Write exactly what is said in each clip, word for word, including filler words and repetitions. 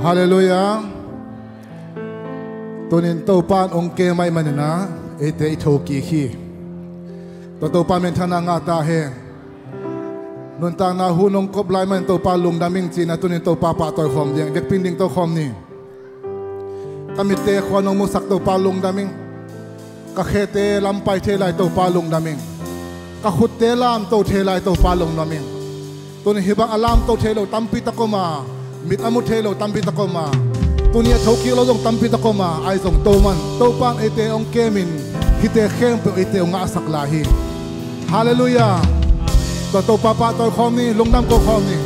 Halleluiah. Tunin Topa in ong kem ahih manin ah eite i thokik hi. Tua Topa minthanna ngah ta hen. Nuntakna hun ong kop lai manin Topa lungdam ing ci-in ah tunin Topa pahtawi khawm ding, vekpi-in dingto khawm ni. Ka mitte khua nong musak Topa lungdam ing. Ka khete lam pai thei lai Topa lungdam ing. Ka khutte lamto thei lai Topa lungdam ing. Tuni hih bang a lamto thei lo tampi tak om a, mit a mu thei lo tampi tak om a, tuni a thokik lo zong tampi tak om a, ahi zong Toman, Topa in eite ong kemin hihte khempeuh eite ong ngahsak lai hi. Halleluiah. Tua Topa pahtawi khawm ni, lungdam ko khawm ni.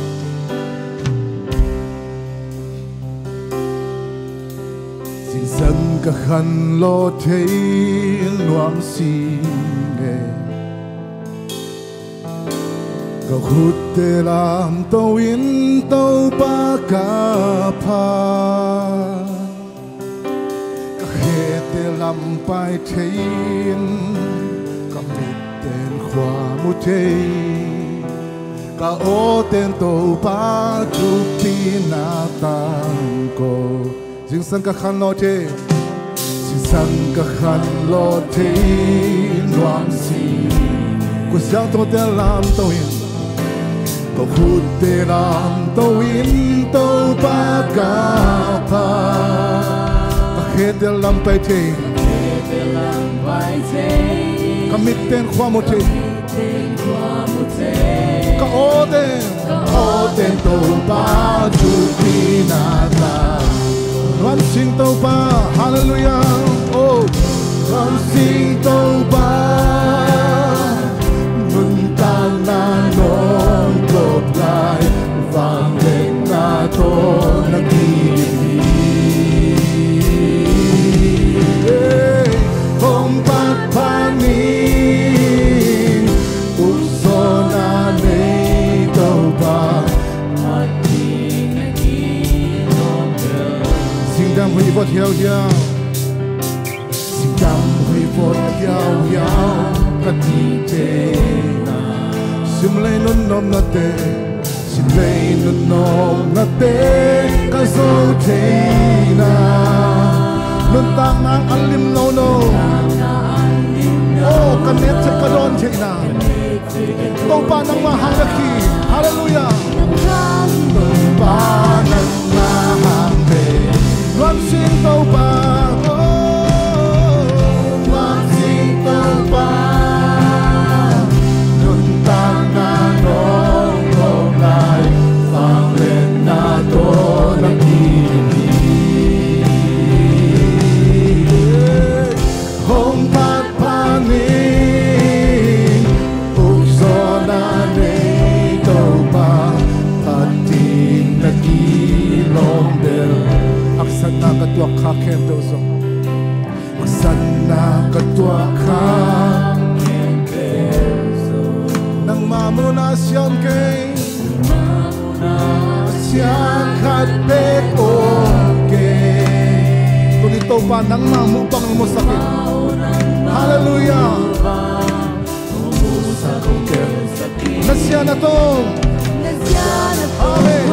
Zingsang ka khanlawh thei nuam sing e. Ka khutte lamto in Topa ka pha. Ka khete lam pai thei in, ka mitten khua mu thei. Ka awten Topa thupina tangko. Zingsang ka khanlawh thei. Zingsang ka khanlawh thei nuam sing. Khutsiangthote lamto in, ka khutte lamto in Topa ka pha. Ka khete lam pai thei. Ka mitten khua mu thei. Ka awten, ka awten Topa thupina tang. Nuam sing Topa, halleluiah. Oh, nuam sing Topa. Nuntakna nong kop lai, vangliatna tawh na kidim hi. Hong phat pha ni. Ukzawhna nei Topa. Singdam huih vot hiauhiau. Singdam huih vot hiauhiau ka ti thei na. Simlei nunnomnate. Simlei nunnomnate ka zo thei na. Nuntakna a lim nono. Oh, ka nek chet ka dawn thei na. Topa nangmah hang bek hi. Halleluiah. Topa nangmah hang bek. Nuam sing Topa. Oh, nuam sing Topa. Nuntakna nong kop lai, vangliatna tawh na kidim hi. Hong phat pha ni. Ukzawhna nei Topa. Phat ding na kilawm bel. Haksatna ka tuak kha khempeuh zong. Haksatna ka tuak kha khempeuh zong. Nangmah muhna siam kei. Sia khat bek om kei. Tuni Topa nangmah muh bang musak in. Halleluiah. Na sia na tawm. Amen.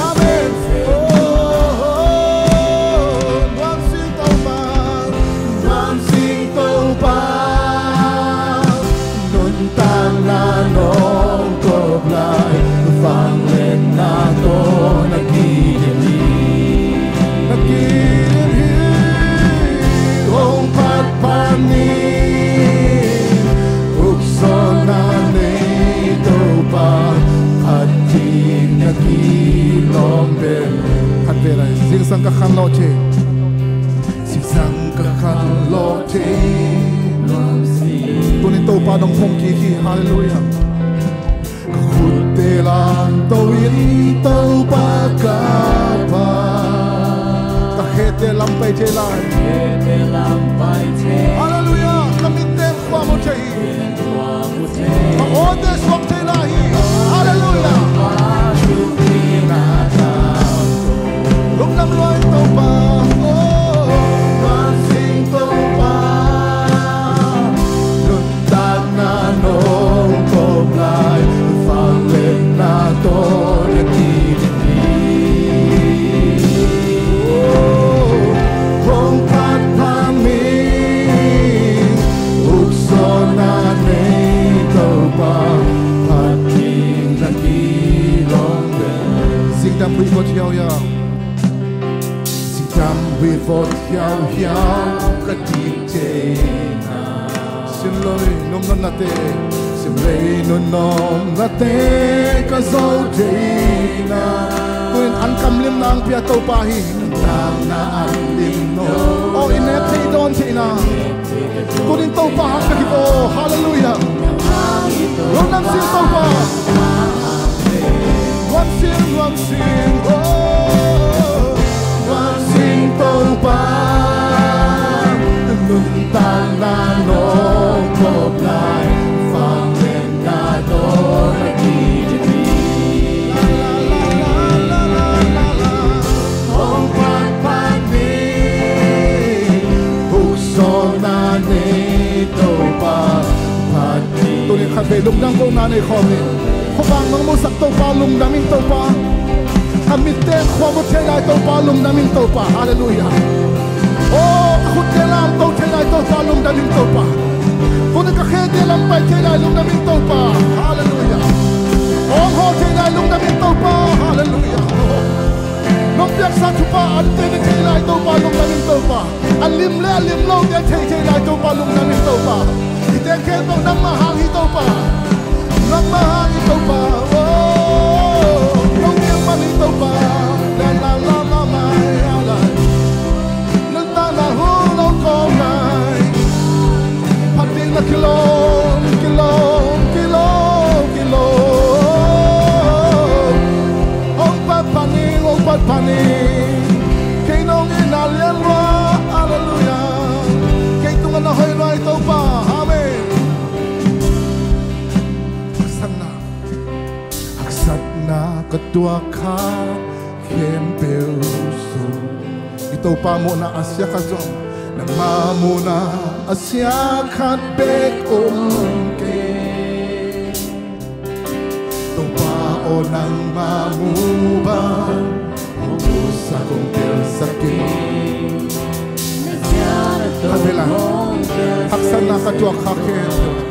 Amen. Oh, nuam sing Topa. Nuam sing Topa. Nuntakna nong kop lai, vangliatna tawh na kidim hi. Na kidim hi. Hong phat pha ni. Ukzawhna nei Topa. Phat ding na kilawm bel. Khat ve lai. Zingsang ka khanlawh thei. Zingsang ka khanlawh thei. Tuni Topa nong phong kik hi. Halleluiah. Ka khutte lamto in Topa ka pha. Ka khete lam pai thei lai. Halleluiah. Ka mitte khua mu thei hi. Ka awte suak thei lai hi. Halleluiah. Lungdam lua in Topa. Oh, nuam sing Topa. Nuntakna nong kop lai, vangliatna tawh na kidim hi. Singdam huih vot hiauhiau. Singdam huih vot hiauhiau ka ding thei na. Sim lo ni, nuamnuam nate. Sim lo ni, nuamnuam nate ka zo thei na. Tuin an kam lim nang pia Topa hi. Nang na an lim no. O, i nek thei dawn thei na. Tunin Topa hang ka hi ko. Halleluiah. Lungdam sing Topa. Lungdam sing, lungdam sing, oh. Lungdam sing Topa. Nuntakna nong kop lai. Vangliatna tawh na kici. Hong phatphat ni, hong sawlna nei Topa, phat ni. Tuni khat vei lungdam kohna nei khawm ni. Khuavak nong musak Topa, lungdam ing Topa. Ka mitte khua vut thei lai Topa, lungdam ing Topa. Halleluiah. Oh, ka khutte lam to thei lai Topa, lungdam ing Topa. Tuni ka khete lam pai thei lai, lungdam ing Topa. Halleluiah. Hong haw thei lai, lungdam ing Topa. Halleluiah. Nong piaksa thupha an teng thei lai Topa, lungdam ing Topa. A lim le a lim lote thei thei lai Topa, lungdam ing Topa. Hihte khempeuh nangmah hang hi Topa. Nangmah hang hi Topa. Oh, nong piak man hi Topa. La, la, la, la, la, la, la. Nuntakna hun hong kawm lai. Phat ding na kilawm, kilawm, kilawm, kilawm. Hong phatphat ni, hong phatphat ni. Kei nong itna lian lua. Halleluiah. Kei tungah na hoih lua hi Topa. Amen. Haksatna, haksatna ka tuak kha khempeuh sung. I Topa muhna a sia khat zong, nangma muhna a sia khat bek om kei. Topa aw, nangma mu bang hong musak, hong telsak in. Khat vei la, haksatna ka tuak kha khempeuh.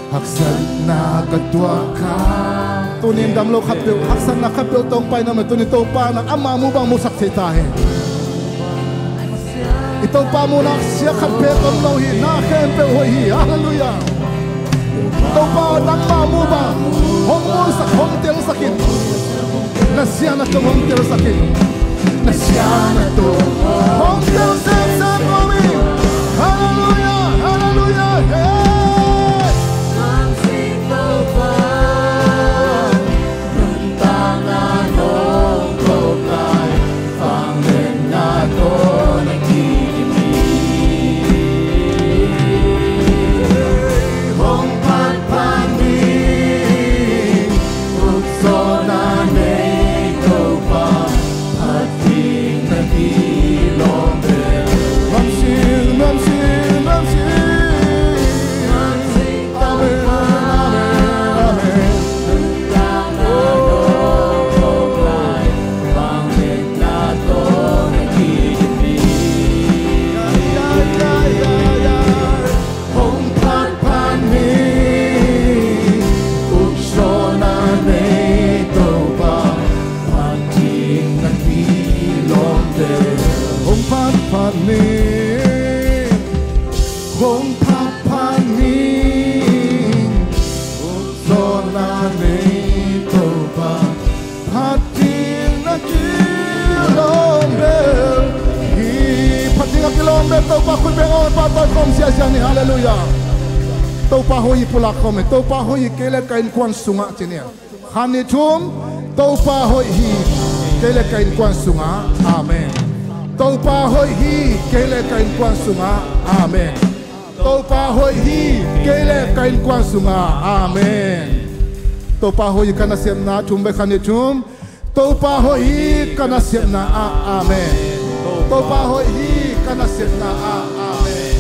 Haksatna ka tuak kha. Tunin dam lo khatpeuh, haksatna khatpeuh tawh hong pai na om leh, tunin Topa na ama mu bang musak thei ta hen. I Topa muhna a sia khat bek om lo hi, na khempeuh hoih hi. Halleluiah. Topa nangma mu bang hong musak, hong telsak in. Na siatna tawh hong telsak in. Na siatna tawh hong telsak in. Halleluiah, halleluiah, yeah. Amen, amen, amen. Hong phatphat ni, ukzawhna nei Topa, phat ding na kilawm bel. Hong phatphat ni, hong phatphat ni, ukzawhna nei Topa, phat ding na kilawm bel hi. Phat ding a kilawm bel Topa khut beng aw, pahtawi khawm ziahziah ni. Halleluiah. Topa hoih hi pulak khawm hi. Topa hoih hi kei le ka innkuan sungah ci ni. Khat nih thum. Topa hoih hi kei le ka innkuan sungah. Amen. Topa hoih hi kei le ka innkuan sungah. Amen. Topa hoih hi kei le ka innkuan sungah. Amen. Topa hoih hi ka nasepna ah. Thum bek, khat nih thum. Topa hoih hi ka nasepna ah. Amen. Topa hoih hi ka nasepna ah. Amen.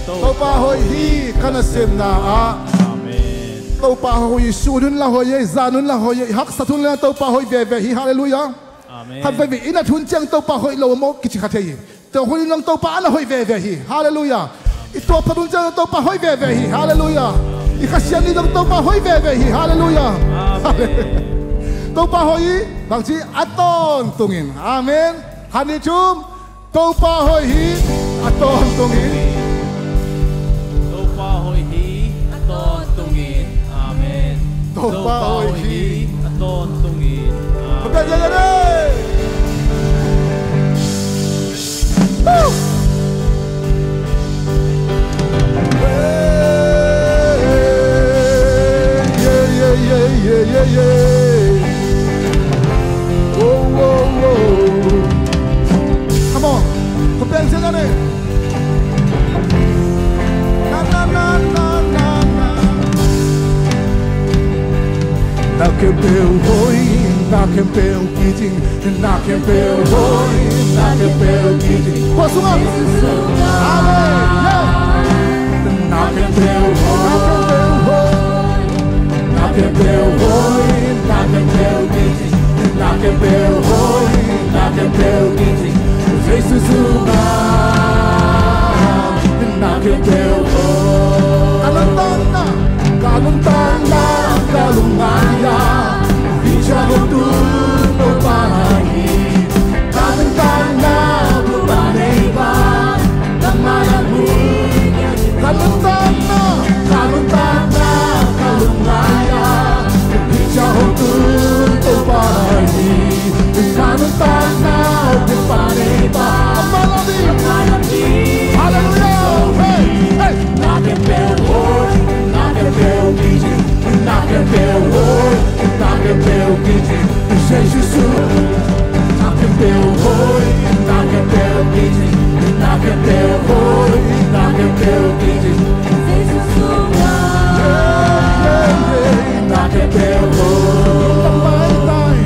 Topa hoih hi ka nasepna ah. Amen. Topa hoih hi, sun hun la hoih hi, zan hun la hoih hi, haksat hun la Topa hoih veve hi. Halleluiah. Amen. Khat veivei i nat hun ciang Topa hoih lo maw kici kha thei hi. Tua hun in zong Topa a na hoih veve hi. Halleluiah. I tuahphat hun ciang zong Topa hoih veve hi. Halleluiah. I Kha Siangtho in zong Topa hoih veve hi. Halleluiah. Amen. Topa hoih hi, bangci a tawntungin. Amen. Khat, nih, thum. Topa hoih hi, a tawntungin. Topa hoih hi, a tawntungin. Amen. Topa hoih hi, a tawntungin. Amen. Woo! Yeah, yeah, yeah, yeah, yeah, yeah. Whoa, whoa, whoa. Come on. Ko peng siang ane. Na, na, na, na, na, na. Na khempeuh hoih, na khempeuh kicing, na khempeuh hoih, na khempeuh kicing. Kua sungah? Amen. Yeah. Na khempeuh hoih, na khempeuh hoih, na khempeuh kicing, na khempeuh hoih, na khempeuh kicing. Jesu sungah na khempeuh hoih. Ka nuntakna, ka nuntakna, ka lungngaihna, hih ciang hong tung Topa hi. Ka nuntakna Topa nei ba, nangmah na mu. Ka nuntakna, ka nuntakna, ka lungngaihna, hih ciang hong tung Topa hi. Ka nuntakna Topa nei ba. Hallelujah. Hey, hey. Na khempeuh hoih, na khempeuh kicing, na khempeuh hoih, na khempeuh kicing. Jesu sungah na khempeuh hoih, na khempeuh kicing, na khempeuh hoih, na khempeuh kicing. Jesu sungah na khempeuh hoih. Lungdam maitai,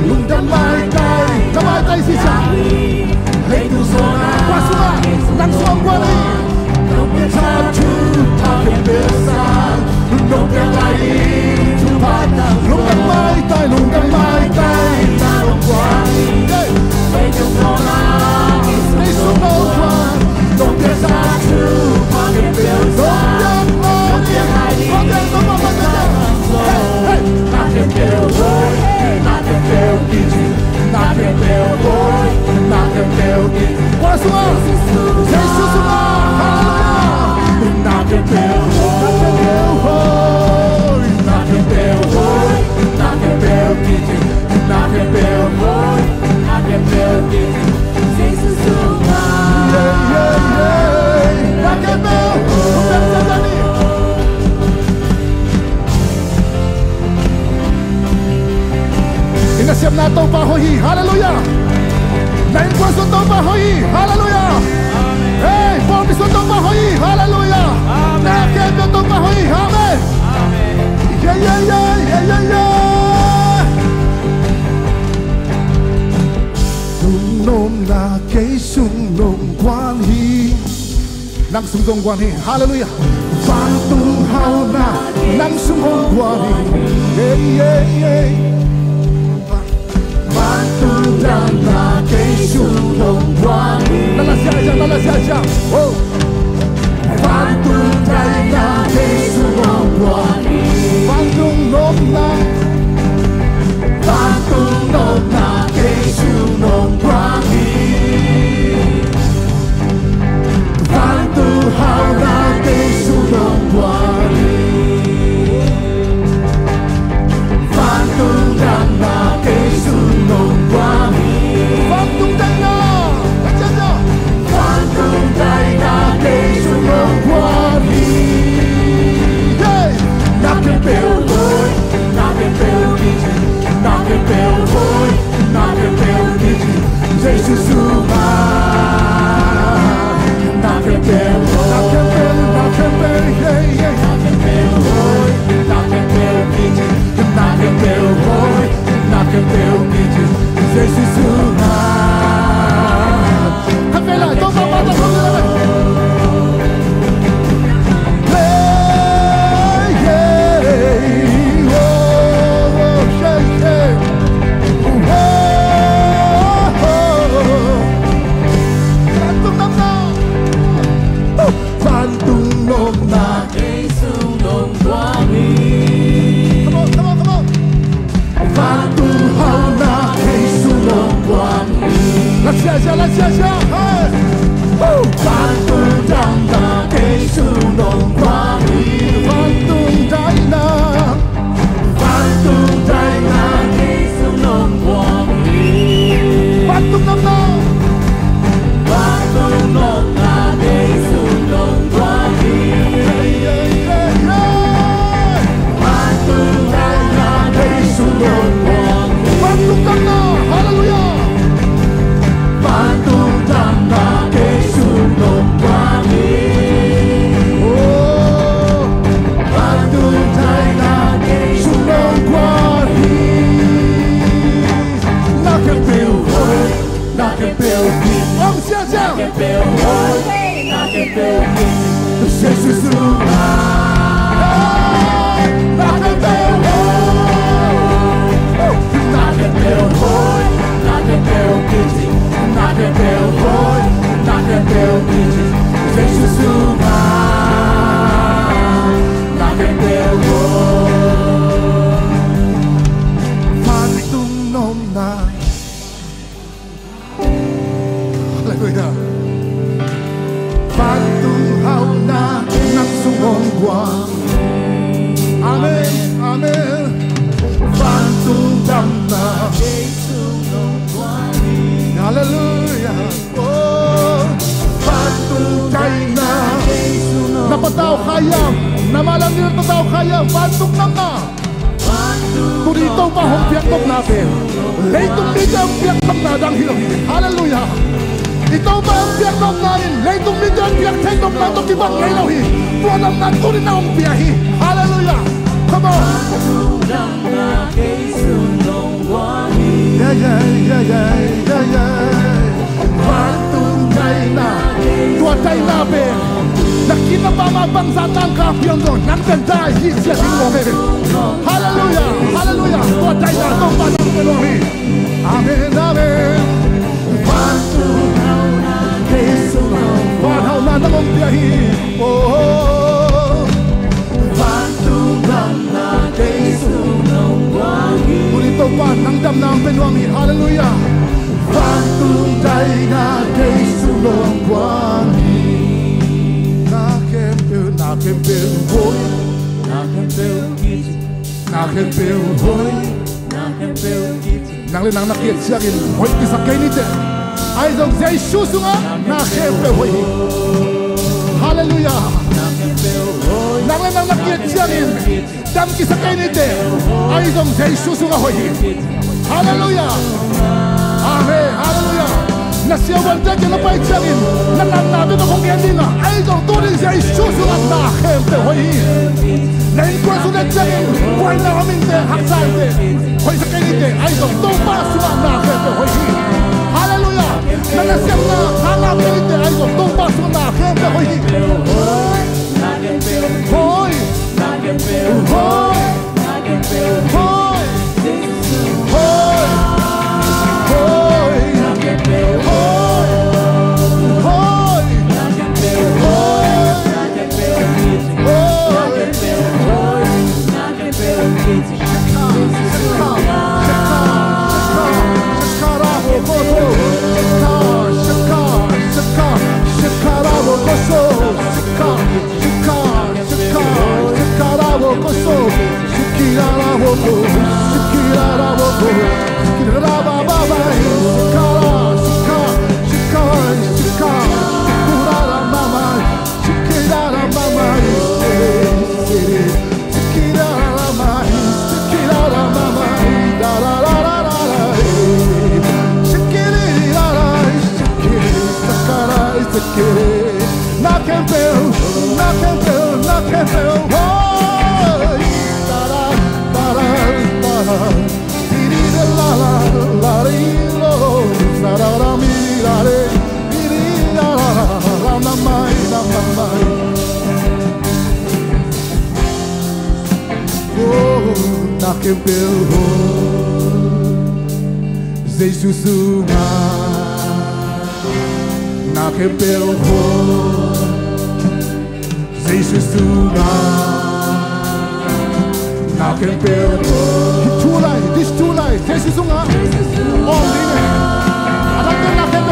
lungdam maitai, ka maitai sisa. Leitung sungah, kua sungah, nang sungah kua hi. Nong piaksa thupha khempeuh sang, nong piak lai thupha. Lungdam maitai, lungdam maitai, na nong kua hi. Leitung sungah, leitung sungah kua. Nong piaksa thupha khempeuh sang, nong piak lai, nong piak lai. Hey, hey. Na khempeuh hoih, na khempeuh kicing, na khempeuh hoih, na khempeuh kicing. Kua sungah? Jesu sungah. Hallelujah. Na khempeuh hoih, na khempeuh hoih, na khempeuh kicing, na khempeuh hoih, na khempeuh kicing. Jesu sungah. Yeah, yeah, yeah. Na khempeuh hoih. I nasepna Topa hoih hi. Hallelujah. Na innkuan sung Topa hoih hi. Hallelujah. Hey, pawlpi sung Topa hoih hi. Hallelujah. Na khempeuh Topa hoih hi. Amen. Yeah, yeah, yeah, yeah, yeah, yeah. Sung nopna kei sung nong guan hi. Nang sung zong guan hi. Hallelujah. Vantung hauna nang sung hong guan hi. Ei, ei, ei. Vantung damna kei sung hong guan hi. Na la siang, na la siang. Oh. Vantung daina kei sung hong guan hi. Vantung nopna. Vantung nopna kei sung hong guan hi. Vantung hauna kei sung hong guan hi. Vantung damna kei sung hong guan hi. Vantung daina. Vantung daina kei sung hong guan hi. Hey! Na khempeuh hoih, na khempeuh kicing, na khempeuh hoih, na khempeuh kicing. Jesu sungah. Na khempeuh hoih, na khempeuh, na khempeuh, yeah, yeah. Na khempeuh hoih, na khempeuh kicing, na khempeuh hoih, na khempeuh kicing. Jesu sungah. Khat vei la, Topa mah tawh kong la. Hey, hey, oh, oh, hey, hey. Oh, oh, oh. Vantung nopna. Oh, vantung nopna. Kei sung nong guan hi. Come on, come on, come on. Vantung Let's share, share, let's share, share. Hey. Woo. Vantung damna kei sung nong guang hi. Vantung damna. Vantung damna kei sung nong guang hi. Vantung damna. Vantung damna kei sung nong guang hi. Yeah, yeah, yeah, yeah. Vantung damna kei sung nong guang hi. Vantung damna. Hallelujah. Vantung damna kei sung nong guang hi. Oh. Vantung damna kei sung nong guang hi. Na khempeuh hoih, na khempeuh gim. Om sia sia. Na khempeuh hoih, na khempeuh gim. Jesu sungah. Na khempeuh hoih, na khempeuh hoih, na khempeuh kici, na khempeuh hoih, na khempeuh kici. Jesu sungah, na khempeuh hoih. Vantung nopna. Hallelujah. Vantung hauhna nang sung hong guang. Amen. Amen. Vantung damna. Hallelujah. Oh, vantung damna. Na patau kha hiam? Na malam ni na patau kha hiam? Vantung damna. Tuni Topa hong piak nopna pen leitung mite hong piak nopna dang hi lo hi. Hallelujah. I Topa hong piak nopna in leitung mite hong piak thei nopna tawh kibang ngei lo hi. Tua nopna tuni na hong pia hi. Hallelujah. Come on. Yeah, yeah, yeah, yeah, yeah, yeah. Vantung damna. Tua damna pen na kiang ah bangzah tangka piang dong, nang pen dai hi sia ding lo ve. Hallelujah, hallelujah. Tua damna Topa nang pen lo hi. Amen, amen. Vantung hauhna kei sung nong guang. Van hauhna nang hong pia hi. Oh. Vantung damna kei sung nong guang hi. Tuni Topa nang damna hong pia nuam hi. Hallelujah. Vantung damna kei sung nong guang hi. Na khempeuh, na khempeuh hoih, na khempeuh kici, na khempeuh hoih, na khempeuh kici. Nang le nang na ki-et ciangin hoih kisak kei ni teh. Ahi zong Jesu sungah na khempeuh hoih hi. Hallelujah. Nang le nang na ki-et ciangin dam kisak kei ni teh. Ahi zong Jesu sungah hoih hi. Hallelujah. Amen. Hallelujah. Na siavuante kiang na pai ciangin na natna bek hong gen ding a, ahi zong tuni Jesu sungah na khempeuh hoih hi. Na innkuan sung na et ciangin buaina om in teh, haksa in teh, hoihsa kei ni teh, ahi zong Topa sungah na khempeuh hoih hi. Hallelujah. Na nasepna khang kei ni teh, ahi zong Topa sungah na khempeuh hoih hi. Hoih. Hoih. Hoih. Hoih. Hoih. Hoih. Na khempeuh, na khempeuh, na khempeuh, hoi. Oh, na khempeuh hoih, Jesu sungah na khempeuh hoih. Jesu sungah na khempeuh hoih. Thu lai, this thu lai, Jesu sungah. Oh, ni ne. Adam ken na khem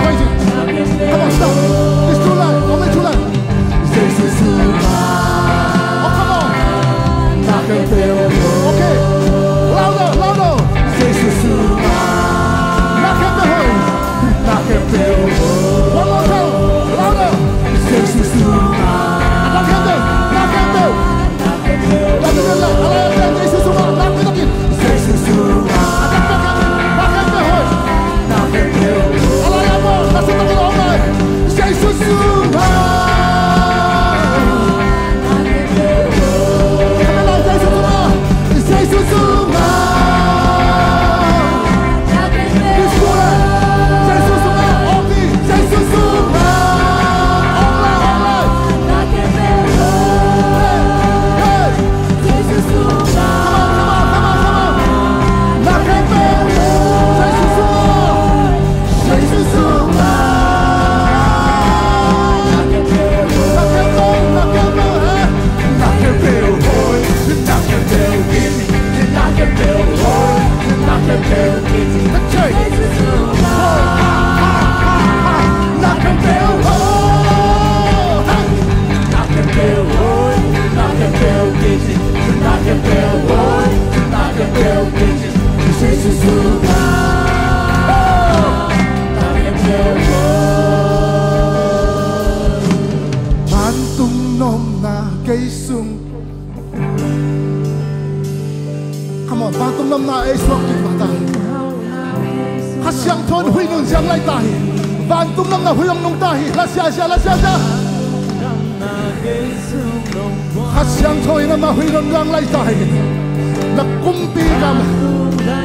Vantung damna ei suak ding mah ta hi. Kha Siangtho in huih nunzia hong lai ta hi. Vantung damna huih hong nung ta hi. La sia sia, la sia sia. Kha Siangtho in amah huih nunzia hong lai ta hi. Na kumpi gam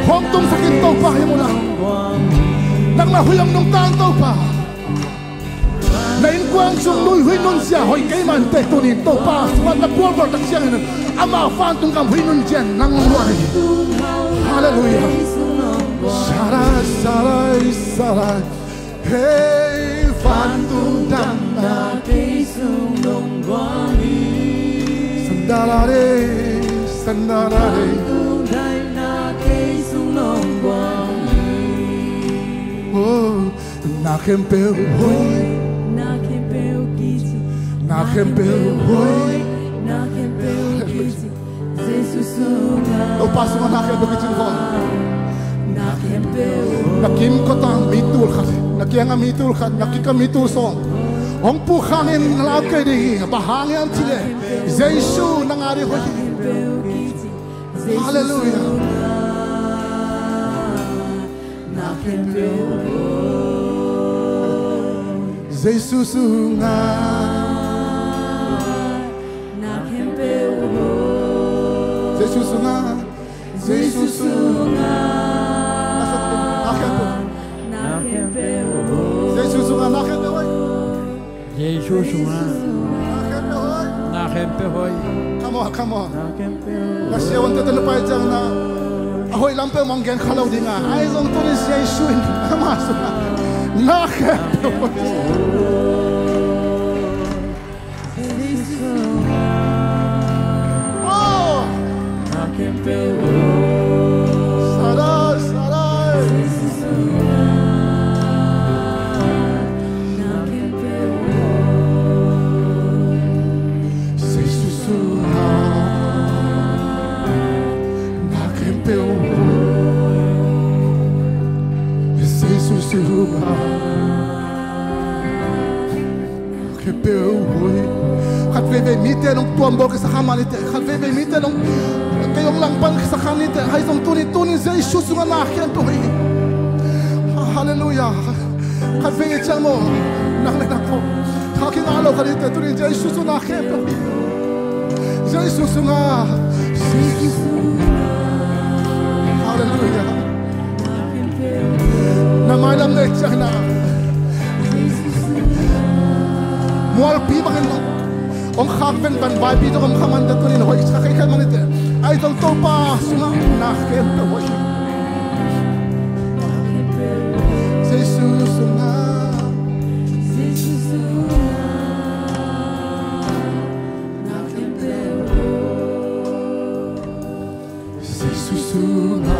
hong tungsak in Topa hi mu la. Nang na huih hong nung ta in Topa. Na innkuan sung lui huih nunzia hoih kei mah inteh, tuni in Topa sungah na bualbual tak ciangin ama vantung gam huih nunzia nang hong luah hi. Halleluiah. Sarai, sarai, sarai. Hei, vantung damna kei sung nong guang hi. Sandarare, sandarare. Vantung damna kei sung nong guang hi. Oh. Na khempeuh hoih. Na khempeuh kici. Na khempeuh hoih. Na khempeuh kici. Jesu sungah. Topa sungah na khempeuh kici khol. Na khempeuh hoih. Na kimkotah mi tul khat, na kiangah mi tul khat, na kikah mi tul sawm hong puk hangin na lau kei ding hi. Bang hang hiam cih leh Jesu nang a ding hoih hi. Halleluiah. Na khempeuh hoih. Jesu sungah. Na khempeuh hoih. Jesu sungah. Jesu sungah. Na khempeuh hoih. Jesu sungah na khempeuh hoih. Jesu sungah. Na khempeuh hoih. Come on, come on. Na siavuante tawh na pai ciang na a hoih lam peuh mah gen kha lo ding a, ahi zong tuni Jesu in ama sungah na khempeuh hoih. Oh. Na khempeuh hoih. Sarai, sarai. Jesu sungah na khempeuh hoih. Jesu sungah na khempeuh hoih. Khat veivei mite nong tuambawl kisa kha mah ni teh. Khat veivei mite nong kei hong langpan kisa kha ni teh. Ahi zong tuni, tuni Jesu sungah na khempeuh hoih. Halleluiah. Khat vei i ciang maw, nang le nang kong tha kingah lo kha ni teh, tuni Jesu sungah na khempeuh hoih. Jesu sungah. Halleluiah. Na mailam na et ciangin ah mualpi bangin hong khak venvan, vaipi tawh om kha man teh, tuni in hoih sa kha kei kha man teh. Ahi zong Topa sungah na khempeuh hoih. Jesu sungah. Jesu sungah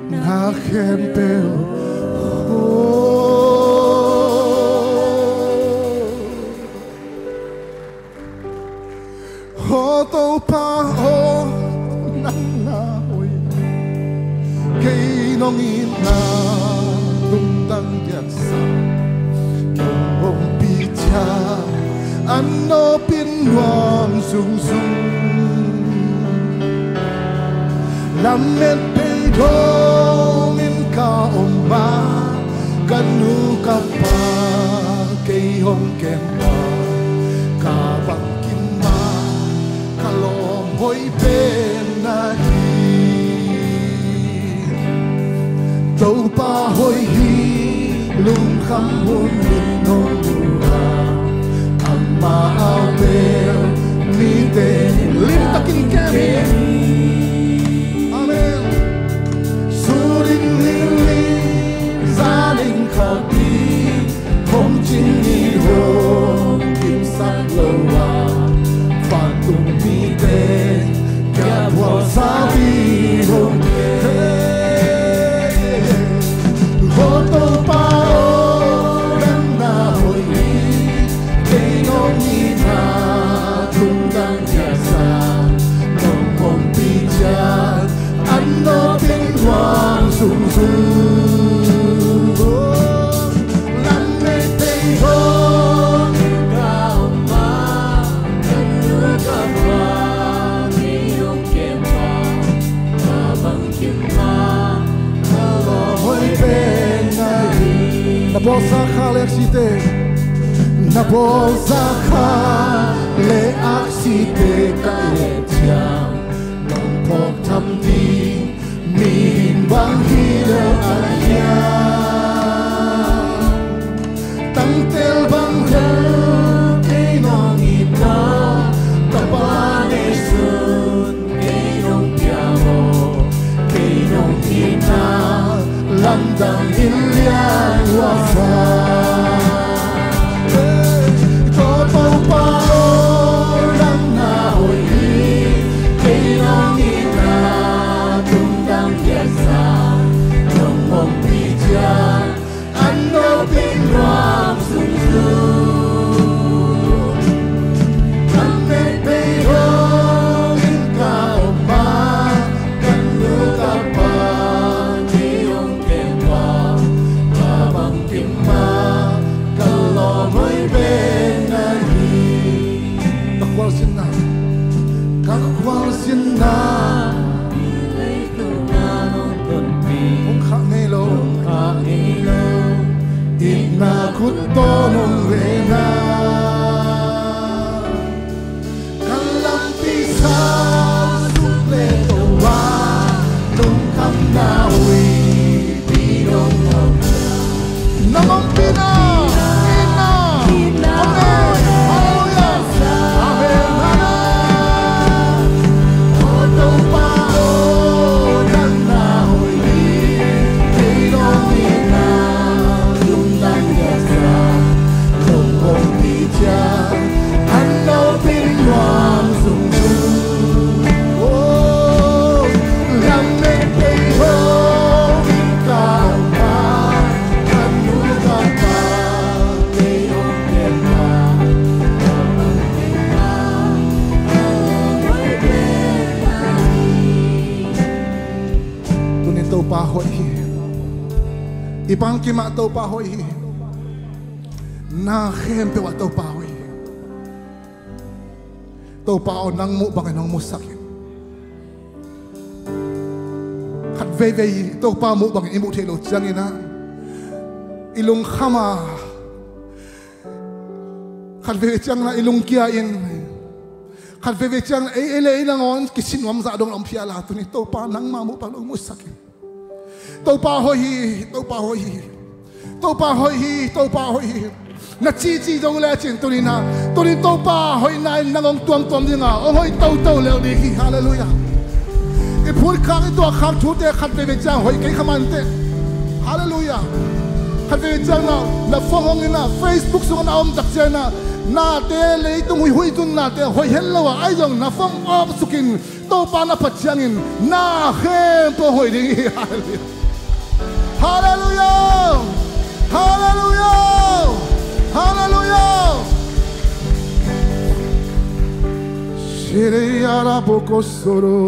na khempeuh hoih. Aw Topa aw, nang na hoih. Kei nong itna tungtang diaksa, nong ompih ciang a nopin nuam zungzung. Lamet pei dongin ka om a, ka nu ka pa kei hong kem a, ka bangkim a ka lawm hoih pen na hi. Topa hoih hi, lungkham hun in nong mu a, amah a bel mite in limtakin kem hi. Amen. Su ding lili, za ding khapi, hong cing ni hong kimsak lo a, vantung mite kia phuaksa ding hong. Hey, ho Topa aw, nang na hoih hi. Kei nong itna tungtang diaksa, nong ompih ciang a nopin nuam zungzung. Lamet pei dongin ka om a, ka nu ka pa kei hong kem Bawlsa kha le aksite, na bawlsa kha le aksite ka et ciang, nong phawk tham ding mihing bang hi lo a hiam? Tangtel bang lo kei nong itna, ka Pa neisun kei nong pia maw, kei nong itna lamdang in lian uh a sa. Ko Topa aw, nang na hoih hi, kei nong itna tungdang piaksa, nong ompih ciang an nopin nuam zungzung. Ka met bei dongin ka om a, ka nu ka pa kei hong kem pa, ka bangkim a ka lawm hoih pen na hi. Ka khualzinna, ka khualzinna hong khah ngei lo, hong khah ngei lo, itna khut tawh nong rena. Ka lampi sa suk le to a, lungkhamna huipi dong lo. Nang ompihna, itna, itna. Amen. Halleluia. Amen. Halleluia. O Topa aw, nang na hoih hi, kei nong itna tungdang piaksa, nong ompih ciang an nopin nuam zungzung. Oh, lamet kei hong in ka om a, ka nu ka pa kei hong kem a, ka bangkim a ka lawm hoih pen na hi. Tunin Topa hoih hi. I bangkim ah Topa hoih hi. Na khempeuh ah Topa hoih hi. Topa aw, nang muh bangin hong musak in. Khat veivei Topa muh bangin i muh theih loh ciangin ah i lungkham a, khat veivei ciangin ah i lungkia in, khat veivei ciangin ah ei, ei le ei nangawn kisin nuam zah dong a om phial a, tuni Topa nangmah muh bangin hong musak in. Topa hoih hi, Topa hoih hi. Topa hoih hi, Topa hoih hi. Na cihcih zo le cin tuninah, tunin Topa hoihna in nang hong tuamtuam dinga hong hoih toto lel ding hi. Halleluiah. I phutkhak i tuahkhak thute khat veivei ciang hoih kei kha mah inteh. Halleluiah. Khat veivei ciang na, na phone hong inah, Facebook sungah na om tak cianginah, nate leitung huihui tun nate hoih het lo ah, ahi zong na phone off sukin Topa na phat ciangin na khempeuh hoih ding hi. Halleluiah. Halleluiah. Halleluiah. Halleluiah. Shirei araboko soro.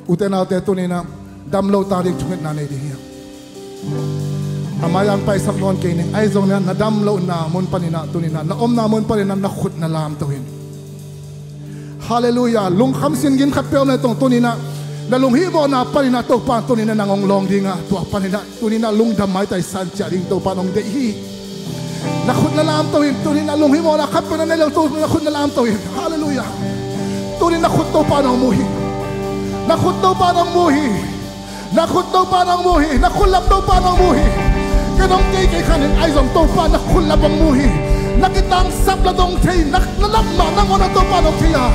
Ute naute tuninah damlo ta ding thungetna nei ding hiam? A mai-ah paisak nawn kei ning, ahi zongin na damlohna mun paninah tuninah, na omna mun paninah na khut na lamto in. Halleluiah. Lungkham sin gin khat peuh om le tong tuninah, na lunghihmawhna paninah Topa tuninah nang hong lawng dinga, tua paninah tuninah lungdam maitai san ciah ding Topa nong deih hi. Na khut na lamto in, tuninah lunghihmawhna khat peuh na nei lo tong na khut na lamto in. Halleluiah. Tunin na khut Topa nong mu hi. Na khut Topa nong mu hi. Na khut Topa nong mu hi, na khut lap Topa nong mu hi. Ken hong kei kei khan in ahi zong Topa na khut lap hong mu hi. Na kitangsap la dong thei, na, na lap mah nangawn a Topa nong thei a.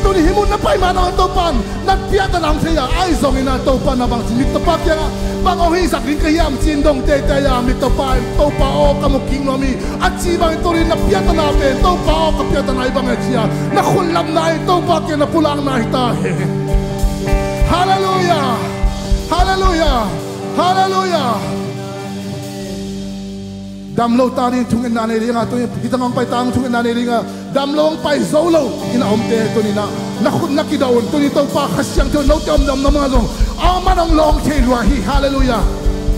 Tuni hih mun na pai mah nangawn Topa na piakta nang thei a, ahi zongin a Topa na bang ci, mittapa kiangah bang hong hihsak ding ka hiam ci-in dong teitei a, mittapa in Topa aw ka mu kik nuam hi. A ci bangin tunin na piakta na pen Topa aw ka piakta na hi bang e ci a, na khut lapna in Topa kiang na pulakna hi ta hen. Halleluiah. Halleluiah. Halleluiah. Damlo ta ding thungetna nei dinga, tuni hih tangah hong pai ta ding thungetna nei dinga, damlo hong pai zo lo in a omte tuninah na khut na kidah un. Tuni Topa Kha Siangtho note omna omna mah zong amah nong lawng thei lua hi. Halleluiah.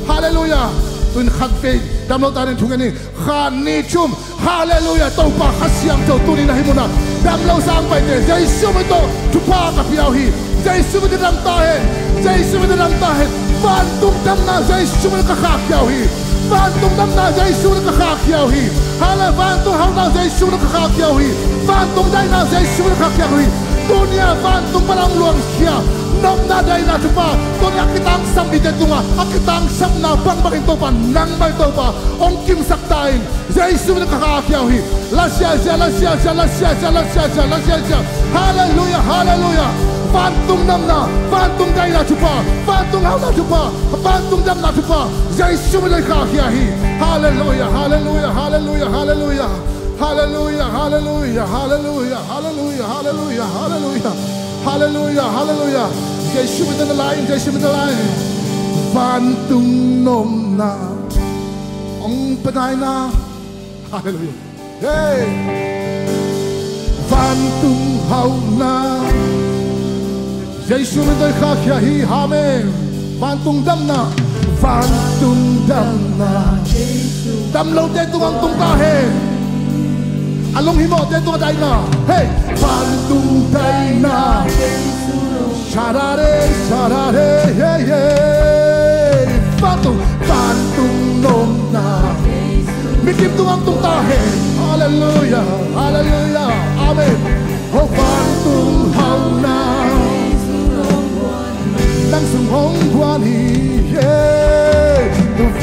Halleluiah. Tuni khat vei damlo ta ding thunget ni. Khat, nih, thum. Halleluiah. Topa Kha Siangtho tuni na hih munah damlo sang paite Jesu min tawh thupha ka pia uh hi. Jesu min tawh dam ta hen. Jesu min in dam ta hen. Vantung damna Jesu min in ka khahkhia uh hi. Vantung damna Jesu min in ka khahkhia uh hi. Hallelujah. Vantung hauhna Jesu min in ka khahkhia uh hi. Vantung daina Jesu min in ka khahkhia uh hi. Tuni-a vantung pan a hong luangkhia nopna daina thupha, tuni-a a kitangsam mite tungah a kitangsapna bangbangin Topa, nangmah in Topa hong kimsak ta in. Jesu min in ka khahkhia uh hi. La siasia, la siasia, la siasia, la siasia, la siasia. Hallelujah, hallelujah. Vantung damna, vantung daina thupha, vantung hauhna thupha, vantung damna thupha Jesu min in ka khahkhia hi. Hallelujah, hallelujah, hallelujah, hallelujah. Hallelujah, hallelujah, hallelujah, hallelujah, hallelujah, hallelujah. Hallelujah, hallelujah. Jesu min in la in, Jesu min in la in. Vantung nopna hong pia ta in. Hallelujah. Hey. Vantung hauhna Jesu min in ka khahkhia hi. Amen. Vantung damna, vantung damna. Dam lote tungah hong tung ta hen. A lunghimawhte tungah daina. Hey. Vantung daina. Sha-da-de, sha-da-de, hey, hey. Vantung, vantung nopna. Mikim tungah hong tung ta hen. Hallelujah, hallelujah, amen. Oh, vantung hauhna. Nang sung hong guan hi, yeah.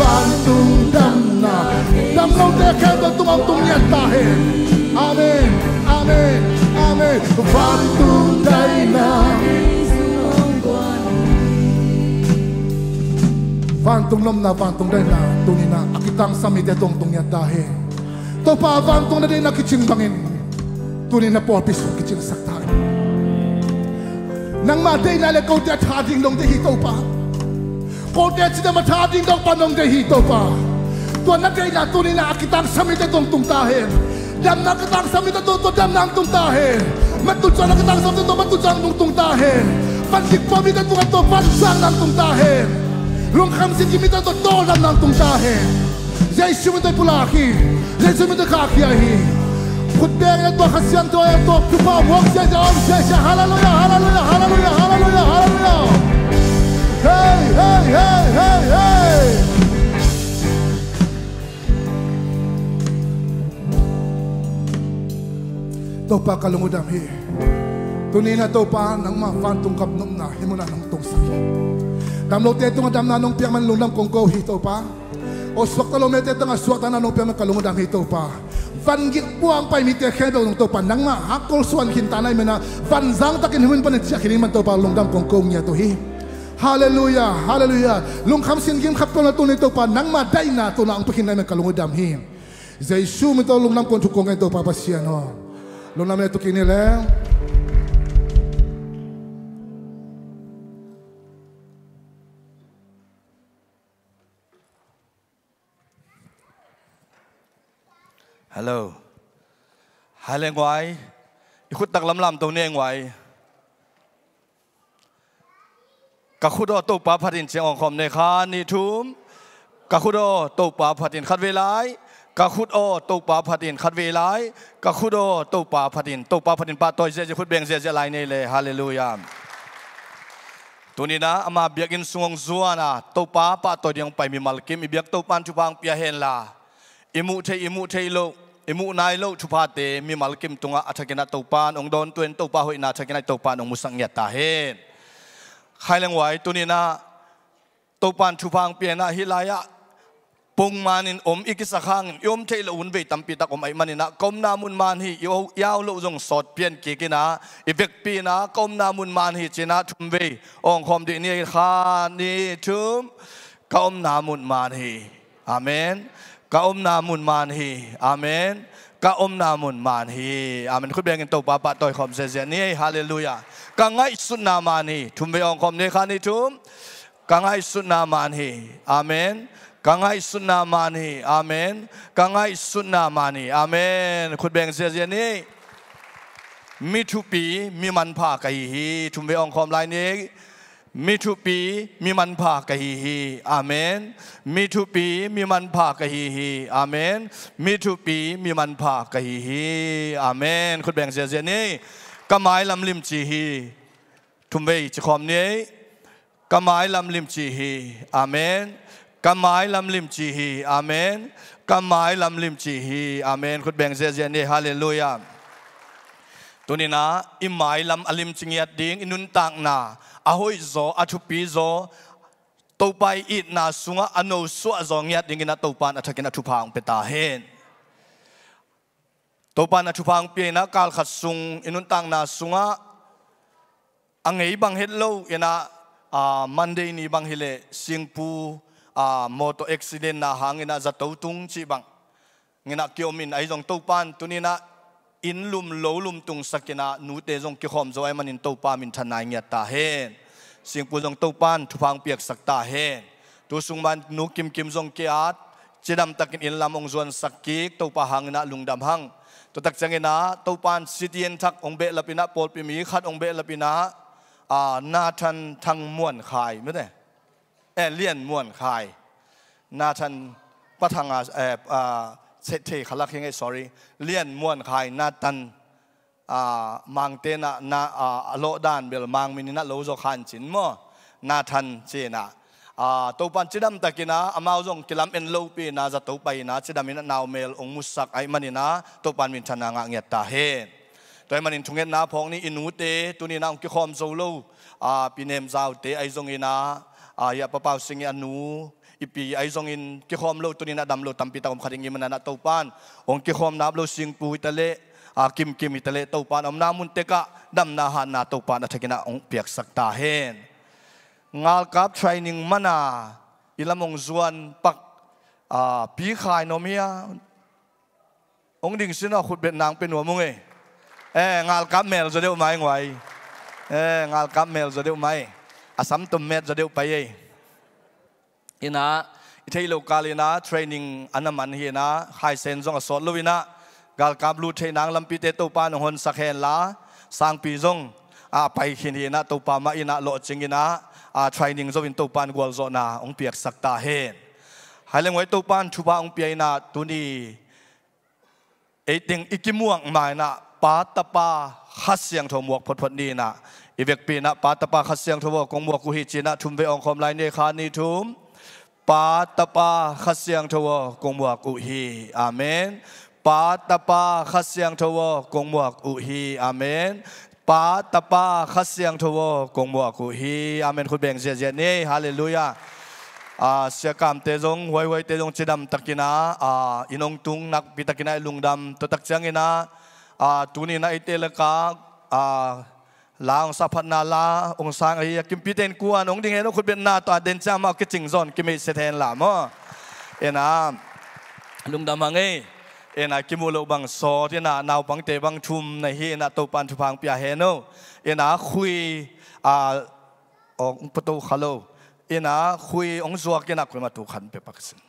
Vantung damna. Dam lote khempeuh tungah hong tung ngiat ta hen. Amen, amen, amen. Vantung daina. Vantung nopna, vantung daina, tuni-in a kitangsam mite tungah hong tung ngiat ta hen. Topa, vantung na deihna kicing bangin tuni-in na pawlpi sung kicingsak ta hen. Nangmah deihna le kote a tha ding dong deih hi Topa. Kote cidam a tha ding dong pan dong deih hi Topa. Tua na deihna tuni-in a kitangsam mite tungah hong tung ta hen. Damna kitangsam mite tungah tua damna hong tung ta hen. Matuh cuahna kitangsam mite tungah matuh cuahna hong tung ta hen. Van kikpua mite tungah tua van zakna hong tung ta hen. Lungkham sinkim mite tungah tawldamna hong tung ta hen. Jesu min tawh i pulak hi. Jesu min tawh i khahkhia hi. Khut bengin a tua Kha Siangtho a tua thupha muak siasia, om siasia. Hallelujah, hallelujah, hallelujah, hallelujah, hallelujah. Hey, hey, hey, hey, hey. Topa, ka lung uh dam hi. Tuni-in a Topa, nangmah vantung gam nopna hih munah nong tungsak hi. Dam lote tungah damna nong piak man lungdam kong ko hi Topa. Aw, suakta lo mite tungah suakta na nong piak man ka lung uh dam hi Topa. Van kikpua hong pai mite khempeuh tungah Topa, nangmah hakkol suan khin ta na hih manin a, van zangtakin hih mun panin ciah khin ding man Topa, lungdam kong ko ngiat uh hi. Hallelujah, hallelujah. Lungkham sinkim khat peuh na tuni Topa, nangmah daihna tuni-in hong pia khin na hih manin ka lung uh dam hi. Jesu min tawh lungdam kong thuk kong ngen Topa Pasian aw. Lungdam le tukin ni le. Hello. Hai le nguai. I khut taklam lamto ni nguai. Ka khut aw Topa phat in, ciang awngkhawm ni, khat nih thum. Ka khut aw Topa phat in, khatvei lai. Ka khut aw Topa phat in, khatvei lai. Ka khut aw Topa phat in, Topa phat in, pahtawi ziahziah, khut beng ziahziah lai ni le. Hallelujah. Tuni-in a ama biakinn sung hong zuan a Topa pahtawi ding hong pai mimal kim i biak Topa'n thupha hong pia hen la, i muh theih, i muh theih loh, i muh nai loh thuphate mimal kim tungah a thakin a Topa'n hong dawntuah in, Topa hoihna a thakin a Topa'n hong musak ngiat ta hen. Hai le nguai, tuni-in a Topa'n thupha hong pia in a hih lai-ah pongman in om i kisak hangin i om theih loh hun vei tampi tak om ahih manin a, ka omna mun man hi, i au, i au loh zong sawt pian kik in a, i vekpi in a, ka omna mun man hi ci-in a thum vei awngkhawm dih ni, khat nih thum. Ka omna mun man hi. Amen. Ka omna mun man hi. Amen. Ka omna mun man hi. Amen. Khut bengin Topa pahtawi khawm ziahziah ni. Hallelujah. Ka ngaihsutna man hi. Thum vei awngkhawm ni, khat nih thum. Ka ngaihsutna man hi. Amen. Ka ngaihsutna man hi. Amen. Ka ngaihsutna man hi. Amen. Khut beng ziahziah ni. Mi thupi, mi manpha ka hi hi. Thum vei awngkhawm lai ni. Mi thupi, mi manpha ka hi hi. Amen. Mi thupi, mi manpha ka hi hi. Amen. Mi thupi, mi manpha ka hi hi. Amen. Khut beng ziahziah ni. Ka mailam limci hi. Thum vei ci khawm ni. Ka mailam limci hi. Amen. Ka mailam limci hi. Amen. Ka mailam limci hi. Amen. Khut beng ziahziah ni. Halleluiah. Tuninah i mailam a limci ngiat ding, i nuntakna a hoihzaw, a thupizaw, Topa i itna sungah a nosuahzaw ngiat dinginah Topa in a thakinah thupha hong pia ta hen. Topa in a thupha hong pia inah kalkhat sung i nuntakna sungah a ngei bang het lo inah, ah, Monday ni bang hileh singpu, ah, motor accident na hanginah zato tung cih bang nginah kiom in ahi zong Topa in tuninah inn lum lo lum tungsak inah nute zong kikhawm zo ahi manin Topa minthanna i ngiat ta hen. Singpu zong Topa in thupha hong piaksak ta hen. Tu sung man nu Kimkim zong ki-at, cidamtakin inn lam hong zuansak kik, Topa hanginah lungdam hang. Tuatak cianginah Topa in C T N thak hong behlap inah pawlpi mi khat hong behlap inah, ah, Nathan Thang Muan Khai mite. Eh, Lian Muan Khai. Nathan Pathanga, eh, ah, thei khalak hi ngei, sorry. Lian Muan Khai, Nathan, ah, Mangte na, na, ah, a lawhdan bel Mang min inah lo zaw khan cin maw. Nathan cinah. Ah, Topa in cidamtakinah amau zong kilam en lopi inah zato pai inah cidaminah naumel hong musak ahi maninah Topa in minthanna ngah ngiat ta hen. Tua ahi manin thungetna phawk ni. I nute tuninah hong kikhawm zo lo, ah, Pi Nem Zaute ahi zonginah, ah, hia Pa Pau Sing i a nu, i pi ahi zongin kikhawm lo tuninah dam lo tampi tak om kha ding i mananah Topa in hong kikhawm nap lo singpu hi taleh, ah, Kimkim hi taleh Topa in omna mun tekah damna hatna Topa in a thakinah hong piaksak ta hen. Ngalkap training mana i lam hong zuan pak, ah, Pi Khai na om hia? Hong ding sin aw, khutbetna hong pia nuam ung ei. Eh, ngalkap mel zaw deuh mai nguai. Eh, ngalkap mel zaw deuh mai. A samtom met zaw deuh pai ei. Inah i theih loh kal inah training a na man hi inah Khai Sen zong a sawt lo inah galkap lut theih nang lampite Topa in hong honsak henla, sangpi zong a pai khin hi inah Topa mah inah lawhcing inah, ah, training zo in Topa in gualzawhna hong piaksak ta hen. Hai leng uai Topa in thupha hong pia inah tuni eiteng i kimuak ma inah Pa, Tapa, Kha Siangtho muak photphot ni inah i vekpi inah Pa, Tapa, Kha Siangtho aw kong muak uh hi ci inah thum vei awng khawm lai ni. Khat, nih, thum. Pa, Tapa, Kha Siangtho aw kong muak uh hi. Amen. Pa, Tapa, Kha Siangtho aw kong muak uh hi. Amen. Pa, Tapa, Kha Siangtho aw kong muak uh hi. Amen. Khut beng ziahziah ni. Halleluiah. Ah, Sia Kamte zong, Huaihuaite zong cidamtakinah, ah, inn hong tung nakpitakinah i lungdam. Tuatak cianginah, ah, tuninah eite lakah, ah, la hong sa, phatna la hong sang ahi a Kimpite in kuan hong ding hen aw, khutbetna tawh a den ciang mah kicing zawn kimeihset henla maw. Inah lungdam hang ei. Inah kimuh loh bang sawt inah naupangte bang thum na hi inah Topa in thupha hong pia hen aw. Inah khui, ah, hong puto kha lo. Inah khui hong zuak inah khuimah tu khan pia pak sin.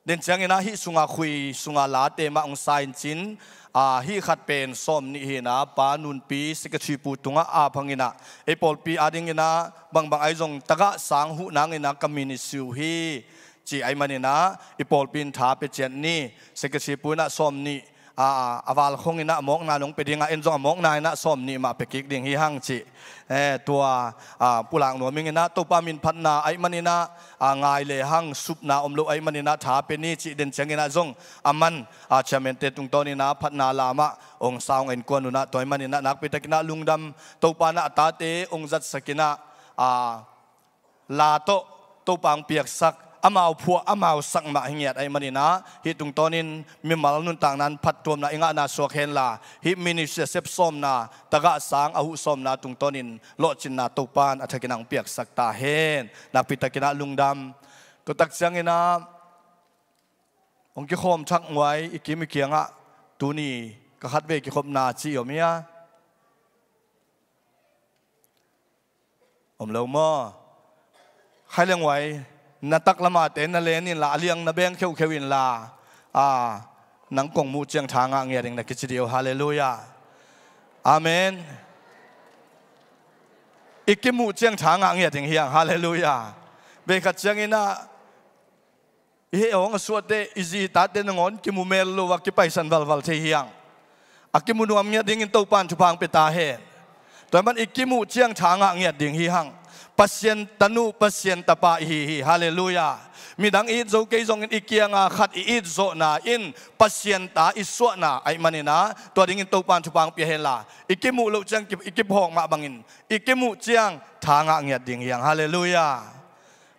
Den cianginah hih sungah khui sungah late mah hong sa in cin, ah, hih khat pen sawm nih hi inah Pa Nunpi Secretary pu tungah a phanginah ei pawlpi a dinginah bangbang ahi zong tagah sang huh nanginah ka ministry uh hi. Ci ahi maninah i pawlpi in tha pia ciat ni. Secretary pu inah sawm nih, a, a val khong inah a mawkna nong pia dingah en zong a mawkna inah sawm nih mah pia kik ding hi hang cih. Eh, tua, a, pulak nuam ing inah Topa min phatna ahi maninah, a, ngai le hang supna om lo ahi maninah tha pia ni cih den cianginah zong a man, a, chairman te tungtawn inah phatna lamah hong sa hong en kuan unah tua ahi maninah nakpitakinah lungdam. Topa inah a tate hong zatsak inah, a, la tawh Topa hong piaksak, amau phuah amau sak mah hi ngiat ahi maninah hih tungtawnin mimal nuntakna in phattuamna i ngahna suak henla hih ministry a sep sawmna, tagah sang a huh sawmna tungtawnin lawhcinna Topa in a thakin hong piaksak ta hen. Nakpitakinah lungdam. Tuatak cianginah hong kikhawm thak nguai i kim i kiangah tuni ka khatvei kikhopna ci i om hia? Om lo maw? Khai leng uai, na taklamate na len inla, a liang na beng kheukheu inla, a, nang kong muh ciang tha ngah ngiat ding na kici dih uh. Halleluiah. Amen. I kimuh ciang tha ngah ngiat ding hi hang. Halleluiah. Veikhat cianginah i heh hawng a suahte, i zi i tate nangawn kimu mel lo a kipaisan valval thei hi hang. A kimu nuam ngiat dingin Topa in thupha hong pia ta hen. Tua hi man i kimuh ciang tha ngah ngiat ding hi hang. Pasian tanu, Pasian tapa i hi hi. Halleluiah. Midang i it zo kei zongin i kianga khat i it zawhna in Pasian ta i suahna ahih manin ah, tua dingin Topan thupha hong pia henla, i kimuh loh ciang ki-, i kiphawk mah bangin i kimuh ciang tha ngah ngiat ding hi hang. Halleluiah.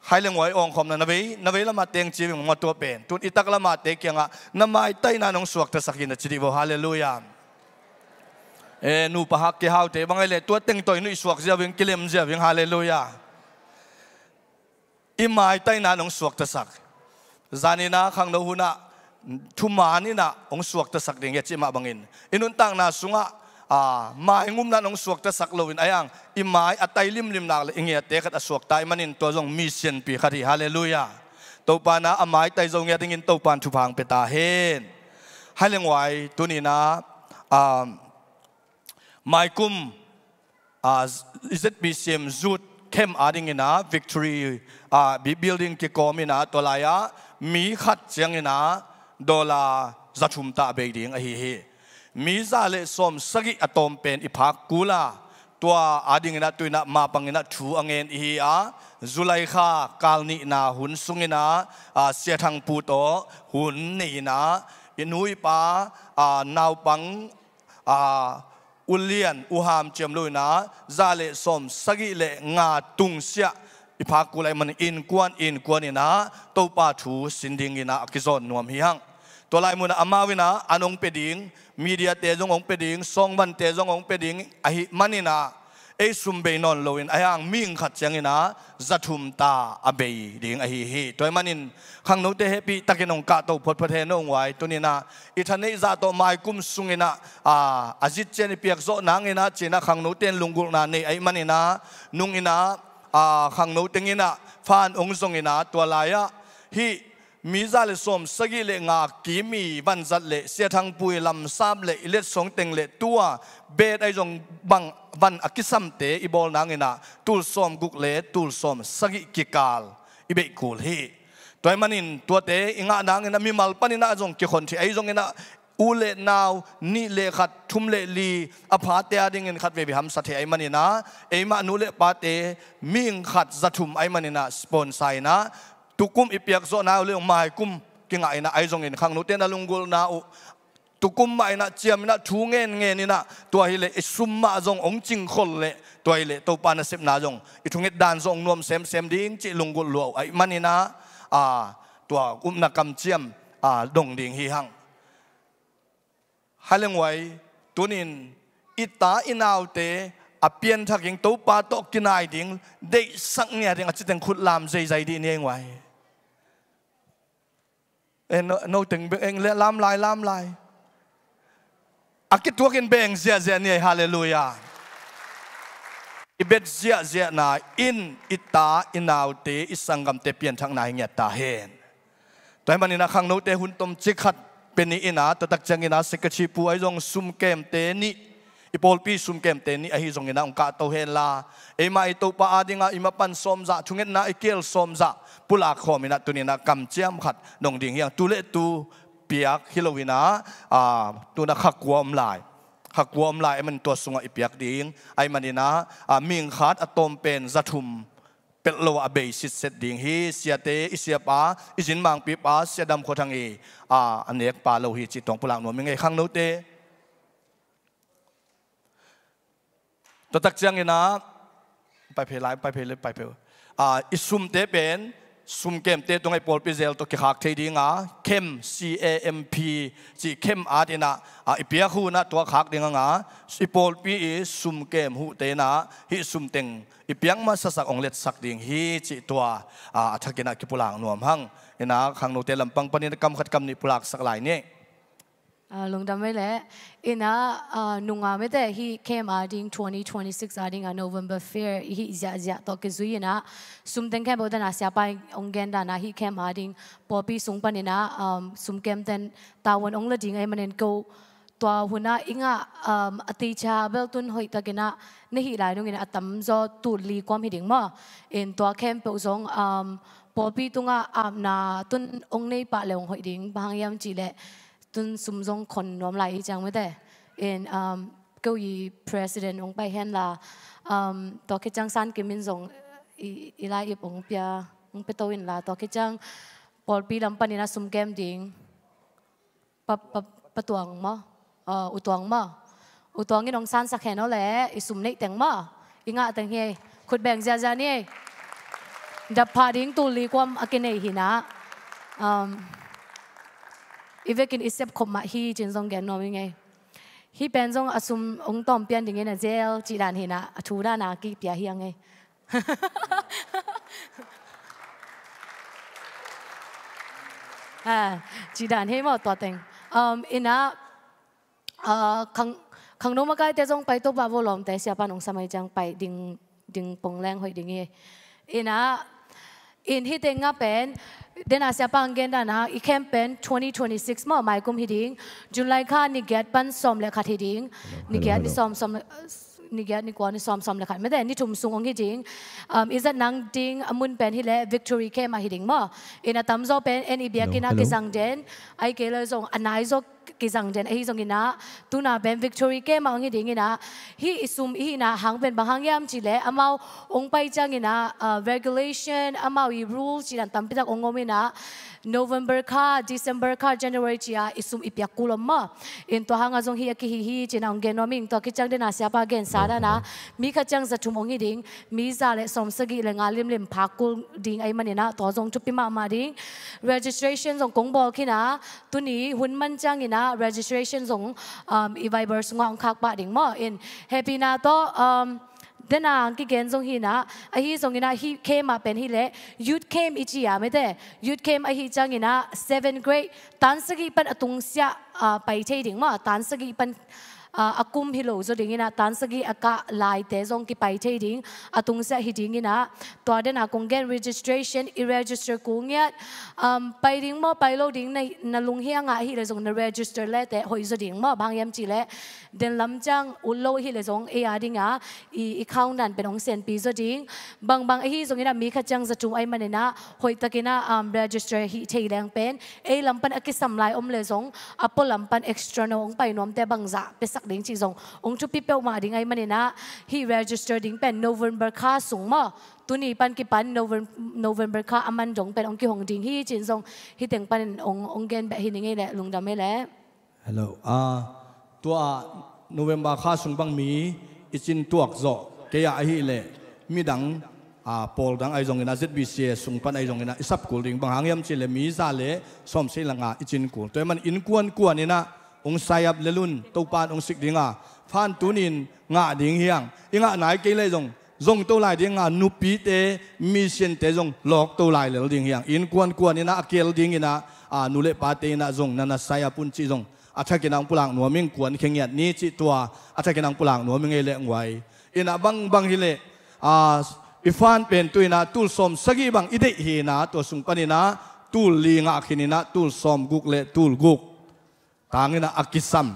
Hai le nguai awngkhawmna na vei, na vei lamah teng ci ving maw tua pen. Tun i tak lamah te kiangah na maitaina in hong suaktasak hi na ci dih vo. Halleluiah. E, nupa hak kihaute bang ei le tua teng tawh i nuih suak zia ving, kilem zia ving. Halleluiah. I maitaina in hong suaktasak. Zanin ah khangno hun ah thuman in ah hong suaktasak ding hi a cih mah bangin, i nuntakna sungah, a, maingumna in hong suaktasak loin a iang i mai a tai limlim nak le i ngiatte khat a suakta ahih manin tua zong mi sianpi khat hi. Halleluiah. Topan ah a maitai zo ngiat dingin Topan thupha hong pia ta hen. Hai le nguai, tuni in ah, a, maikum, a, Z B C M Youth Camp adingin ah Victory, a, bi-, building kikawm in ah tua lai-ah mi khat ciangin ah dollar za thum ta a bei ding ahi hi. Mi za le sawm sagih a tawm pen i phak kul a, tua adingin ah tu in ah mapangin ah thu a ngen i hi a, July kha kal nihna hun sungin ah, a, Sia Thang Pu tawh hun nei in ah i nu i pa, a, naupang, a, ulian uham ciam lo in ah za le sawm sagih le nga tungsiah i phak kul ahih manin innkuan innkuan in ah Topa thu sin dingin ah a kizawn nuam hi hang. Tua lai munah amau in ah an hong pia ding, media te zong hong pia ding, sawngvante zong hong pia ding ahih manin ah ei sum bei nawn loin a iang mihing khat ciangin ah za thum ta a bei ding ahi hi. Tua ahih manin khangnote hehpihtakin hong kahto photphot hen. No nguai, tuni in ah i thaneih zah tawh maikum sungin ah, a, a zit ciang i piak zawh nangin ah ci in ah khangnote in lunggulhna nei ahih manin ah nung in ah, a, khangno teng in ah fan hong zong in ah tua lai-ah hih mi za le sawm sagih le nga kim i vanzat le Sia Thang Pu i lamsap le i letsong teng le tua bet ahi zong bang van a kisamte i bawl nangin ah tul sawm guk le tul sawm sagih kikal i beih kul hi. Tua ahih manin tuate i ngah nangin ah mimal panin ah zong kikhon thei ahi zongin ah u le nau nih le khat, thum le li a phate adingin khat veve hamsa thei ahih manin ah eimah nu le pate mihing khat za thum ahih manin ah sponsor in ah tukum i piak zawhna uh le maikum kingah in ah ahi zongin khangnote in ah lunggulhna uh tukum mah in ah ciam in ah thu ngen ngen in ah tua hi leh i sum mah zong hong cingkhol leh tua hi leh Topa nasepna zong i thunget dan zong hong nuam semsem ding cih lunggulh lua uh ahih manin ah, a, tua upna kamciam, a, dong ding hi hang. Hai le nguai, tunin i ta i naute a pianthak in Topa tawh kinai ding deihsak ngiat ding a citeng khut lam zeizai dih ni ei nguai. E, no, no teng beng eng le lam lai, lam lai. A kituakin beng ziahziah ni ei. Halleluiah. I bet ziahziahna in i ta i naute i sanggamte pianthakna hi ngiat ta hen. Tua ahih manin ah khangnote hun tomcik khat pia ni in ah tua tak ciangin ah secretary pu ahi zong sumkemte nih, i pawlpi sumkemte nih ahi zongin ah hong kahto henla, eimah i Topa adingah i mapan sawmzah, thungetna i keel sawmzah pulak khawm in ah tuni in ah kamciam khat dong ding hi hang. Tu le tu piak hi lo in ah, a, tu in ah kha kua om lai. Kha kua om lai ahih manin tua sungah i piak ding ahih manin ah, a, mihing khat a tawm pen za thum pelh lo a bei sitset ding hi. Siate, i siapa, i zinmangpipa Sia Dam Khua Thang i, a, a nekpa lo hi cih tawh pulak nuam ing ei khangnote. Tua tak ciangin ah, pai phei lai, pai phei le, pai phei. A, i sumte pen sumkemte tungah i pawlpi zel tawh kikhak thei ding a, camp, C A M P cih camp adingin ah, a, i piak hun ah tua khak ding hang a, i pawlpi i sumkem huhte in ah hih sumteng i piak masasak hong letsak ding hi cih tua, a, a thakin ah kipulak nuam hang. In ah khangnote lampang panin kam khat kam nih pulaksak lai ni. A, lungdam ei le. In ah, a, nunga mite hih camp ading twenty twenty-six ading a November fair i hih ziahziah tawh kizui in ah sumteng camp bawldan a siapa in hong gen dan ah hih camp ading pawlpi sung panin ah, um, sumkemten tavuan hong la ding ahih manin ko tua hun ah i ngah, um, a teacher bel tun hoihtakin ah na hih lai nungin a tamzaw tul li kuam hi ding maw. In tua khempeuh zong, um, pawlpi tungah apna tun hong nei pah le hong hoih ding, bang hang hiam cih leh tun sum zong khon nuam lai hi ciang mite. In, um, ko i president hong pai henla, um, tua khit ciang San Kim in zong i, i lai ip ong pia, ong pia to in la, tua khit ciang pawlpi lam panin a sum kem ding. Pa, pa, pa Tuang maw? Uh, U Tuang maw? U Tuang in ong sansak hen aw le, i sum neih teng maw? I ngah teng hi, khut beng ziazia ni. Dap phah ding tul li kuam a kinei hi na. Um, i vekin i sep khop mah hi cin zong gen nuam i ngei. Hi pen zong a sum ong tawm pian dingin a zel cih dan hi na, a thu dan a kipia hi a ngei. Ah, cih dan hei maw tua teng. Um, ina, ah, khang, khangno makaite zong pai to pa vo lawmte siapa nong samai ciang pai ding, ding pong leng hoih ding hi. Ina, in hi teng nga pen, dena siapa ang gen dana, i camp pen twenty twenty-six maw, mai kum hi ding. July kha ni giat pan sawm le khat hi ding. Ni giat ni sawm, sawm le, ni giat, ni kua, ni sawm, sawm le khat mete, ni thum sung ong hi ding. Um, i zat nang ding a mun pen hi le Victory Camp a hi ding maw? In a tamzaw pen en i biakinn a kizang den, ai kei le zong a nai zaw kizang den ahi zong ina, tuna pen Victory Camp a ong hi ding ina, hi i sum i hi ina hang pen bang hang hiam ci le amau ong pai ciang ina, uh, regulation, amau i rule ci dan tampi tak ong om ina, November kha, December kha, January cia i sum i piak kul om maw? In tua hanga zong hi a kihi hi cina ong gen nuam ing, tua khit ciang dena siapa gensa dana, mi khat ciang za thum ong hi ding, mi za le sawm sagih le nga limlim phak kul ding ahi manina, tua zong thupi mahmah ding. Registration zong kong bawl khin a, tuni hun man ciang ina registration zong, um, i Viber sunga ong khak pah ding maw? In hehpihna tawh, um, dena ang kigen zong hi na, ahi zong ina hi camp ah pen hi le, youth camp i ci a mete, youth camp ahi ciang ina, seven grade, tan sagih pan a tungsiah, ah, pai thei ding maw, tan sagih pan, ah, a kum hi lo zaw ding ina, tan sagih a kah laite zong kipai thei ding, a tungsiah hi ding ina, tua dena kong gen registration, i register kul ngiat, um, pai ding maw, pai lo ding na, na lunghiang ah hi le zong na register le te, hoih zaw ding maw, bang hiam ci le, den lam ciang ut lo hi le zong ei a dinga i, i count dan pen ong senpi zaw ding. Bangbang ahi zongina mi khat ciang za thum ahi manina hoihtakina, um, register hi thei leng pen ei lam pan a kisam lai om le zong a pua lam pan extra no ong pai nuamte bangzah piasak ding cih zong ong thupi peuhmah ding ahi manina hi register ding pen November kha sung maw? Tuni pan kipan Novem-, November kha a man dong pen ong kihong ding hi cin zong hi teng panin ong, ong gen beh hi ning ei le lungdam ei le. Hello. Ah, tua November kha sung bang mi i cin tuak zawh kei ah ahi le midang, ah, pawl dang ahi zongina Z B C A sung pan ahi zongina i sap kul ding bang hang hiam ci le mi za le sawm sei le nga i cin kul. Tua man innkuan kuan ina ong sai ap le lun Topan ong sik dinga phan tunin ngah ding hiang i ngah nai kei le zong zong to lai dinga nupite missionte zong lawk to lai lel ding hiang innkuan kuan ina a kel ding ina, ah, nu le pate ina zong nana sai ap un ci zong a thakin ang pulak nuam ing kuan khengiat ni cih tua a thakin ang pulak nuam ing ei le nguai. Ina bangbang hi le, ah, i fan pen tu ina tul sawm sagih bang i deih hi ina tua sung pan ina tul li ngah khin ina tul sawm guk le tul guk tang ina a kisam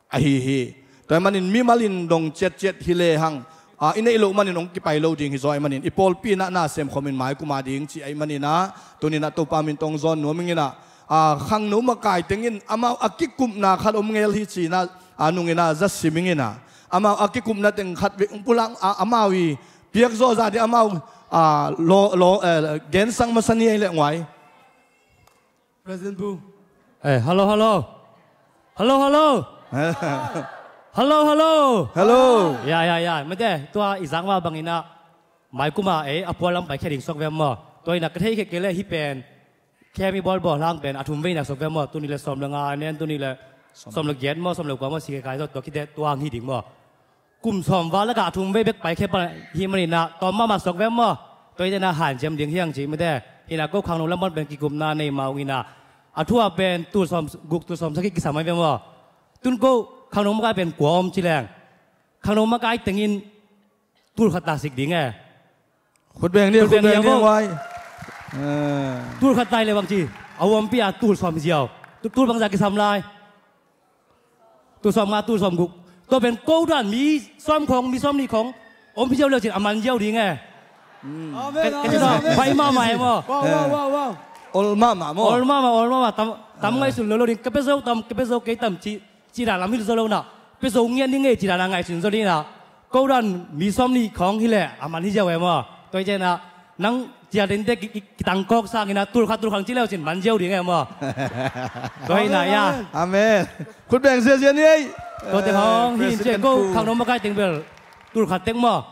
ahi hi. Tua manin mimalin dong ciatciat hi le hang, ah, i neih loh manin ong kipai lo ding hi zaw ahi manin i pawlpi ina na sem khomin mai kuma ding ci ahi manina tunina Topa min tong zawn nuam ing ina, ah, khangno makai tengin amau a kikupna khat om ngel hi cina, ah, nungina za sim ing ina amau a kikupna teng khat vek ong pulak, ah, amau i piak zawh zah ding amau, ah, lo, lo, eh, gensang masa ni ei le nguai. President Bu. Eh, hello, hello. Hello, hello. Hello, hello. Hello. Ya, ya, ya. Mete, tua i zang ma bangina mai kuma, eh, a pua lam pai khe ding sok ve maw? Tua ina ka thei khe kei le hi pen khe mi bawl bawl hang pen a thum veina sok ve maw? Tuni le sawm le nga nen, tuni le sawm le giat maw, sawm le kua maw, si khe kai tua khite tua hang hi ding maw? Kum sawm val lakah a thum vei bek pai khe pan hi manina tawm mahmah sok ve maw? Tua i tena hanciam ding hiang ci mite. Ina ko khangno lam pan pen kikupna nei ma ung ina a thu a pen tul sawm guk tul sawm sagih kisam ai ve maw? Tun ko khangno makai pen kua om ci leng khangno makai tengin tul khat ta sik ding e. Khut beng ni, khut beng ni, khut beng ni, vo. Tul khat tai le bang ci a uampi a tul sawm ziau. Tu-, tul bangza kisam lai. Tul sawm nga, tul sawm guk. Tua pen ko dan mi sawm khong, mi sawm nih khong om hi ziau leu cin a man ziau ding e. Amen, amen, amen. Pai mahmah e maw? Wow, wow, wow, wow. Ol mahmah maw? Ol mahmah, ol mahmah. Tam, tam ngaihsun lo lo ding. Ka pia zo tam, ka pia zo kei tam ci, ci dan lam hi zo lo na. Pia zo ngiat ni ngei ci dan a ngaihsun zo ding na. Ko dan mi sawm nih khong hi le a man hi ziau e maw? Tua hi ciangin ah nang ciatengte ki, ki, kitangkawk sangin ah tul khat tul khat ci leu cin man ziau ding e maw? Tua hi na ia. Amen. Khut beng ziazia ni ei. Tua teng hong hi in ciah ko khangno makai teng bel tul khat teng maw?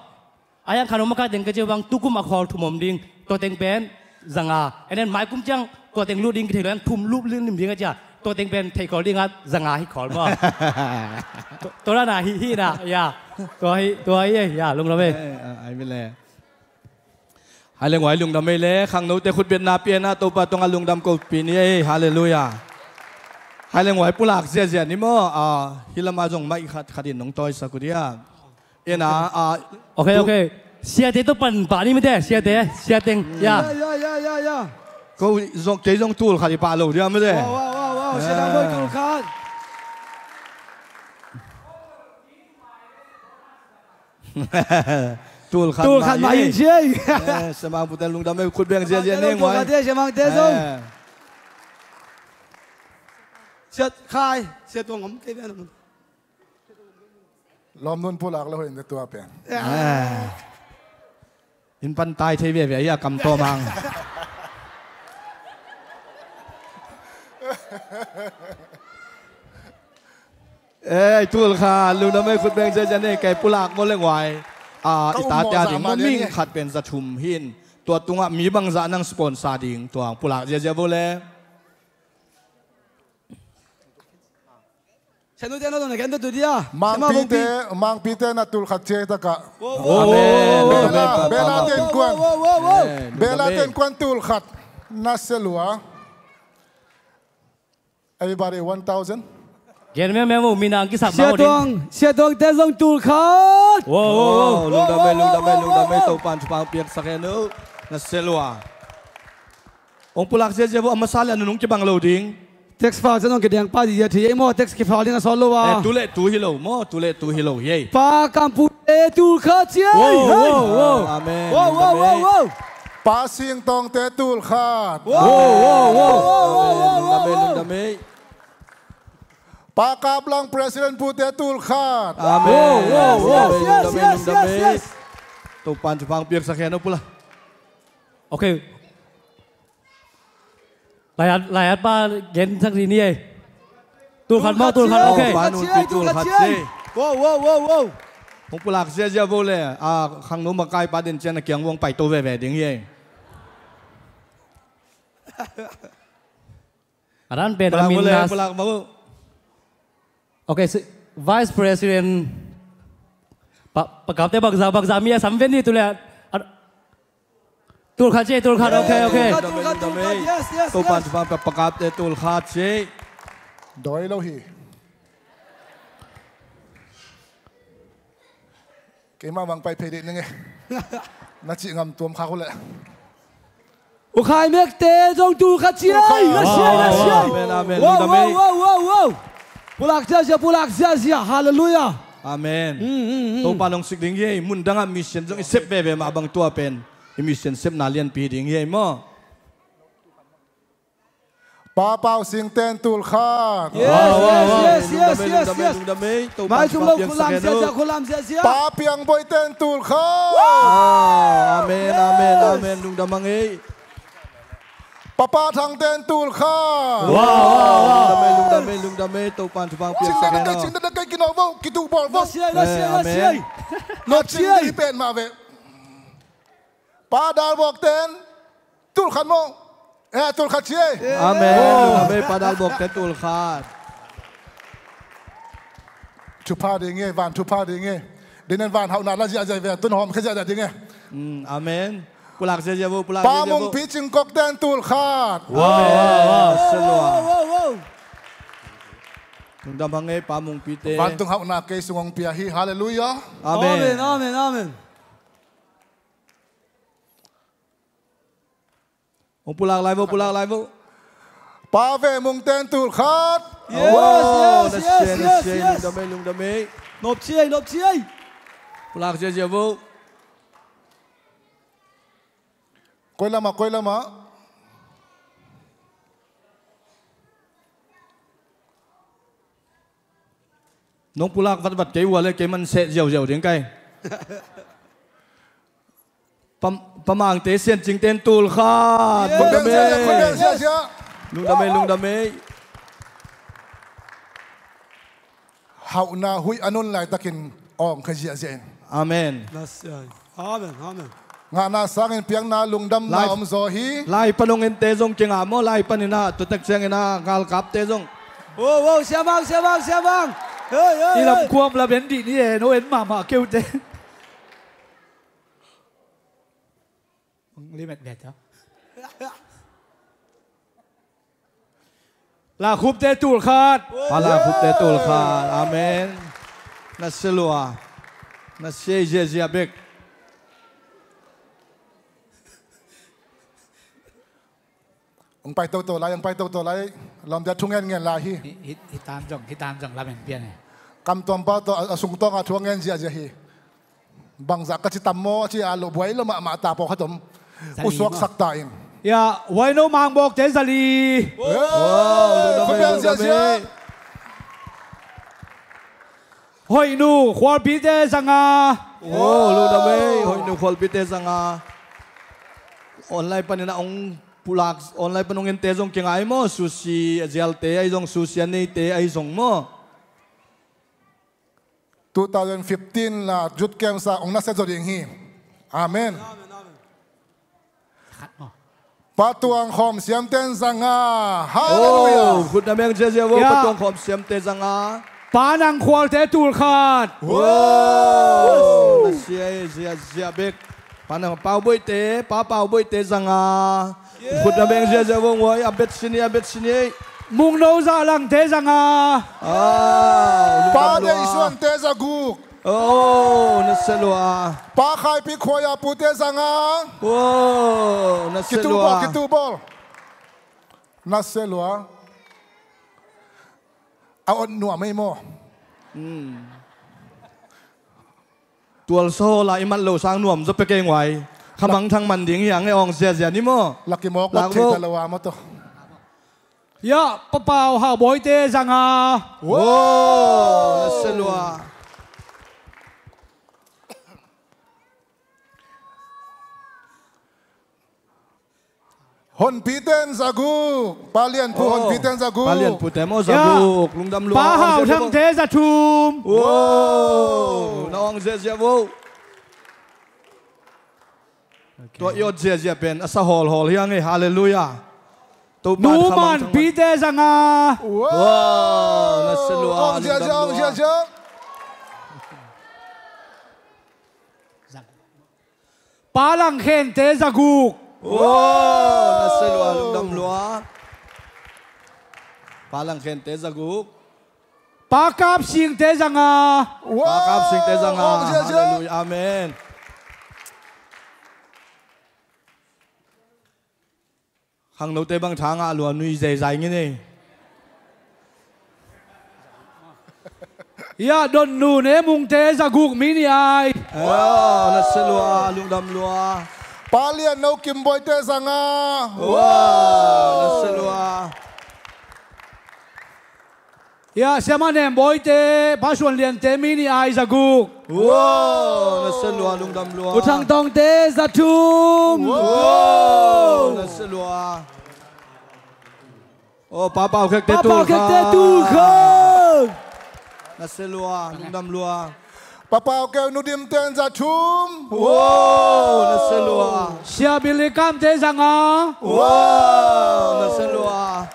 A yang khangno makai teng ka ciah bang tukum a khawl thum om ding. Tua teng pen zanga. And then mai kum ciang tua teng lut ding kithei lo in thum lut lim ding a ciah. Tua teng pen thei khawl ding a zanga hi khawl maw? Tua, tua na hi, hi na ia. Tua hi, tua hi ia lungdam ei. Ai mi le. Hai le nguai lungdam ei le, khangnote khutbetna piana Topa tungah lungdam ko pi ni ei, halleluiah. Hai le nguai pulak ziazia ni maw, a, hi lama zong mai khat khat in nong tawisak uh dia. Ena, a, ok, tu- ok. Siate tawh pan pah ni mate, siate, siateng, ya. Ya, ya, ya, ya, ya. Ko zong, kei zong tul khat i pah lo dia mate. Wow, wow, wow, wow, siateng doi tul khat. Tul khat mah hi ciai. Semang pute lungdam ei khut beng ziazia ni nguai. Semang te zong. Siat khai, siat tuang om kei bia. Lawm nun pulak lo hin tua pen. In pan tai thei veve ia kam tawm hang. Ei, tul khat, lungdam ei khut beng ziazia ni, kei pulak maw le nguai. A, i tate a ding maw ming khat pen za thum hin. Tua tungah mi bangzah nang sponsor ding, tua pulak ziazia vo le. Sianu te no dong na gen tu dia. Mangpite, mangpite na tul khat ciai taka. Amen. Bela, bela ten kuan. Bela ten kuan tul khat. Na selua. Everybody, one thousand. Gen mem mem u minang kisap ma. Siatuang, siatuang te zong tul khat. Wow, wow, wow. Lungdam ei, lungdam ei, lungdam ei, Topan thupha piaksak hen uh. Na selua. Hong pulak ziazia vo a masa le a nunung kibang lo ding. Text file cian hong kidiang pa dizia thei ei maw, text kifile ding a sawt lo a. Eh, tu le tu hi lo maw, tu le tu hi lo hi ei. Pa Kampute tul khat ciai. Wow, wow, wow. Amen. Wow, wow, wow, wow. Pa Singtawngte tul khat. Wow, wow, wow. Amen. Lungdam ei, lungdam ei. Pa Kaplang President pute tul khat. Amen. Wow, wow, wow. Lungdam ei, lungdam ei. Topan thupha piaksak hen uh pulak. Ok. Laiat, laiat pa gensak dih ni ei. Tul khat maw, tul khat, ok. Pa Nunpi tul khat ciai. Wow, wow, wow, wow. Hong pulak ziazia vo le, a, khangno makai pa den cian a kiang vong paito veve ding hi ei. A dan pen a min nas. Pulak maw. Ok, Vice President. Pa, pakapte bakza, bakza mi a samven ni tu le. Tul khat ciai, tul khat, ok, ok. Tul khat, tul khat, tul khat, yes, yes, yes. Topan thupha pakapte tul khat ciai. Doi lo hi. Keimah mang pai phei dih ning e. Na cih ngam tuam khak uh leh. U Khai Mekte zong tul khat ciai. Tul khat. Nasiai, nasiai. Amen, amen. Wow, wow, wow, wow. Pulak ziazia, pulak ziazia. Halleluiah. Amen. Topa nong sik ding hi ei, mundangah mission zong i sep veve mah bang tua pen i mission sepna lianpi ding hi ei maw? Pa Pau Sing ten tul khat. Yes, yes, yes, yes, yes. Mai tum lo, khulam ziazia, khulam ziazia. Pa Piang Boi ten tul khat. Amen, amen, amen. Lungdam hang ei. Papa Thang ten tul khat. Wow, wow, wow. Lungdam ei, lungdam ei, lungdam ei. Topan thupha piaksak hen aw. Cingdana kei, cingdana kei, kino vo, kitu bawl vo. Nasiai, nasiai, nasiai. Nopciai. Nopciai pen mah ve. Pa Dal Bawk ten tul khat maw. Eh, tul khat ciai. Amen. Lungdam ei, Pa Dal Bawk ten tul khat. Thupha ding e, van thupha ding e. Denen van hauhna la ziahziah ve, tun hawm khia ziahziah ding e. Amen. Pulak ziazia vo, pulak ziazia vo. Pa Mung Pi Cing Kok ten tul khat. Wow, wow, wow. Wow, wow, wow. Lungdam hang ei, Pa Mung Pi te. Vantung hauhna kei sung hong pia hi. Halleluiah. Amen. Amen, amen, amen. Hong pulak lai vo, pulak lai vo. Pa Ve Mung ten tul khat. Yes, yes, yes, yes, yes. Lungdam ei, lungdam ei. Nopciai, nopciai. Pulak ziazia vo. Koi lamah, koi lamah. Nong pulak vatvat kei ua le kei man seh ziauziau ding kai. Pa, Pa Mangte Siancingte in tul khat. Lungdam ei. Lungdam ei, lungdam ei. Hauhna huih a nun laitakin awng kha ziahziah in. Amen. Amen, amen. Ngahna sangin piakna lungdamna om zaw hi. Lai pan hong ente zong kingah maw, lai panin ah, tuatak ciangin ah, ngalkapte zong. Wow, wow, Sia Mang, Sia Mang, Sia Mang. Hei, hei, hei. I lamkuam lam en dih ni e, no en mahmah keute. Limit better. Lakhupte tul khat. Pa Lakhupte tul khat. Amen. Na sia lua. Na sia ziahziah bek. Hong pai toto lai, hong pai toto lai. Lawmte a thu ngen ngen lai hi. Hi, hi, hi tam zong, hi tam zong lamen pian e. Kam tuam pa tawh a, a sung tawngah thu a ngen ziahziah hi. Bangzah ka ci tam maw, ci a lo buai lo mahmah ta pawh khat om. Usuak sak ta in. Ya, Huaino Mangbawkte zali. Wow, lungdam ei, lungdam ei. Hoihnu Khualpite zanga. Wow, lungdam ei, Hoihnu Khualpite zanga. Online panin a hong pulak, online pan hong ente zong kingai maw, sushi a zialte ahi zong, sushi a neite ahi zong maw. Two thousand fifteen la Youth Camp sa ong nasia zaw ding hi. Amen. Pa Tuang Khawm Siamte zanga. Halleluiah. Oh, khut na meng ziazia vo. Pa Tuang Khawm Siamte zanga. Pa Nang Khualte tul khat. Wow. Nasia ziazia bek. Pa Nang Pau Boite, Pa Pau Boite zanga. Khut na beng ziazia vong uai, a bet sini, a bet sini. Mungno Zalangte zanga. Ah, Pa Deisuante zaguk. Oh, nasia lua. Pa Khaipi Khuaya Pute zanga. Oh, nasia lua. Kitu bol, kitu bol. Nasia lua. A ot nuam ei maw. Tualsa hawla i mat lo sang nuam zaw pia kei nguai. Khamangthang man ding hi hang e, awng ziazia ni maw. Laki mawk mat thei ta lo a maw tawh. Ya, Pa Pau Hau Bawite zanga. Wow, nasia lua. Honpite in zaguk. Pa Lianpu Honpite in zaguk. Pa Lianpute maw zaguk. Lungdam lua. Pa Hau Thangte zathum. Wow. Na awng ziazia vo. Tua i ot ziazia pen a sa hawlhawl hi hang e. Halleluiah. Nu Manpite zanga. Wow. Nasia lua. Awng ziazia, awng ziazia. Pa Langkhente zaguk. Wow, nasia lua, lungdam lua. Pa Langkhente zaguk. Pa Kapsingte zanga. Wow. Pa Kapsingte zanga. Halleluiah. Amen. Khangnote bang tha ngah lua, nui zeizai ngin ei. Ya, Don Nu Ne Mungte zaguk mi ni ai. Nasia lua, lungdam lua. Pa Lian No Kim Boite zanga. Nasia lua. Ya, Siama Nem Bawite, Pa Suan Liante mi ni ai zaguk. Wow, nasia lua, lungdam lua. U Thang Tawngte zathum. Wow, nasia lua. Oh, Pa Pau Khekte tul khat. Nasia lua, lungdam lua. Pa Pau Keu Nu Dimte zathum. Wow, nasia lua. Sia Billy Kamte zanga. Wow, nasia lua.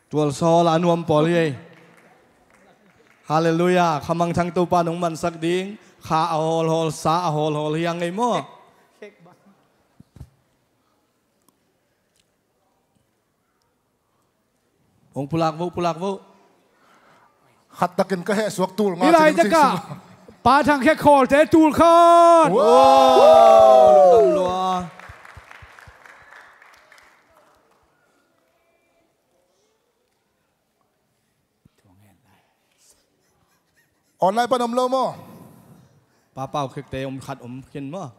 Tualsa hawla a nuam pawl hi ei. Halleluiah. Khamangthang Topa nong mansak ding. Kha a hawlhawl, sa a hawlhawl hi hang ei maw. Hong pulak vo, pulak vo. Khat takin ka heh suak tul nga. I lai ci ding takah Pa Thang Khek Khawlte tul khat. Wow. Lungdam lua. Online pan om lo maw? Pa Pau Khekte om khat om khin maw?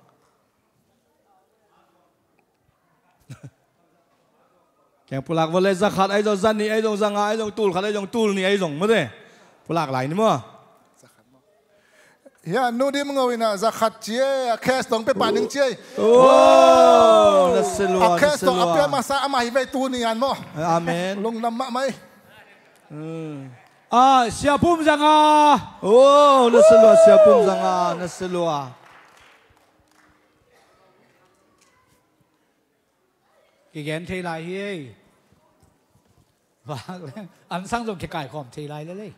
Keng pulak vo le, za khat ahi zong, za nih ahi zong, za nga ahi zong, tul khat ahi zong, tul nih ahi zong, maw te? Pulak lai ni maw? Hia, Nu Dim Ngo in a za khat ci ei, a cash tawng pia pah ning ci ei. Oh, na se lua, a cash tawng a pia masa amah hi vei tuni an maw. Amen. Lungdam mahmah ei. Ah, Sia Pum za nga. Oh, na se lua, Sia Pum za nga, na se lua. Kigen thei lai hi ei. Vak leng an sang zong kikaikhawm thei lai lel ei.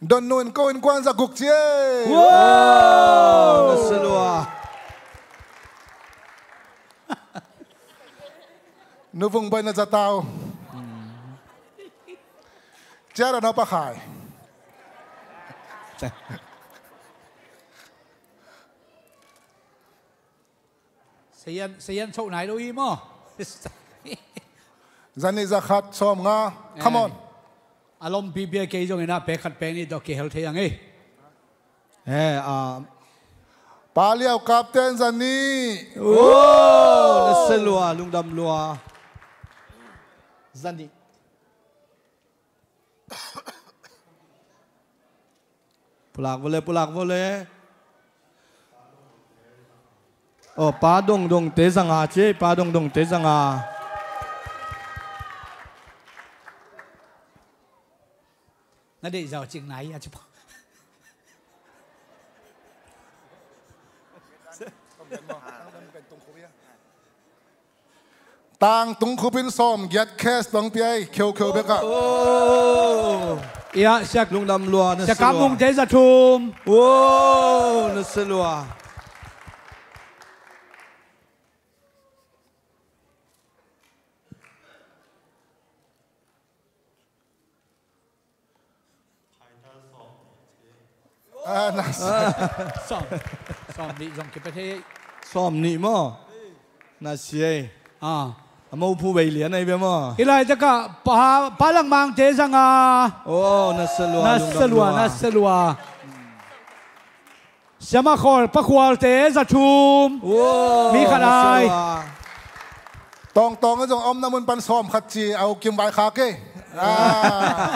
Don Nu in ko innkuan za guk ci ei. Wow! Na se lua. Nu Vung Bawi na za tau. Cia ra no pa khai. Sayan, sayan so nai lo hi maw. Za nih, za khat, sawm nga. Come on. A lompi bia kei zong in a pek khat pek nih tawh kihel thei ang ei. Eh, ah. Pa Liau Kapten za nih. Oh, na se lua, lungdam lua. Za nih. Pulak vawle, pulak vawle. Oh, Pa Dong Dong te za nga ci ei, Pa Dong Dong te za nga. Na deih zau cing nai a ci pah. Tang Tung Khup in sawm giat cash tawng pia ei, kheukheu bek ah. Oh. Ia, Sia, lungdam lua, na se lua. Sia Kam Mung te za thum. Oh, na se lua. Ah, na sia. Sawm, sawm nih zong kipia thei. Sawm nih maw? Na sia ei. Ah. A mophu vei lian ahi bia maw? Hi laitakah Pa, Pa Lang Mang te za nga. Oh, na se lua, na se lua, lungdam lua, na se lua. Siama Khawl, Pa Khual te za thum. Wow, mi khat ai. Tawngtawng in zong a omna mun pan sawm khat ci, a ukim vai kha kei. Ah.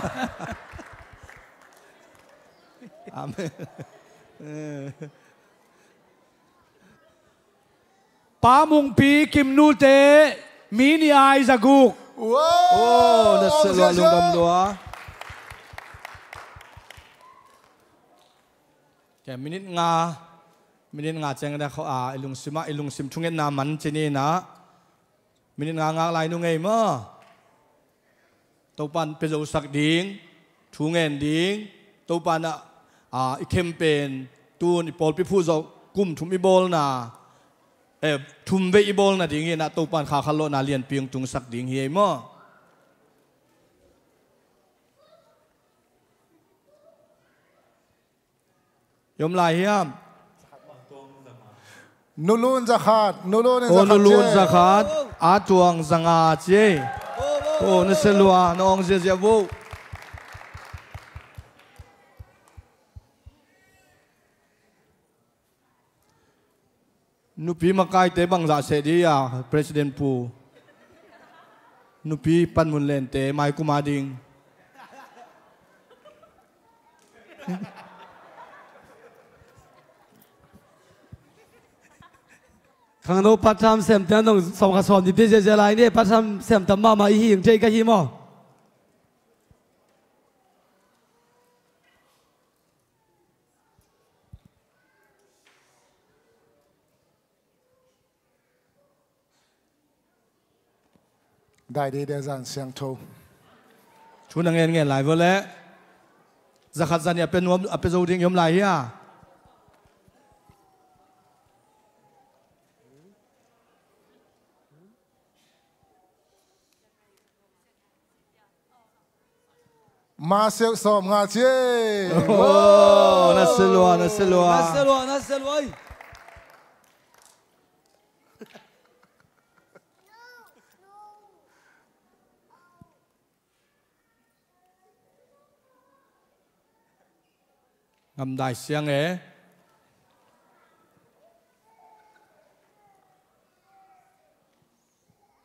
Amen. Pa Mungpi Kim Nu te, mi nih ai za guk. Wow, na se lua, lungdam lua. Kei minute nga, minute nga ciang dah kho a, i lungsim ah, i lungsim thungetna man ci ni na. Minute nga ngak lai nung ei maw. Topa'n pia zosak ding, thu ngen ding, Topa'n a, a, i campaign, tun i pawlpi phuh zawh kum thum i bawlna, eh, thum vei i bawlna ding hi na, Topa'n kha khat lawhna lianpi hong tungsak ding hi ei maw. I om lai hiam? Nulun za khat, nulun in za khat, nulun za khat, a tuang za nga ci ei. Oh, na se lua, na awng ziazia vo. Nupi makaite bangzah seh dih a, President Pu. Nupi panmun lente mai kuma ding. Khangno patham semte an dong sawm kha sawm ni pi zia zia lai ni, patham sem tam mahmah i hing thei ka hi maw? Dai dei dei zan siangtho. Thu na ngen ngen lai vua leh. Zakhat zan i a pia nuam, a pia zo ding i om lai hia? Maseuh sawm nga ci. Oh, na selua, na selua. Na selua, na selua, ai. Ngamdai siang e.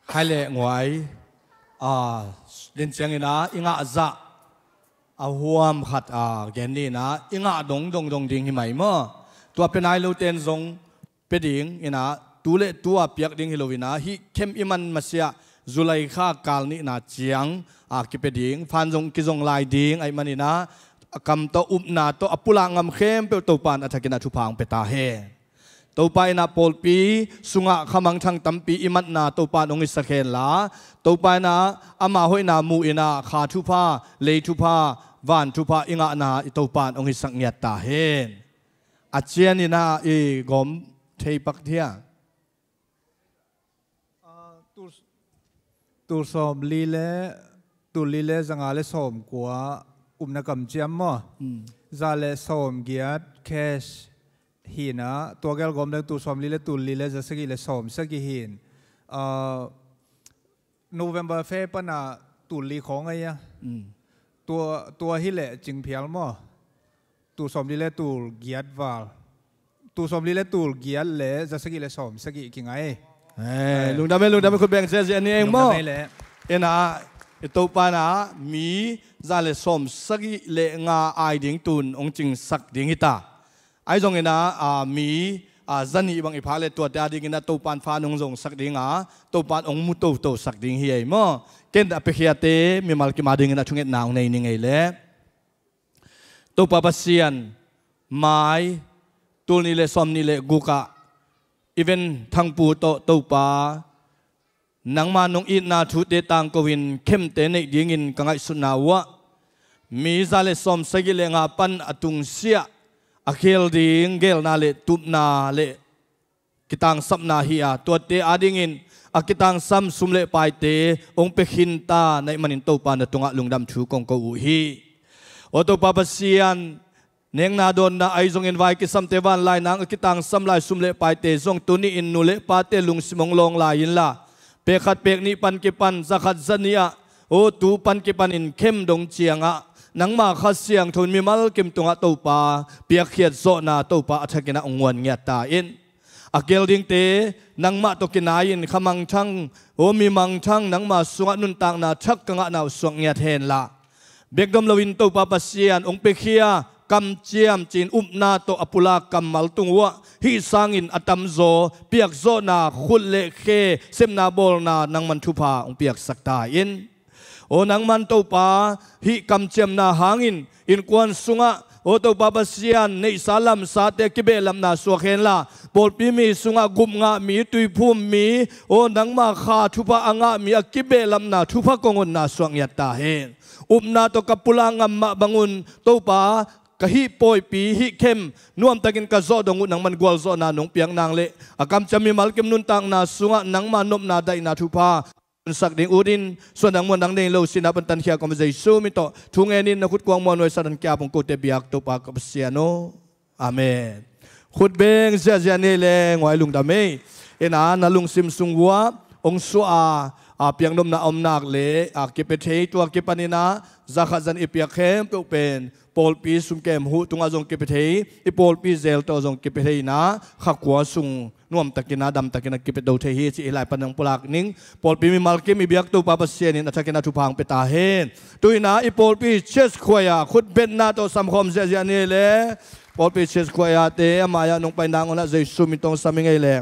Khai le nguai. A, den ciangin a, i ngah zah. a huam khat a gen ni in ah, i ngah dong dong dong ding hi mai maw? Tua pia nai lote in zong pia ding in ah, tu le tu a piak ding hi lo in ah, hih camp i man masiah July kha kal nihna ciang a kipia ding, fund zong kizong lai ding ahih manin ah, a kam tawh, upna tawh, a pulak ngam khempeuh Topa in a thakin ah thupha hong pia ta hen. Topa in ah pawlpi sungah khamangthang tampi i matna Topa in hong hisak henla, Topa in ah ama hoihna mu in ah kha thupha, lei thupha, van thupha i ngahna i Topa in hong hisak ngiat ta hen. A cian in ah i gawm thei pak dia. Ah, tul, tul sawm li le, tul li le za nga le sawm kua upna kamciam maw? Hmm. Za le sawm giat cash hi in ah, tua gel gawm leng tul sawm li le tul li le za sagih le sawm sagih hi in. Ah, November fe pan ah tul li khawng ahi a. Hmm. Tua, tua hi leh cingphial maw? Tul sawm li le tul giat val. Tul sawm li le tul giat le za sagih le sawm sagih kingai. Eh, lungdam e, lungdam e, khut beng ziahziah ni eng maw? Lungdam e le. In ah, i Topa in ah mi za le sawm sagih le nga ai ding tun hong cingsak ding hi ta. Ahi zongin ah, ah, mi, ah, za nih bang i phak le tuate a dingin ah Topa in fund hong zongsak ding a, Topa in hong mu totosak ding hi ei maw? Ken a piakhiate mimal kim a dingin ah thungetna hong nei ning ei le. Topa Pasian, mai tul nih le sawm nih le guk ah i ven Thangpu tawh Topa, nangma nong itna thute tangko in camp-te neih dingin ka ngaihsutna uh ah, mi za le sawm sagih le nga pan a tungsiah a khel ding geelna le tupna le kitangsapna hi a, tuate a dingin a kitangsam sum le paite hong pia khin ta na hih manin Topa na tungah lungdam thu kong ko uh hi. Aw Topa Pasian, nekna dawnna ahi zongin vai kisamte vanlai nang a kitangsam lai sum le paite zong tuni-in nu le pate lungsim hong lawng lai inla, pek khat pek nih pan kipan, za khat za nih ah, aw tu pan kipanin camp dong ciangah nangma Kha Siangtho in mimal kim tungah Topa piakkhiat zawhna Topa a thakin ah hong nguan ngiat ta in. A kel dingte nangmah tawh kinai-in kha mangthang, aw mi mangthang, nangma sungah nuntakna thak ka ngahna uh suak ngiat henla, bek dom loin Topa Pasian hong piakhia kamciam ci-in upna tawh a pulak kammal tung uh ah, hih sangin a tamzaw piakzawhna, khut le khe sepna bawlna nangman thupha hong piaksak ta in. Aw nangman Topa, hih kamciamna hangin innkuan sungah, aw Topa Pasian, neihsa lamsate a kibehlapna suak henla, pawlpi mi sungah gup ngah mi, tuiphum mi, aw nangma kha thupha a ngah mi a kibehlapna thupha kong honna suak ngiat ta hen. Upna tawh ka pulak ngam mah bangun Topa, ka hih pawipi, hih camp nuamtakin ka zawh dong uh nangman gualzawhna nong piak nang le a kamciam mimal kim nuntakna sungah nangma nopna daihna thupha sak ding ut in, suandang muandang nei lo sihna pan tankhia kawm Jesu min tawh thu ngenin na khut kuang muanhuai Satan kiap hong kote biak Topa ka Pasian aw. Amen. Khut beng ziahziah ni le nguai lungdam ei. Ina na lungsim sung uh ah hong suah a, a piaknopna a om nak le a kipia thei, tua kipanin ah za khat zan i piak khempeuh pen pawlpi sumkem huh tungah zong kipia thei, i pawlpi zel tawh zong kipia thei ina, kha kua sung nuamtakin ah damtakin ah kipia do thei hi ci hi lai pan nang pulak ning. Pawlpi mimal kim i biak Topa Pasian in a thakin ah thupha hong pia ta hen. Tu ina i pawlpi church choir ah khut betna tawh samkhawm ziahziah ni le, pawlpi church choir te a mai-ah nong pai nang un ah Jesu min tawh sam i ngei le.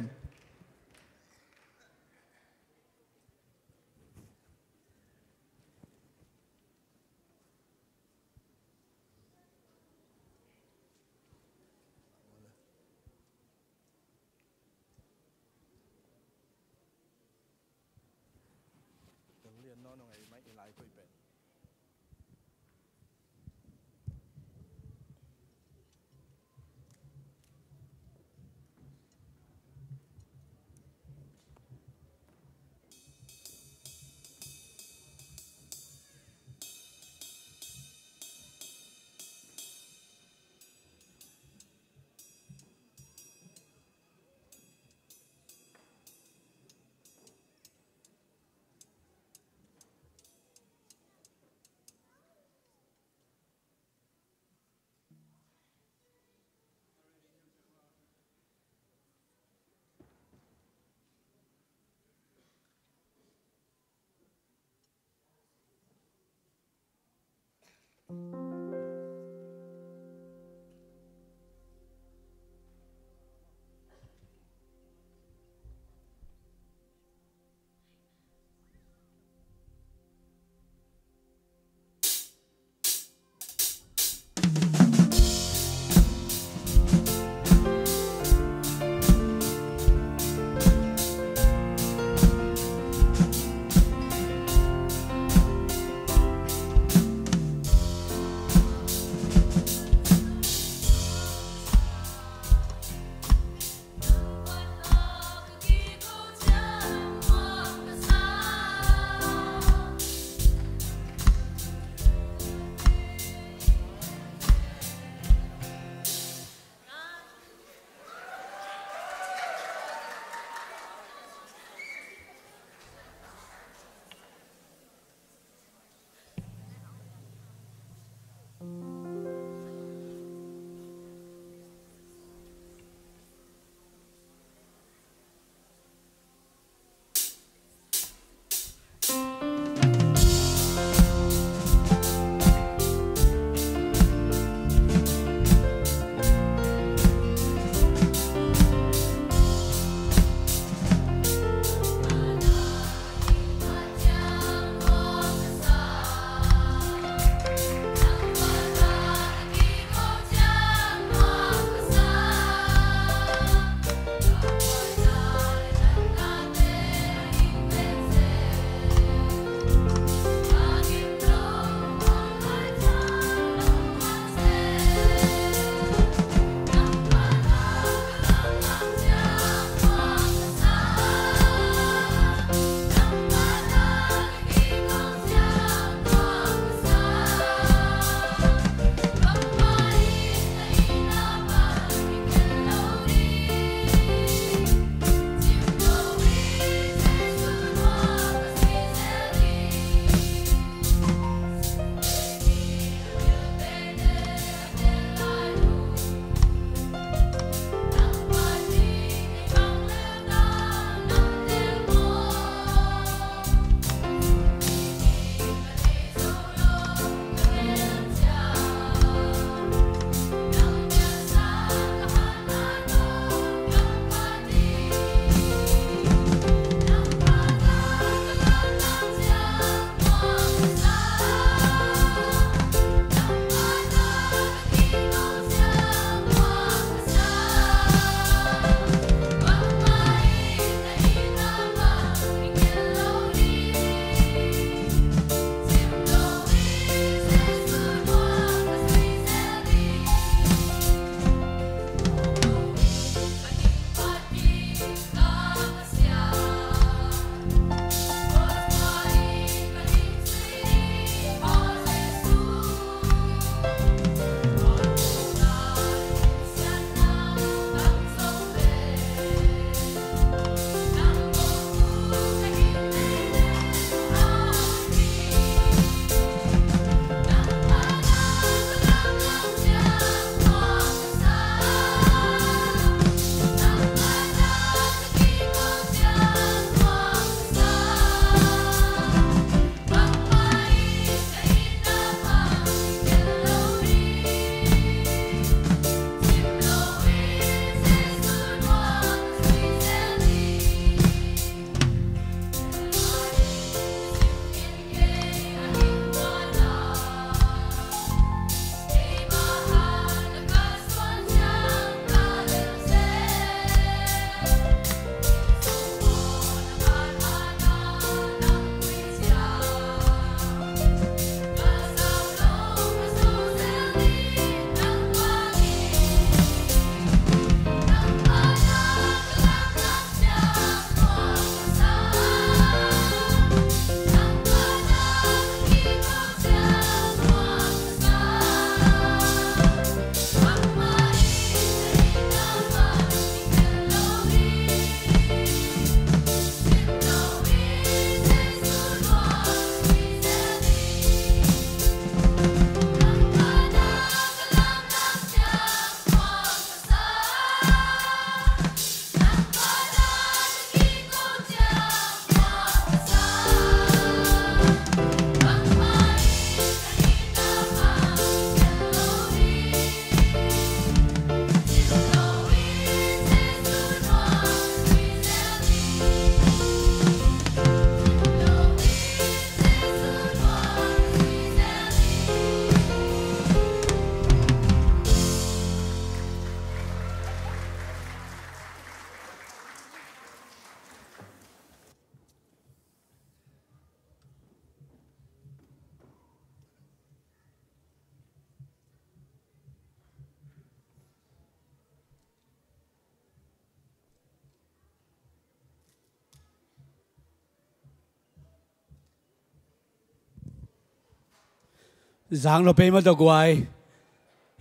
Zang lo pei mah tawh guai.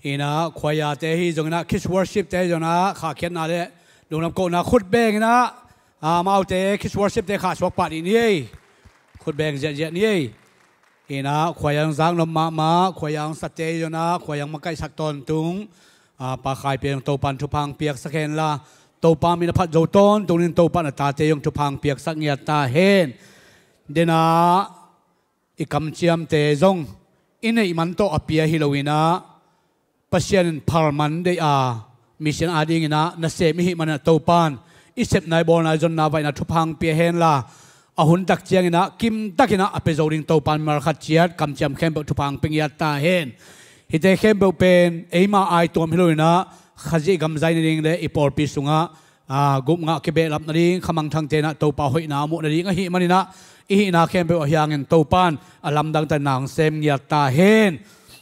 Inah khuaiate hi zonginah kids worship te zonginah khahkhiatna le lunglam kohna khut benginah amaute kids worship te khahsuak pah dih ni ei. Khut beng ziahziah ni ei. Inah khuaiang zang lo mahmah khuaiang sate zonginah khuaiang makaihsak tawntung. Pakhai pia zong Topan thuphang piaksak henla Topa min a phat zo tawntung in Topan a tate zong thuphang piaksak ngiat ta hen. Denah i kamciamte zong i neih man tawh a pia hi loinah Pasian in phalman deih a misian adinginah nasem i hih manah Topan i sepna i bawlna i zonna vaihna thuphang pia henla a hun tak cianginah kimtakinah a pia zo ding Topan malkhat ciat kamciam khempeuh thuphang pia ngiat ta hen. Hite khempeuh pen eima aituam hi loinah Khazih gamzai nading le i pawlpi sungah gupngah kibehlap nading khamangthang tenah Topa hoihna a muh nading ahih maninah i hihna khempeuh ahi hangin Topan a lamdang ta nang sem ngiat ta hen.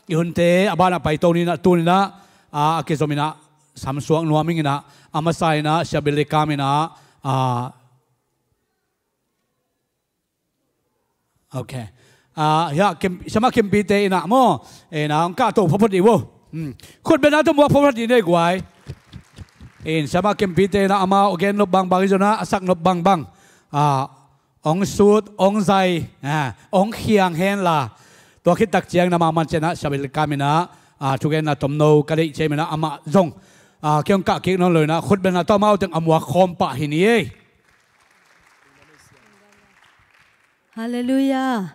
I hunte a banah paito ninah tuninah a kizominah samsuak nuam inginah a masa inah siabil dikam inah Ok. Hiah siamah kimpite inah maw inah ang kahto phaphat dih vo. Khut bena tawh muak phaphat dih nei guai. In siamah kimpite inah amau a gen nop bangbang i zonah a sak nop bangbang ong sut ong zai ong khiang henla tua khittak ciang na mahman cianah siabil dikam inah thugenna tomno ka deih ciam inah amah zong kiong kah kik nawn loinah khut bena tawh amau teng a muak khawm pah hi ni ei. Halleluiah.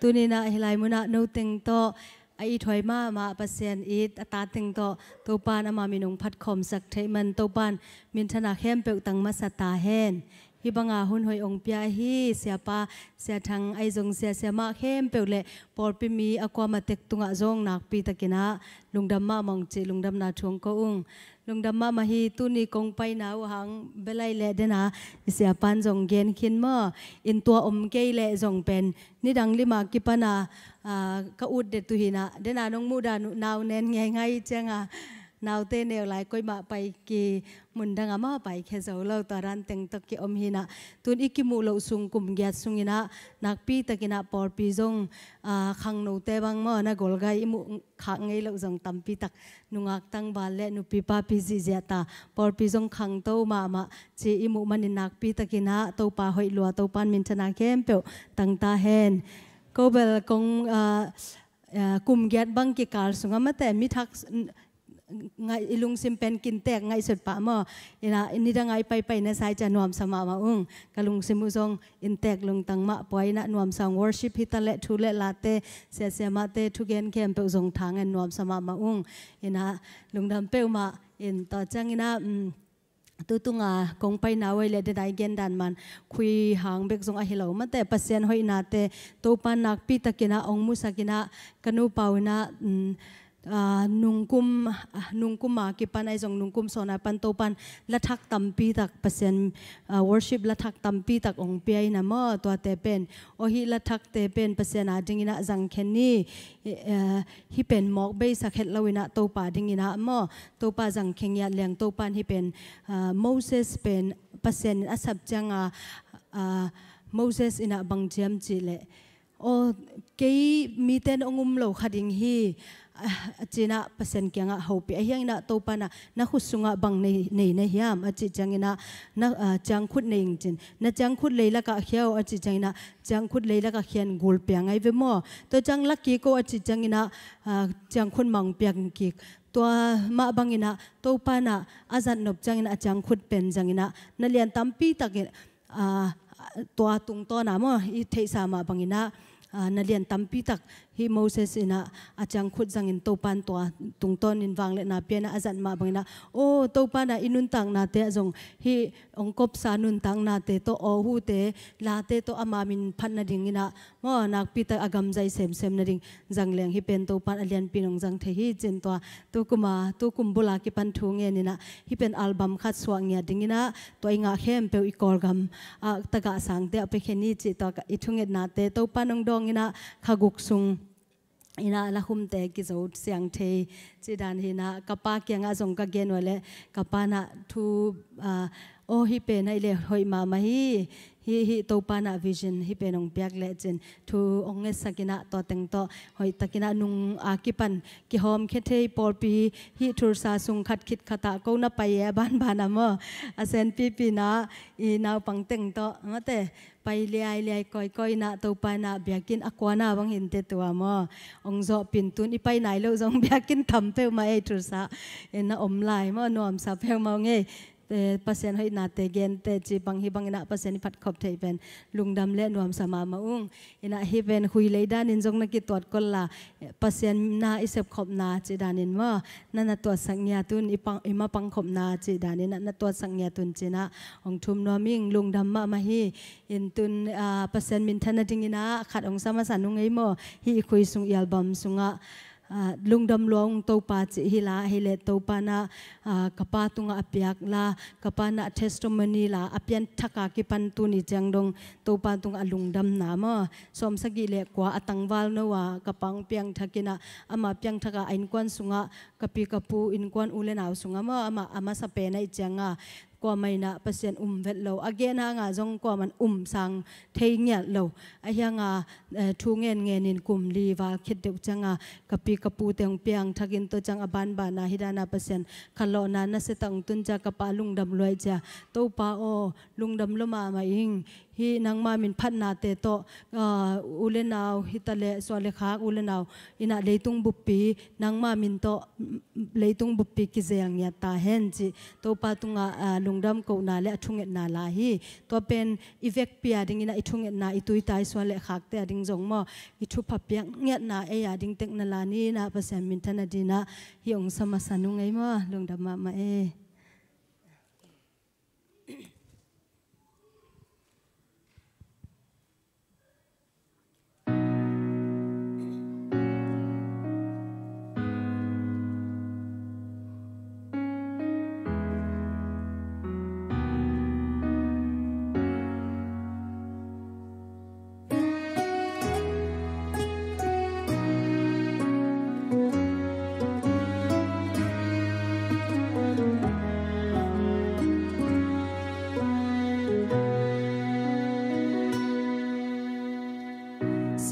Tuninah hilai munah no teng tawh a ithuai mahmah Pasian it a ta teng tawh Topan ama minung phatkhawmsak theih man Topan minthana khempeuh tang masa ta hen. Hih banga hun hoih ong pia ahi siapa siathang aizong siasia mah khempeuh le pawlpi mi a kuama tek tungah zong nakpi takinah lungdam mahmah ong cih lungdamna thu ong ko ung. Lungdam mahmah hi. Tuni kong paina uh hang belai leh dena i siapan zong gen khin maw in tua om kei leh zong pen nidang lima kipana ka ut det uh hinah dena nong muhdan uh nau nen ngeingai cianga naute neu lai koimah pai ki mundanga maw pai khia zo lo tua dan teng tawh ki om hinah tun i kimuh loh sung kum giat sunginah nakpi takinah pawlpi zong khangnote bang maw na golgai i muh khak ngei loh zong tampi tak nungak tangval le nupi papi zihziah ta pawlpi zong khangto mahmah ci i muh manin nakpi takinah Topa hoih lua Topan minthana khempeuh tang ta hen. Ko bel kong kum giat bang kikal sungah mate mithak i lungsim pen kintek ngaihsut pah maw inah nidanga i paipai na sai cia nuamsa mahmah ung ka lungsim uh zong intek lungtang mah pua inah nuamsa ung worship hita le thu le late siasia mahte thugen khempeuh zong thangen nuamsa mahmah ung inah lungdam peuhmah in tua cianginah tutunga kong paina uh ai le denai gendan man khui hang bek zong ahi lo mate Pasian hoihnate Topan nakpi takinah ong musakinah ka nupa uh inah nungkum nungkuma kipan aizong nungkum sawna pan Topan lathak tampi tak Pasian worship lathak tampi tak ong pia ina maw tuate pen aw hih lathakte pen Pasian a dinginah zangkhen ni hih pen mawk beisak het loinah Topa dinginah maw Topa zangkhen ngiat leng Topan hih pen Moses pen Pasian in a sap cianga Moses inah bang ciam cih leh aw kei mite na ong um lo kha ding hi a cinah Pasian kiangah hopih ahi hanginah Topanah na khut sungah bang nei na hiam a cih cianginah na ciangkhut nei ing cin na ciangkhut leilakah khia uh a cih cianginah ciangkhut leilakah khian gulpia ngai ve maw tua ciang laki ko a cih cianginah ciangkhut mangpiak kik tua mah banginah Topanah a zatnop cianginah a ciangkhut pen zanginah na lian tampi takin tua tungtawna maw i theihsa mah banginah na lian tampi tak hih Moses inah a ciangkhut zangin Topan tua tungtawnin vangliatna pianah a zat mah banginah aw Topanah i nuntaknate ah zong hih ong kopsa nuntaknate tawh aw hute late tawh ama min phat nadinginah maw nakpi tak a gamzai semsem nading zang leng hih pen Topan a lianpi nong zang thei hi cin tua tukuma tukum bula kipan thu ngeninah hih pen album khat suah ngiat dinginah tua i ngah khempeuh i Kawlgam ah tagah sangte a pekhen hi cih tua i thungetnate Topan ong dawnginah kha guk sung inah lakhumte kizo siang thei cih dan hinah ka pa kiangah zong ka gen uh leh ka panah thu Aw, hih pen ahih leh hoih mahmah hi. Hih, hih Topa in ah vision hih pen hong piak lecin thu hong ngetsak in ah, tua teng tawh hoih takin ah nung a kipan kihawm khia thei pawlpi, hih Tulsa sung khat khit khat ah ko na pai e, a banban ah maw, a senpipi in ah i naupang teng tawh mate pai liailiai kawikawi in ah, Topa in ah biakinn a kuana bang hi inteh tua maw, hong zawhpih in, tun i pai nai loh zong biakinn tam peuhmah ei, Tulsa in ah om lai maw, nuamsa peuhmah ung ei. Eh, Pasian hoihnate gente cih bang, hih bangin ah Pasian i phat khop theih pen lungdam leh nuamsa mahmah ung. In ah hih pen khui lei danin zong na kituat kol la, eh, Pasian na i sepkhopna cih danin maw, na na tuatsak ngiat un, i pang, i mapang khopna cih danin ah na tuatsak ngiat un ci-in ah hong thum nuam ing. Lungdam mahmah hi. In tun, ah, Pasian minthan nadingin ah khat hong sa masa nung ei maw, hih i khui sung, i album sungah, ah, Lungdam Lua Ung Topa cih hi la, ahih leh Topa in ah, ah, ka pa tungah a piak la, ka pa in ah testimony la, a pianthak a kipan tuni ciang dong Topa tungah a lungdamna maw, sawmsagih leh kua a tangval no a ka pa hong piangthak in ah, amah piangthak a, a innkuan sungah, ka pi ka pu innkuan u le nau sungah maw, amah a masa pen ahih ciang a, kuamah in ah Pasian um vet lo, a gen hang a zong kuamah in um sang thei ngiat lo. Ahih hang a, eh, thu ngen ngenin kum li val khit deuh ciang a, ka pi ka pute hong piangthak in, tua ciang a banban ah hih dan a Pasian khanlawhna nasia tak hong tun ciang, ka pa lungdam lua hi ciang, Topa aw, lungdam lua mahmah ing. Hih nangma min phatnate tawh, ah, u le nau, hi ta leh suah le khak u le nau in ah leitung buppi nangma min tawh, mm, leitung buppi kizel ngiat ta hen cih Topa tungah, ah, lungdam kohna leh a thungetna la hi. Tua pen i vekpi a dingin ah i thungetna, i tuita, i suah le khakte a ding zong maw, i thupha piak ngiatna ei a ding tek na la ni in ah Pasian minthan nadingin ah hih hong sa masa nung ei maw. Lungdam mahmah ei.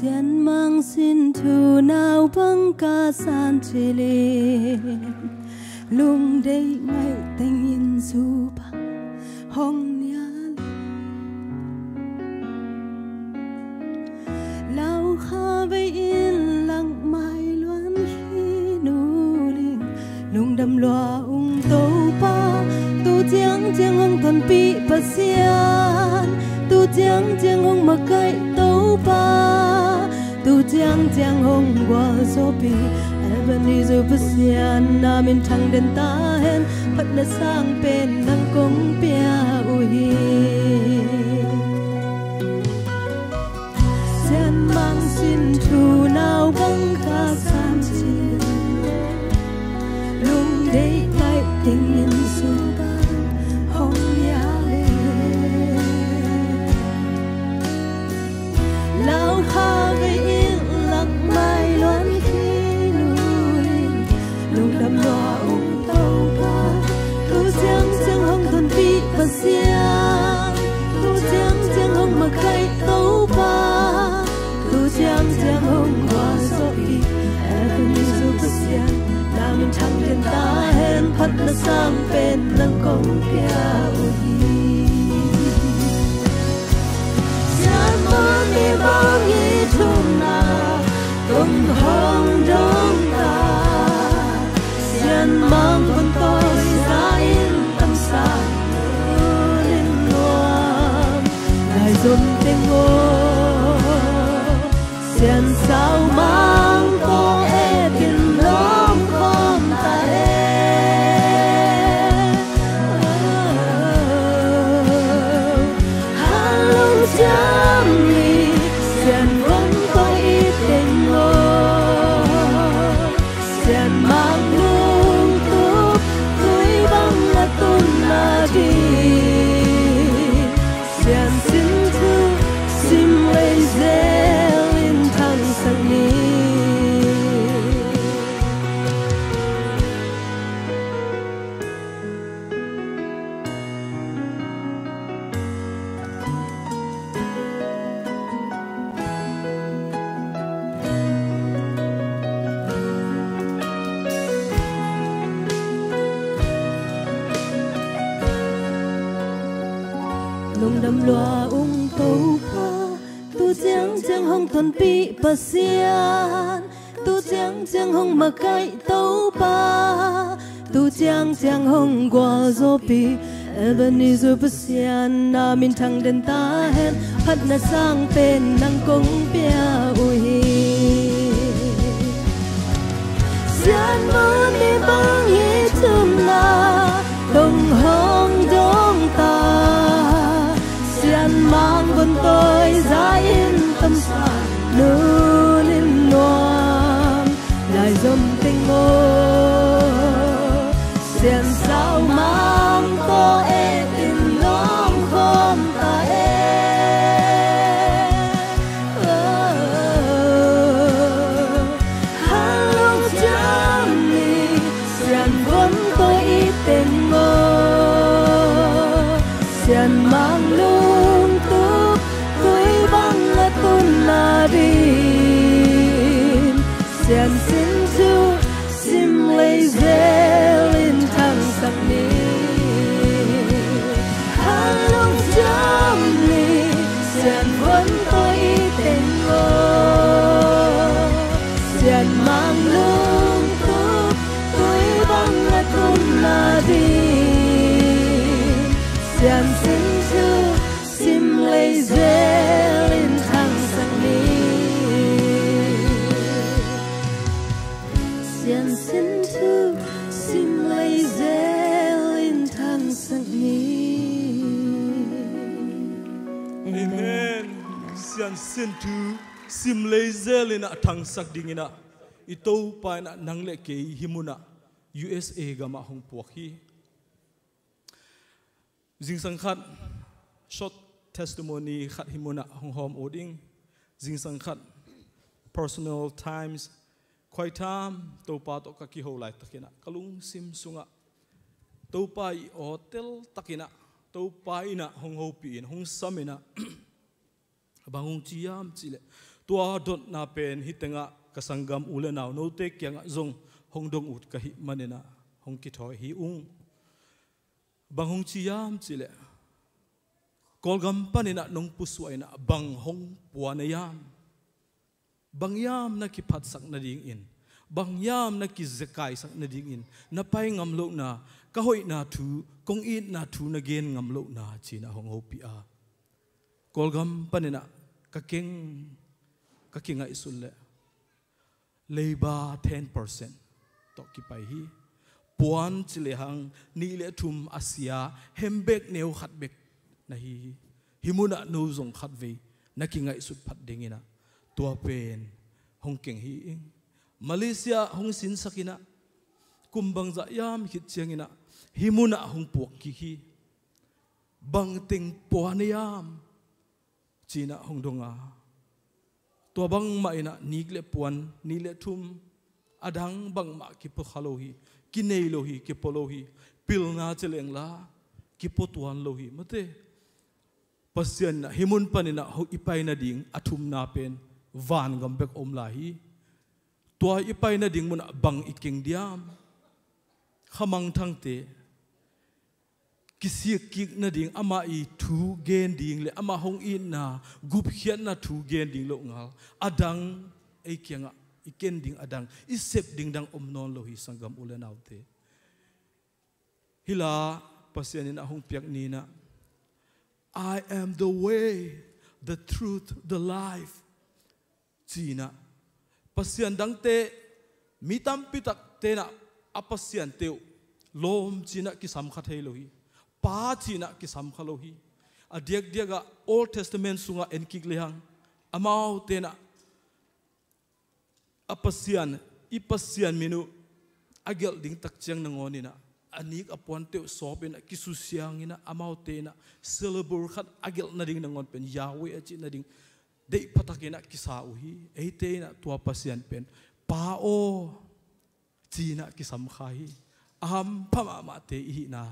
Sianmang sin thu naupang ka san cilin, lungdeih ngaih tengin su bang hong nial. Lau kha vei in lak mai luan khin uh ling, lungdam lua ung Topa, tu ciang ciang hong tonpih Pasian, tu ciang ciang hong makaih Topa, tu ciang ciang hong gualzawhpih Ebenezer Pasian, na minthang den ta hen, phatna sang pen nang kong pia uh hi. Sianmang sin thu naupang ka san cilin, lungdeih ngaih tengin su bang hong nial e. Lau kha vei in lak mai luan khin uh ling, lungdam lua ung Topa, tu ciang ciang hong tonpih Pasian, tu ciang ciang hong makaih Topa, tu ciang ciang hong gualzawhpih Ebenezer Pasian, na minthang den ta hen, phatna sang pen nang kong pia uh hi. Sianmang i bang i thumna kong hong dong ta, Sianmang kong tawi sa in tamsa nuam nuam, ngaizom teng aw, Sian sau mang kong et in lawm khawm ta hen. Hal lungsiam ni Sian kong tawi teng aw, Sianmang lungtup tui bang a tunna ding, Sian sin thu, si Lungdam lua ung Topa, tu ciangciang hong tonpih Pasian, tu ciangciang hong makaih Topa, tu ciangciang hong gualzawhpih Ebenezer Pasian, na minthang den ta hen. Phatna sang pen nang kong pia uh hi. Sian mun i bang i thumna kong hong dong ta, Sian Mang vun tawi za in tamsa nun in nuam lai zom teng maw, Sian Sau Mang tawh et in lawng khawm ta e. Halong ciam ni, Sian vun tawi i teng maw, Sian Mang lungtup tui bang a tunna ding, Sian sin thu sim lei zel in thangsak ni. Halong ciam ni, Sian vun tawi i teng maw, Sian Mang lungtup tui bang a tunna ding, Sian sin thu sim lei zel in thangsak ni. Sian sin thu sim lei zel in thangsak ni. Amen. Sian sin thu sim lei zel in a thangsak dingin ah i Topa in ah nang le kei hih munah U S A gamah hong puak hi. Zingsang khat short testimony khat hih munah hong hawm uh ding. Zingsang khat personal times, quiet time, Topa tawh ka kiho laitakin ah ka lungsim sungah Topa i aw teltakin ah, Topa in ah hong hopih in, hong sam in ah, bang hong ci hiam cih leh, tua dotna pen hih tengah ka sanggam u le nau note kiangah zong hong dong ut ka hih manin ah hong kithawi hi ung. Bang hong ci hiam cih leh, Kawlgam panin ah nong pusuah in ah bang hong pua na hiam? Bang hiam na kiphatsak nadingin, bang hiam na kizekaisak nadingin, na pai ngam lohna, ka hoihna thu, kong itna thu na gen ngam lohna, ci-in ah hong hopih a, Kawlgam panin ah ka keng, ka kingaihsun leh, leiba ten percent tawh kipai hi. Puan ci lehang nih le thum a sia, hembek neu khat bek na hi hi. Hih munah no zong khatvei na kingaihsut phat dingin ah tua pen hong keng hi ing. Malaysia hong sinsak in ah kum bangzah hiam khit ciangin ah hih munah hong puak kik hi. Bangteng puan hiam, ci-in ah hong dong a, tua bangmah in ah nik le puan, nih le thum, a dang bangmah kipua kha lo hi, kinei lo hi, kipua lo hi. Pilna ci leng la kipua tuan lo hi. Mate, Pasian in ah hih mun panin ah i pai nading a thumna pen vangam bek om lai hi. Tua i pai nading munah bang i keng diam? Khamangthangte kisikkik nading, amah i thu gen ding le amah hong itna, gupkhiatna thu gen ding loh ngal, a dang ei kiangah i ken ding a dang, i sep ding dang om nawn lo hi, sanggam u le naute. Hih la Pasian in ah hong piak ni-in ah, "I am the way, the truth, the life," ci-in ah, pasian dangte, mi tampi takte in ah a pasiante uh lawm ci-in ah kisam kha thei lo hi. Pa ci-in ah kisam kha lo hi. A diakdiak ah Old Testament sungah en kik lehang, amaute in ah a Pasian, i Pasian min uh a gelh ding tak ciang nangawn in ah, a nik a puante uh sawp in ah, kisusia in ah, amaute in ah syllable khat a gelh nading nangawn pen Yahweh a cih nading deih pha takin ah kisa uh hi. Eite in ah tua Pasian pen Pa aw ci-in ah kisam kha hi. A hampha mahmahte i hihna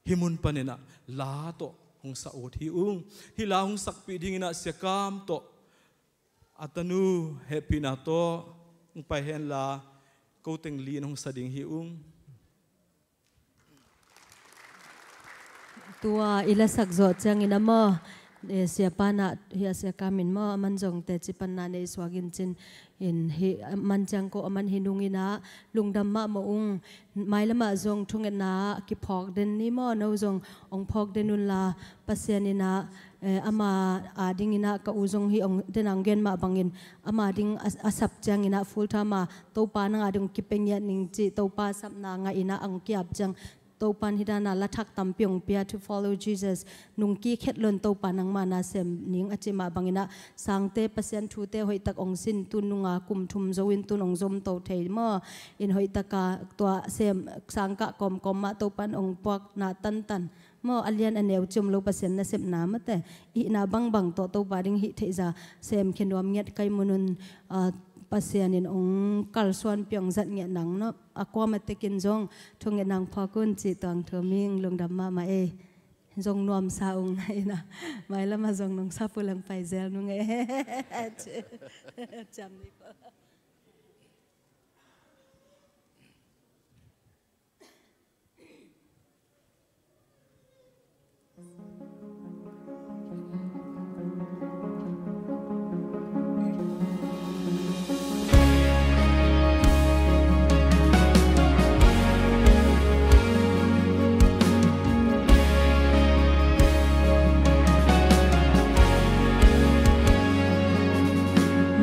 hih mun panin ah la tawh hong sa ut hi ung. Hih la hong sakpih dingin ah Sia Kam tawh a tanu hehpihna tawh hong pai hen la, ko teng li in hong sa ding hi ung. Tua i lasak zawh ciangin a maw, eh, siapa nah hi a, siakam in maw, a man zong teci panna nei suak in cin in hi, a man ciang ko a man hi nung in ah lungdam mahmah ung. Mailam ah zong thungetna ah kiphawk den ni maw, no zong ong phawk den un la, Pasian in ah, eh, ama a ding in ah ka u zong hi ong den ang gen mah bangin ama ding a, a sap ciangin ah full time a Topa nang a ding kipia ngiat ning ci, Topa sapna ngah in ah ang kiap ciang Topan hi dan a la thak tampi ong pia, to follow Jesus. Nung kikhet lon Topa nangma na sem ning a ci mah bangin ah sangte Pasian thute hoih tak ong sin, tun nung a kum thum zo in tun ong zom to thei maw. In hoih tak a tua sem sangkah kawmkawm mah Topan ong puak na tantan maw, a lian a neu ci om lo Pasian nasepna mate. I hihna bangbang tawh Topa ding hih theih za sem khe nuam ngiat kai mun un, ah, Pasian in ong kalsuan pia ong zat ngiat nang no. A kuamah tek in zong thungetna ong phawk un ci tuang thu ming, lungdam mahmah e. Zong nuamsa ung in ah mailam ah zong nong sa puleng pai zel nung e. Ciam ni ko.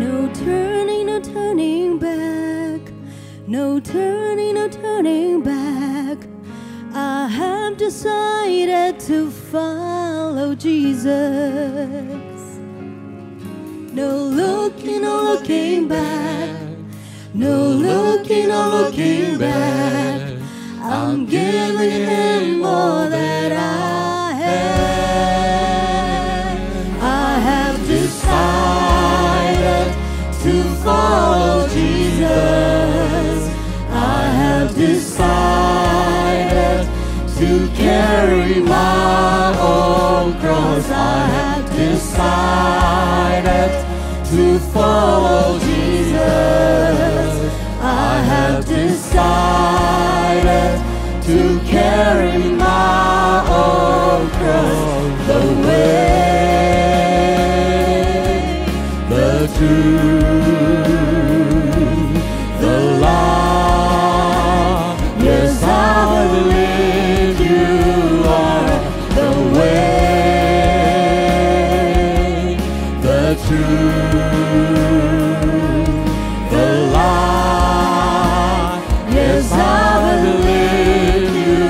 No turning, no turning back. No turning, no turning back. I have decided to follow Jesus. No looking, no looking back. No looking, no looking back. I'm giving him all that I have. I have decided to follow Jesus. I have decided to carry my own cross. I have decided to follow Jesus. I have decided to carry my own cross. The way, the truth, the life. Yes, I believe you are the way, the truth, the life. Yes, I believe you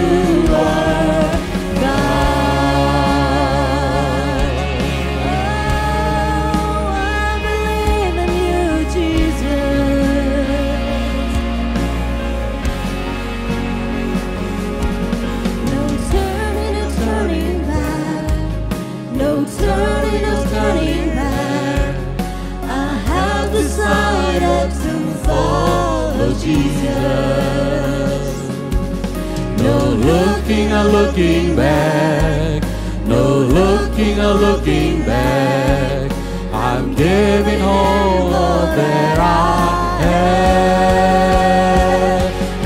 are God. Oh, I believe in you, Jesus. No turning, no turning back. No turning, no turning back. I have decided to follow Jesus. No looking or looking back. No looking or looking back. I'm giving all that I have.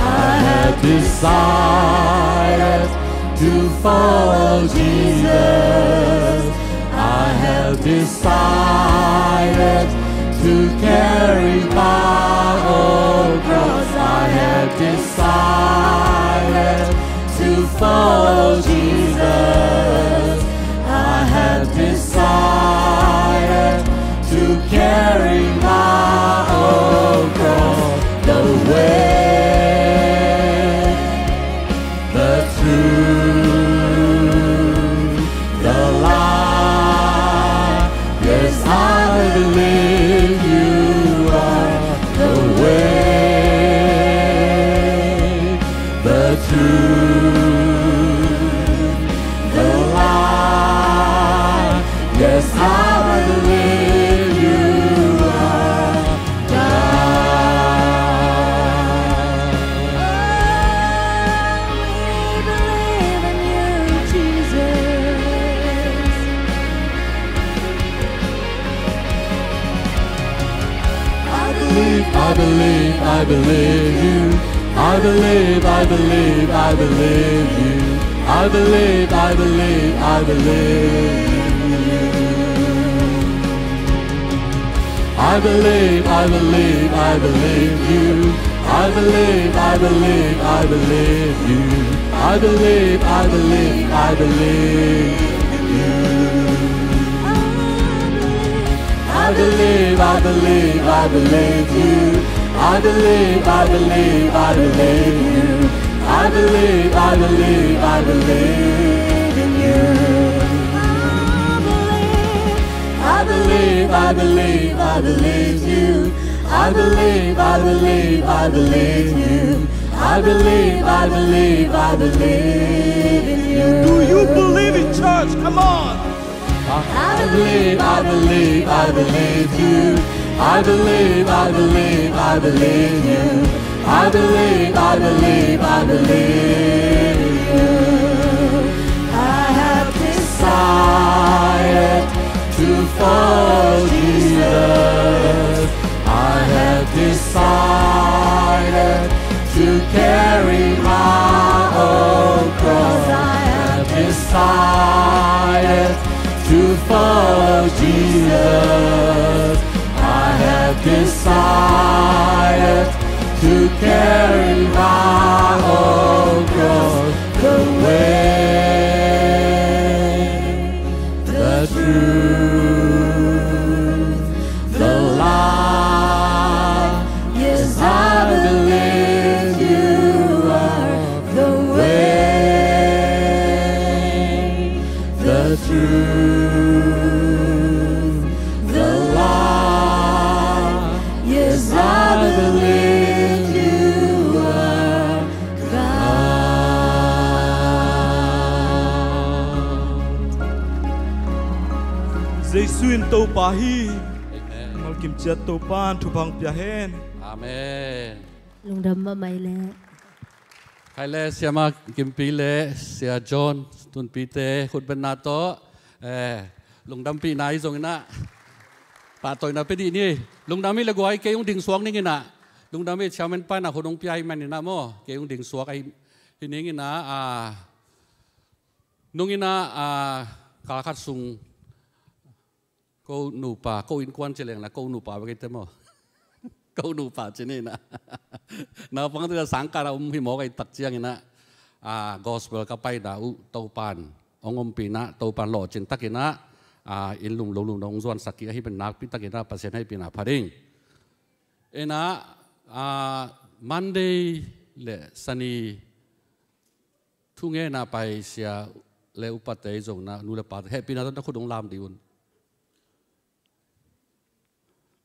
I have decided to follow Jesus. I have decided to carry my own cross. I have decided to follow Jesus. I have decided to carry my own cross. The way, the truth, the life. Yes, I believe you are the way, the truth, the life. Yes, I believe you are God. Oh, we believe in you, Jesus. I believe, I believe, I believe you. I believe, I believe, I believe you. I believe, I believe, I believe. I believe, I believe, I believe you. I believe, I believe, I believe you. I believe, I believe, I believe in you. I believe, I believe, I believe you. I believe, I believe, I believe you. I believe, I believe, I believe in you. I believe, I believe, I believe you. I believe, I believe, I believe you. I believe, I believe, I believe in you. Do you believe it, church? Come on. I believe, I believe, I believe you. I believe, I believe, I believe you. I believe, I believe, I believe in you. I have decided to follow Jesus. I have decided to carry my own cross. I have decided to follow Jesus. I have decided to carry my own cross. The way, the truth, the life. Yes, I believe you are the way, the truth, the life. Yes, I believe you are God. Jesu in Topa hi. Amen. Malkim ciat Topa in thupha hong pia hen. Amen. Lungdam mahmah ei leh. Khai leh Siama Kimpi leh Sia John Tunpite khutbetna tawh, eh, lungdampihna ahi zongin ah pahtawina pia dih ni. Lungdam hi leh guai, kei hong dingsuak ning in ah. Lungdam hi, chairman pa in ah khut hong pia ahih manin ah maw, kei hong dingsuak ahi, hi ning in ah, ah, nung in ah, ah, kal khat sung ko nupa, ko innkuan ci leng lah ko nupa bek hi te maw. Ko nupa ci ni in ah. Naupang te sangkah a om hi mawk ahih tak ciangin ah, ah, gospel ka paina uh Topan hong ompih in ah, Topan lawhcin takin ah, ah, inn lum lo lum hong zuansak kik ahih manin nakpi takin ah Pasian hehpihna pha ding. In ah, ah, Monday leh Sani thungetna pai sia leh upate zong in ah, nu leh pate hehpihna tawh na khut hong lam dih un.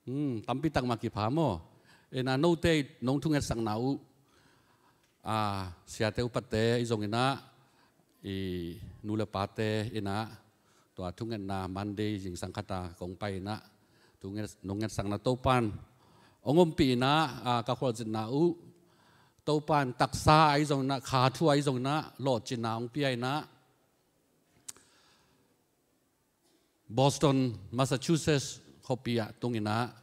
Hmm, tampi tak mah kipha maw. In ah note nong thungetsakna uh, ah, siate upate ahi zongin ah, i nu leh pate in ah, tua thungetna Monday zingsang khat a kong pai in ah, thunget, nong ngetsakna Topan hong ompih in ah, ah, ka khualzinna uh Topan taksa ahi zongin ah, kha thu ahi zongin ah, lawhcinna hong pia in ah, Boston, Massachusetts khuapi ah tung in ah,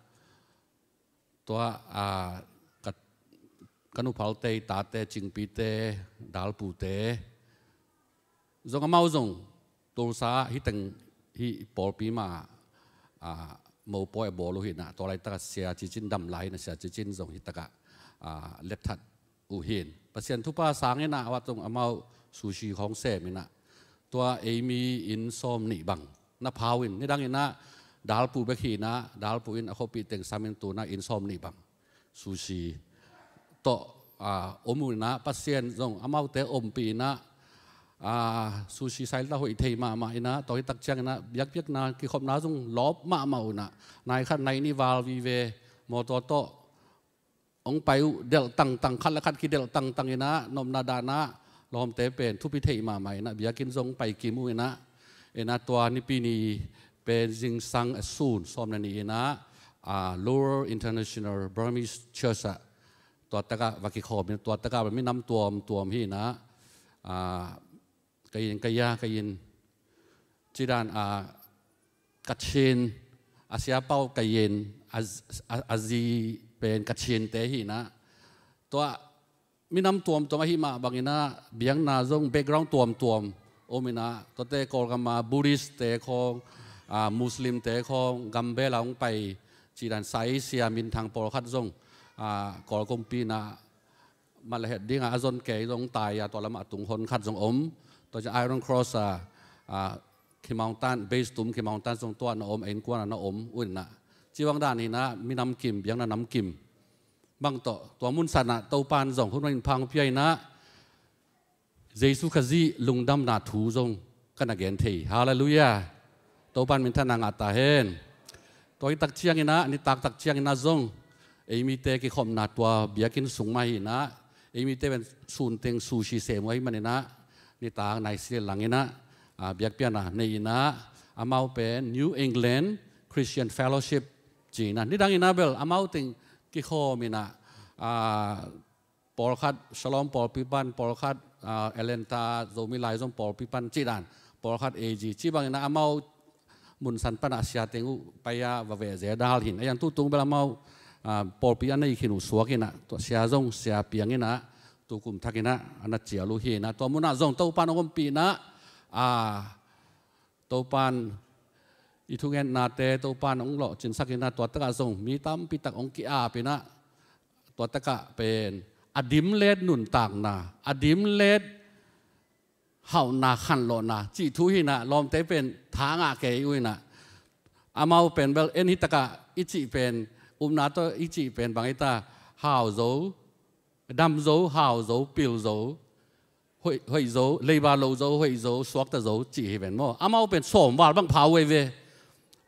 tua, ah, ka, ka nuphalte, tate, Cingpite, Dalpute zong, amau zong Tulsa ah hih teng, hih pawlpi mah ah, mopawi a bawl uh hi in ah, tua laitak ah Sia Cicin dam lai hi in ah, Sia Cicin zong hih tak ah, ah, letthat uh hi in. Pasian thupha sangin ah, a wat zong amau sushi khawng sem in ah, tua ei mi inn sawmnih bang na pha uh in, nidang in ah Dalpu bek hi in ah, Dalpu in a khuapi teng sam in tu in ah inn sawmnih bang sushi tawh, ah, om uh in ah, Pasian zong amaute ompih in ah, ah, sushi sailta hoih thei mahmah in ah, tua hi tak ciangin ah biakpiakna kikhopna zong lawp mahmah uh in ah, nai khat nai nih val vive mawtaw tawh hong pai uh, delh tangtang, khat leh khat kidelh tangtang in ah, nopna dan ah lawmte pen thupi thei mahmah in ah, biakinn zong pai kim uh in ah, in ah tua Nipi ni pen zingsang a sun sawm leh nih in ah, ah, Lower International Burmese Church ah, tua tak ah va kikhawm in, tua tak ah minam tuamtuam hi in ah, ah, ka inn, ka ya, ka inn, ci dan, ah, Kachin, a siapa uh ka inn, a, a, a zi pen Kachinte hi in ah, tua minam tuamtuam ahi mah bangin ah biakna zong background tuamtuam om in ah, tuate Kawlgam ah Buddhist te khawng, ah, Muslim te khawng, gambel ah hong pai cih dan, Sai Sia minthang pawlkhat zong, ah, Kawl kumpi in ah mah le het ding a, a zon kei zong tai a, tua lamah a tung hon khat zong om. Tua ciang Iron Cross a, a, Khe Mountain, base tum Khe Mountain zong tua na om, a innkuan a na om uh in ah, ci bang dan hi in ah, minam kim, biakna nam kim bang tawh, tua mun san ah Topa'n zong hun mah in pha hong pia in ah, Jesu Khazih lungdamna thu zong ka na gen thei. Halleluiah. Topa'n minthanna ngah ta hen. Tua hi tak ciangin ah, nitak tak ciangin ah zong ei mite kikhopna tua biakinn sung mah hi in ah, ei mite pen sun teng sushi sem uh ahih manin ah, nitak nai si le lang in ah, a, biakpiakna nei in ah, amau pen New England Christian Fellowship ci in ah, nidang in ah bel amau teng kikhawm in ah, a, pawlkhat Shalom pawlpi pan, pawlkhat, ah, Atlanta Zomi Laizom pawlpi pan cih dan, pawlkhat A G cih bangin ah amau mun san pan ah sia teng uh pai a va veh zel dal hi in ah, a yang tutung bel amau, ah, pawlpi a nei khin uh suak in ah, tua sia zong sia piang in ah, tu kum thak in ah a na cial uh hi in ah, tua mun ah zong Topa'n hong ompih in ah, ah, Topa'n i thungennate Topa'n hong lawhcinsak in ah, tua tak ah zong mi tampi tak hong ki-ap in ah, tua tak ah pen a dimlet nuntakna, a dimlet hauhna, khanlawhna cih thu hi in ah, lawmte pen tha ngah kei uh in ah, amau pen bel en hi tak ah i cih pen, upna tawh i cih pen bang hi ta, hau zo, dam zo, hau zo, pil zo, hoih, hoih zo, leiba lo zo, hoih zo, suakta zo cih hi ven maw. Amau pen sawm val bang pha uh ei ve.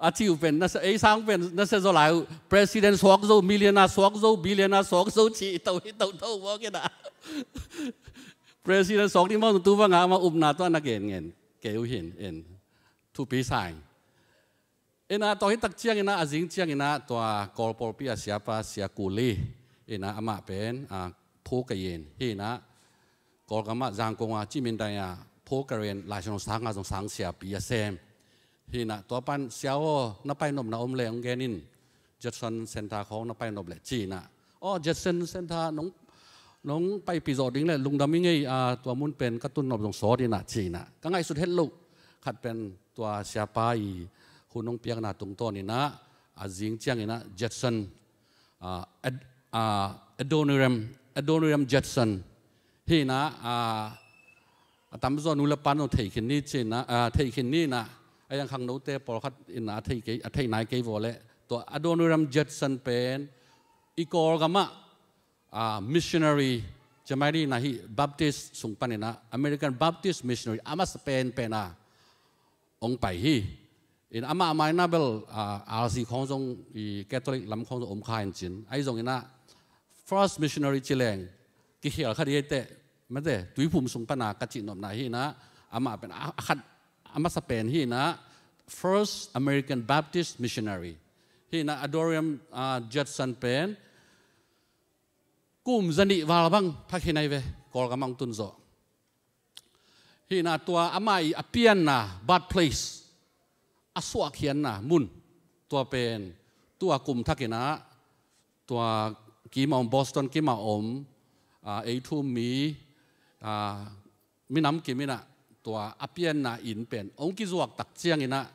A cih uh pen, na sa, ei sang pen na sa zaw lai uh, president suak zo, millionaire suak zo, billionaire suak zo cih to hi to to maw kei na. President suak ding maw tu bang a, amau upna tawh a na gen ngen kei uh hi in, thupi sa ing. In ah, tua hi tak ciangin ah, a zing ciangin ah, tua Kawl pawlpi a siapa, Sia Kuli in ah, amah pen, ah, Phu Ka Yen hi in ah, Kawlgam ah Zangkong a Cimindai a Phu Ka Yen Laisiangtho sang a zong sang siapi a sem hi in ah, tua pan, "Sia aw, na pai nopna om leh hong gen in, Judson Center khawng na pai nop leh," ci in ah, "Aw, Judson Center nong, nong paipih zawh ding leh lungdam ing ei, ah, tua mun pen ka tun nop zong sawt in ah," ci in ah, ka ngaihsut het loh khat pen tua siapa i hun hong piakna tungtawn in ah, a zing ciangin ah Judson, ah, Ad-, ah, Adoniram, Adoniram Judson hi in ah, ah, a tamzaw nu le pa in zong thei khin ni ci in ah, ah, thei khin ni in ah, a yang khangnote pawlkhat in ah a thei kei, a thei nai kei vaw leh, tua Adoniram Judson pen i Kawlgam ah, ah, missionary, Germany na hi Baptist sung pan in ah, American Baptist missionary a masa penpen a hong pai hi. In amah mai na bel, ah, R C khawng zong, i Catholic lam khawng zong om kha in cin. Ahi zongin ah first missionary ci leng kikhial kha ding hi teh, mate, Tuiphum sung pan a ka cih nopna hi in ah, amah pen a, a khat, a masa pen hi in ah, first American Baptist missionary hi in ah, Adoniram, ah, Judson pen kum zanih val bang thak hi nai ve, Kawlgam ah hong tun zawh. Hi in ah, tua amah i a pianna, birthplace, a suahkhiatna mun, tua pen tua kum thak in ah, tua kim a om, Boston kim a om, ah, ei thu um mi, ah, minam kim in ah, tua a pianna inn pen hong kizuak tak ciangin ah,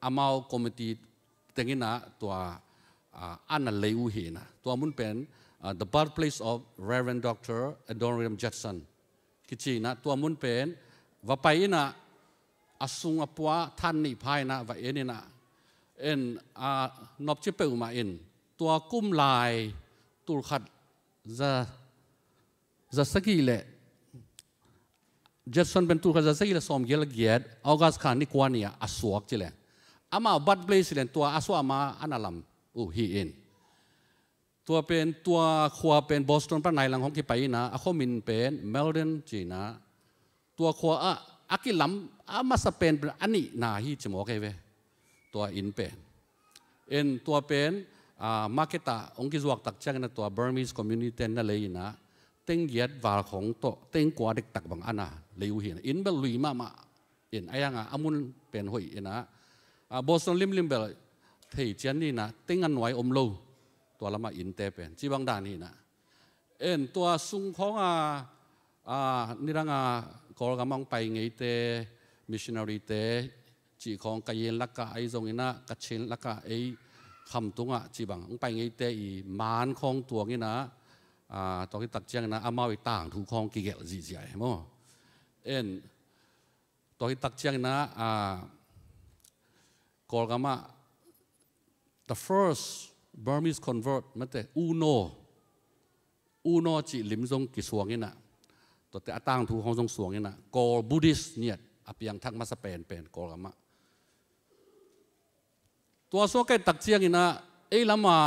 amau committee teng in ah tua, ah, a na lei uh hi in ah, tua mun pen, ah, The Birthplace of Reverend Doctor Adoniram Judson kici in ah, tua mun pen va pai in ah, a sung a pua than nih pha in ah va en in ah, en, ah, nopci peuhmah in, tua kum lai tulkhat za, za sagih le, Judson pen tulkhat za sagih le sawmgiat le giat, August kha ni kua ni ah a suak ci leng, amah birthplace ci leng tua a suah ma a na lam uh hi in. Tua pen, tua khua pen Boston pan nai lang hong kipai in ah, a khuamin pen Malden ci in ah, tua khua ah a kilam a masa pen, pen a nihna hi ci mawk ei ve, tua inn pen. En, tua pen, ah, market ah hong kizuak tak ciangin ah tua Burmese community ten na lei in ah, teng giat val khawng tawh teng kua dektak bang a na lei uh hi in ah, inn bel lui mahmah in, a yang a a mun pen hoih in ah, ah, Boston limlim bel thei cian ni in ah, teng a nuai om lo, tua lamah innte pen, ci bang dan hi in ah. En tua sung khawng a, a, nidang a Kawlgam ah hong pai ngeite, missionary te cih khawng Kayin lakah ahi zongin ah, Kachin lakah ei Khamtung ah cih bang hong pai ngeite i maan khawng tuang in ah, a, tua khit tak ciangin ah amau i tangthu khawng kigelh zihziah e maw. En tua khit tak ciangin ah, a, Kawlgam ah the first Burmese convert mate, U No, U No cih lim zong kisuang in ah, tuate a tangthu khawng zong suang in ah, Kawl Buddhist ngiat a piangthak masa penpen Kawlgam ah. Tua sung khit tak ciangin ah ei lam a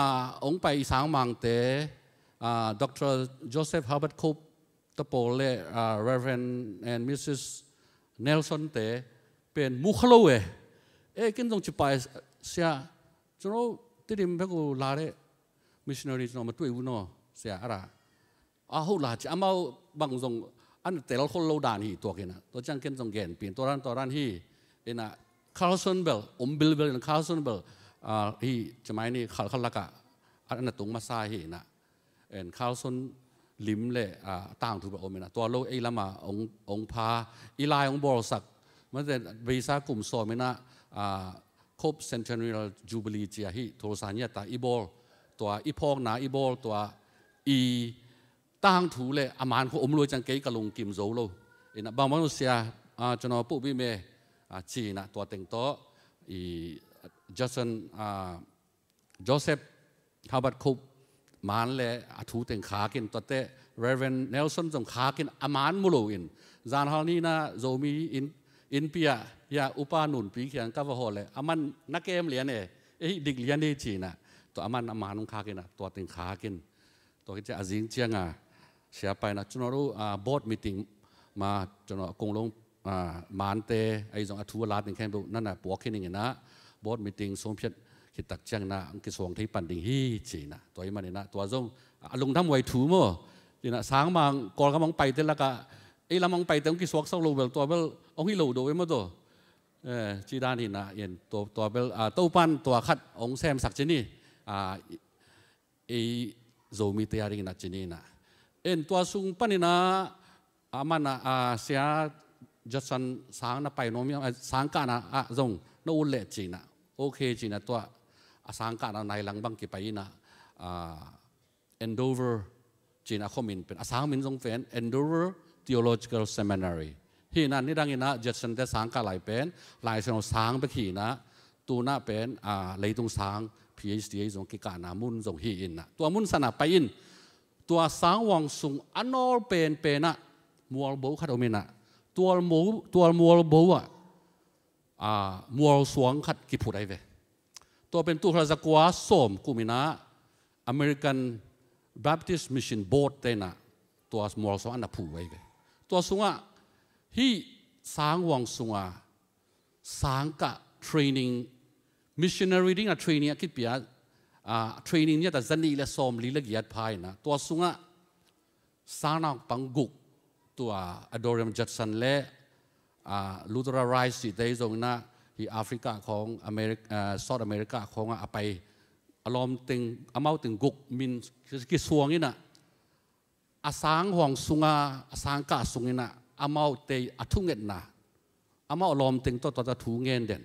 hong pai i sangmangte, a, Doctor Joseph Herbert Cope te pawl le, a, Reverend and Missus Nelson te pen mu kha lo e. E, ken zong ci pai, sia, cun Tedim bek uh la le missionary cun a tuai uh no, sia, a ra. A ho la ci, amau bang zong an tel khol lo dan hi tuak in ah. Tua ciang ken zong gen pin, tua dan, tua dan hi in ah, Carson bel om bilbel in ah, Carson bel, a, hi ci mai ni, Khalkha lakah an a tung masa hi in ah. En Carson lim le, a, tangthu bel om in ah, tua lo ei lam a hong, hong pha, i lai hong bawlsak. Mate, beisa kum sawm in ah, a, Cope Centennial Jubilee ci a hi, Tulsa ngiat ah i bawl, tua i phawkna i bawl, tua i tangthu le a maan khawng om lo ciang kei ka lungkim zo lo. In ah bangbang sia, a, cun a puh bih me, a, ci in ah tua teng tawh i Judson, a, Joseph Herbert Cope maan le a thu teng khak in, tuate Reverend Nelson zong khak in a maan mu lo in, zanhal ni in ah Zomi inn, innpi ah, ya, upa nunpi kiang ka va hawh le, a man na kem lian e, ei dik lian e ci in ah, tua a man a maan hong khak in ah, tua teng khak in, tua khit ciang a zing ciang a, sia pai in ah, cun a ru, a, board meeting ma, cun a kong long, a, maante, ahi zong a thu a la teng khempeuh na na puak khin ing in ah, board meeting sawmphiat khit tak ciang in ah, hong kisuang thei pan ding hi ci in ah, tua ahih man in ah, tua zong a lungdam huai thu maw. In ah sangmang Kawlgam hong paite lakah, ei lam hong paite hong kisuaksak lo bel, tua bel hong hi lo do e maw tua. E, ci dan hi in ah, in tua, tua bel, a, Topan tua khat hong semsak ci ni. A, ei Zomite a dingin a ci ni in ah. En tua sung panin ah, a man ah, a, sia Judson sang na pai nuam hiam, a, sang kahna ah zong na ut leh ci in ah. Ok ci in ah tua, a, sang kahna nai lang bang kipai in ah, a, Andover ci in ah khuamin pen, a sang min zong pen Andover Theological Seminary. Hi in ah nidang in ah Judson te sang kah lai pen, Lai Siangtho sang bek hi in ah, tu in ah pen, a, leitung sang, PhD ei zong kikahna mun zong hi in ah. Tua mun san ah pai in, tua sanghuang sung a nawl penpen ah mualbo khat om in ah, tua mu-, tua mualbo ah, a, mualsuang khat kiphut ahi ve. Tua pen tul khat za kua sawm kum in ah American Baptist Mission Board te in ah tua mualsuang an na phu ahi ve. Tua sungah hih sanghuang sungah sangkah training, missionary ding a training a kipia, a, training ngiat a za nih le sawmli le giat pha in ah, tua sungah sang naupang guk, tua Adoniram Judson le, a, Luther Rice cihte zong in ah, hih Africa khawng, Ameri-, a, South America khawngah a pai, a lawm teng, amau teng guk min kisuang in ah, a sanghuang sungah, a sangkah sung in ah, amaute a thungetna, amau lawm teng tawh, tua thu ngen den,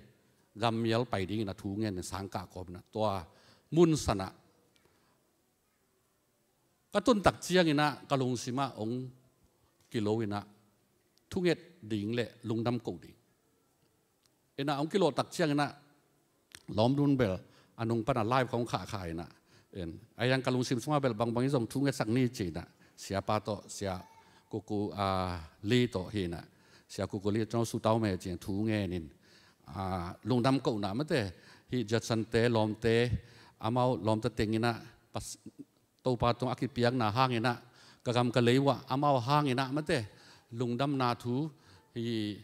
gammial pai dingin a thu ngen den, sangkah kawm in ah, tua mun san ah ka tun tak ciang in ah ka lungsim ah hong kilo in ah, thunget ding le lungdam ko ding. In ah hong kilawh tak ciang in ah lawmdun bel a nung pan a live khawng khahkhah in ah, en, a hiang ka lungsim sungah bel bangbang in zong thu ngetsak ni ci in ah, siapa tawh, Sia Kuku, a, Li tawh hi in ah, Sia Kuku Li tawh sutau me ci in thu ngen in, a, lungdam kohna mate, hih Judson te lawmte, amau lawmte teng in ah pas-, Topa tung a kipiakna hang in ah, ka gam ka lei uah amau hang in ah mate, lungdamna thu, hih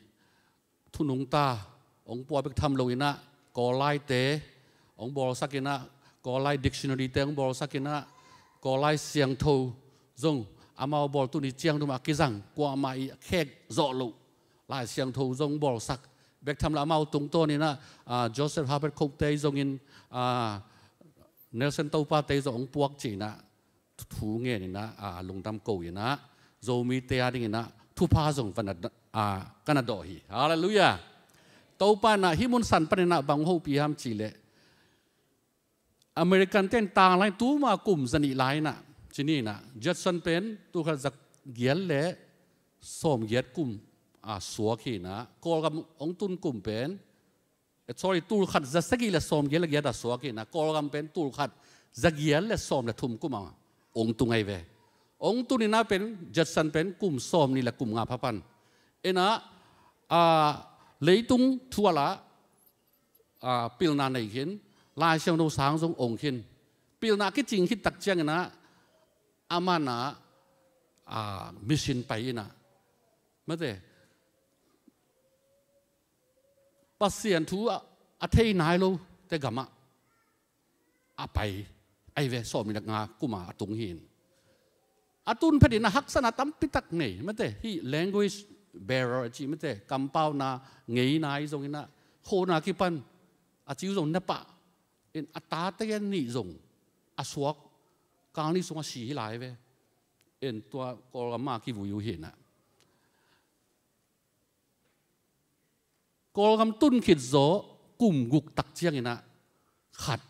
thu nungta hong pua bek tham lo in ah, Kawl laite hong bawlsak in ah, Kawl lai dictionary te hong bawlsak in ah, Kawl lai siangtho zong amau bawl tuni ciang dum a kizang, kuamah i khek zawh loh Lai Siangtho zong bawlsak bek tham lo, amau tungtawn in ah, a, Joseph Herbert Cope te zong in, a, Nelson Topa te zong hong puak ci in ah, thu ngen inah, a, lungdam ko inah, Zomite a ding inah thupha zong va na, a, ka na dawh hi. Halleluiah. Topa inah hih mun san pan inah bang hopih hiam cih leh, American ten tanglai tuma kum zanih lai inah, ci ni inah, Judson pen tulkhat zagiat le sawmgiat kum a suak hi inah, Kawlgam hong tun kum pen, eh, sorry, tulkhat zasagih le sawmgiat le giat a suak hi inah, Kawlgam pen tulkhat zagiat le sawm le thum kum a hong tung ahi ve. Hong tun inah pen, Judson pen kum sawmnih le kum nga pha pan inah, a, leitung thual ah, a, pilna nei khin, Lai Siangtho sang zong ong khin. Pilna a kicing khit tak ciang inah, amah inah, a, mission pai inah, mate, Pasian thu a, a thei nai lote gamah a pai ahi ve, sawmnih le nga kum a a tung hi in. A tun phet inah haksatna tampi tak nei, mate, hih language barrier a ci, mate, kampauna ngeina ahi zong inah, khona kipan a ci uh zong na pah in, a tate nih zong a suak, kal nih sung a si hi lai ve. In tua Kawlgam ah kivui uh hi inah. Kawlgam tun khit zawh kum guk tak ciang inah khat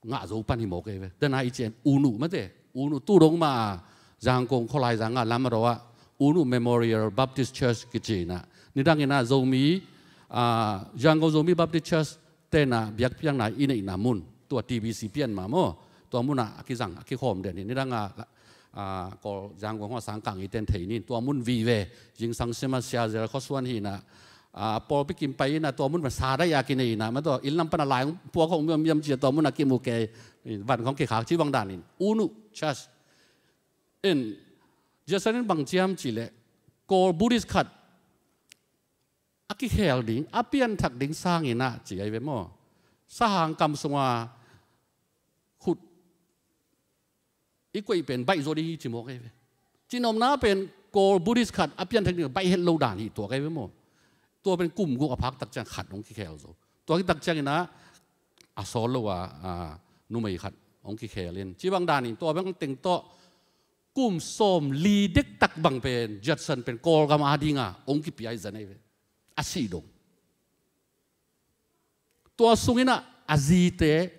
ngah zo pan hi mawk ahi ve. Dena i ci a, U Nu, mate, U Nu tu dong mah a, Zangkong khualai zanga lam a ro ah, U Nu Memorial Baptist Church kici inah, nidang inah Zomi, a, Zangkong Zomi Baptist Church te inah biakpiakna i neihna mun, tua T B C pian mah maw, tua munah a kizang, a kikhawm den hi. Nidang a, a, Kawl Zangkong hong a sang kang i ten thei ni, tua mun vive, zingsang sima Sia Zel Khua Suan hi inah, a, pawlpi kim pai inah, tua mun pan sa dai a kinei inah, mate, inn lam pan a lai hong puak hong miam miam ci a, tua munah kimu kei, van khawng kikhak ci bang dan in, U Nu Church. In, Judson in bang ci hiam cih leh, Kawl Buddhist khat a kikhel ding, a pianthak ding sang inah ci ahi ve maw. Sahang kam sunga khut i koih pen baih zaw ding hi ci mawk ahi ve. Cinopna pen Kawl Buddhist khat a pianthak ding baih het lo dan hi tuak ahi ve maw. Tua pen kum guk a phak tak ciang khat hong kikhel zo. Tua khit tak ciang inah a sawl lo a, a, numei khat hong kikhel in, ci bang dan in, tua bang teng tawh kum sawmli dektak bang pen Judson pen Kawlgam a dinga hong kipia hi zan ahi ve. A sih dong. Tua sung inah a zite,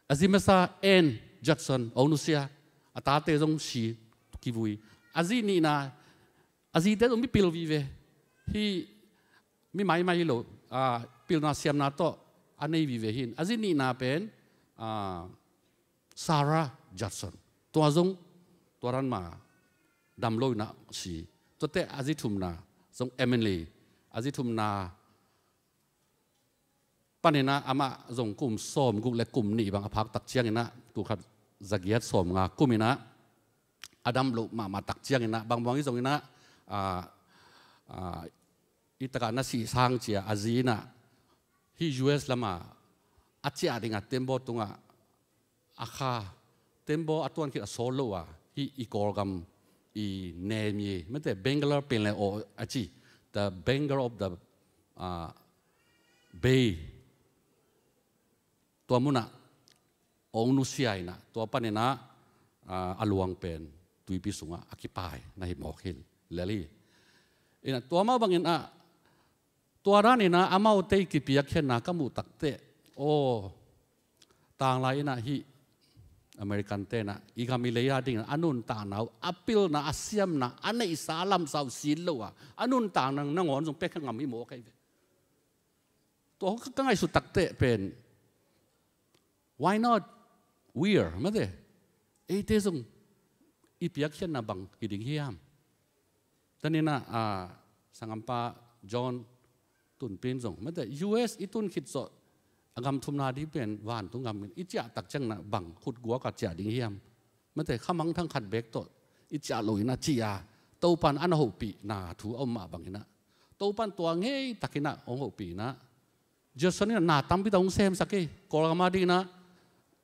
a zi masa Ann Judson, hong nusia, a tate zong si kivui. A zi nihna, a zite zong mipil vive. Hih mi maimai hi lo, a, pilna siamna tawh a nei vive hi in. A zi nihna pen, a, Sarah Judson. Tua zong, tua dan mah dam lo inah si. Tuate a zi thumna zong Emily, a zi thumna pan inah amah zong kum sawmguk le kum nih bang a phak tak ciang inah, tulkhat zagiat sawmnga kum inah a dam lo mahmah tak ciang inah, bang bang hi zong inah, a, a, i takah na sih sang ci a, a zi inah hih U S lam a a ciah ding a tembaw tungah a kha, tembaw a tuan khit a sawl lo a, hih i Kawlgam i nem i, mate, Bangalore pen le aw a ci, the Bangalore of the, ah, Bay. Tua munah hong nusia inah, tua pan inah, ah, a luang pen tuipi sungah a kipai na hi mawk hi lel hi. Inah tua mah bang inah, tua dan inah amaute i kipiakkhiatna ka muh takteh, aw, tanglai inah hih American te inah i gam i lei a ding inah a nuntakna uh, a pilna, a siamna, a neihsa a lamsa uh sin lo a, a nuntakna nangawn zong pia kha ngam hi mawk ahi ve. Tua ka, ka ngaihsut takteh pen, why not we are, mate? Eite zong i piakkhiatna bang hi ding hiam? Tua ni inah, ah, sanggampa John Tunpin zong, mate, U S i tun khit zawh a gam thumna ding pen vantung gam in, i ciah tak ciang inah bang khut guak a ciah ding hiam? Mate, khamangthang khat bek tawh i ciah lo inah ci a, Topa'n a na hopihna thu a om mah bang inah, Topa'n tua ngei tak inah hong hopih inah, Judson inah na tampi tak hong semsak hi. Kawlgam a ding inah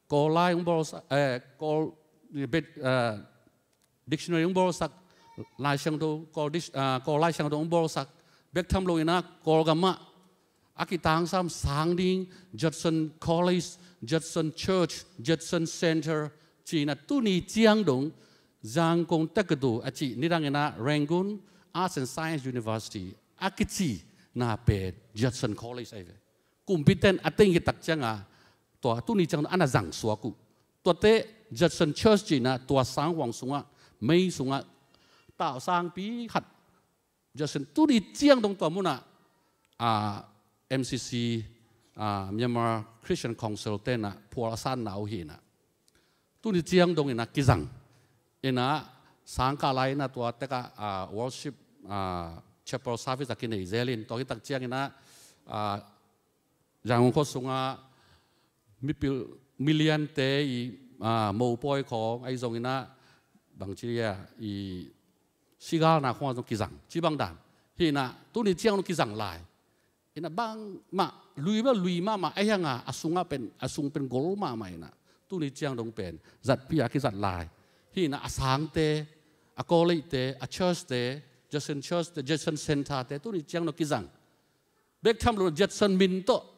Kawl lai hong bawlsak, eh, Kawl, eh, dictionary hong bawlsak, Lai Siangtho, Kawl dic-, ah, Kawl Lai Siangtho hong bawlsak. Bek tham lo inah Kawlgam ah a kitangsam sang ding Judson College, Judson Church, Judson Center, Ci-in ah tuni ciang dong Zangkong Taekwondo a cih, nidang in ah Rangoon Arts and Science University a kici na pen Judson College ahi ve. Kumpite'n a teng hi tak ciang a, tua tuni ciang dong a na zang suak uh. Tuate Judson Church ci-in ah tua sanghuang sungah, mei sungah, tau sangpi khat Judson, tuni ciang dong tua munah, ah, M C C, ah, Myanmar Christian Council te'n ah phual a sanna uh hi-in ah, tuni ciang dong in ah kizang. In ah sangkah lai in ah tua tek ah, ah, worship, ah, chapel service a kinei zel in, tua hi tak ciang in ah, ah, Yangon khua sungah mipil, miliante i, ah, mopawi khawng, ahi zongin ah bangci a, i sigalna khawng zong kizang, ci bang dan. Hi-in ah tuni ciang dong kizang lai. In ah bangmah, lui mah, lui mahmah, ahi hang a, a sungah pen, a sung pen gol mahmah in ah, tuni ciang dong pen zatpi a kizat lai. Hi-in ah a sangte, a college-te, a church-te, Judson Church-te, Judson Center-te, tuni ciang dong kizang. Bek tham lo, Judson min tawh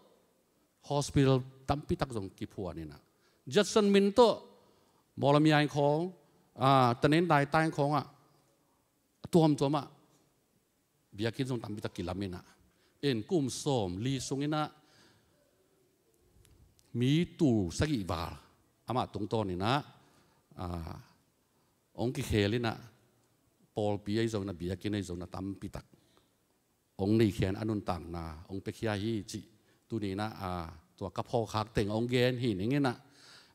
hospital tampi tak zong kiphuan in ah, Judson min tawh Mawlamyine khawng, ah, Taneindaitaing khawng ah, a tuamtuam ah biakinn zong tampi tak kilam in ah, in kum sawmli sung in ah mi tul sagih val amah tungtawn in ah, ah, hong kikhel in ah, pawlpi ahi zongin ah, biakinn ahi zongin ah, tampi tak hong neikhia in, a nuntakna hong piakhia hi cih, tuni in ah, ah, tua ka phawkkhak teng hong gen hi ning in ah,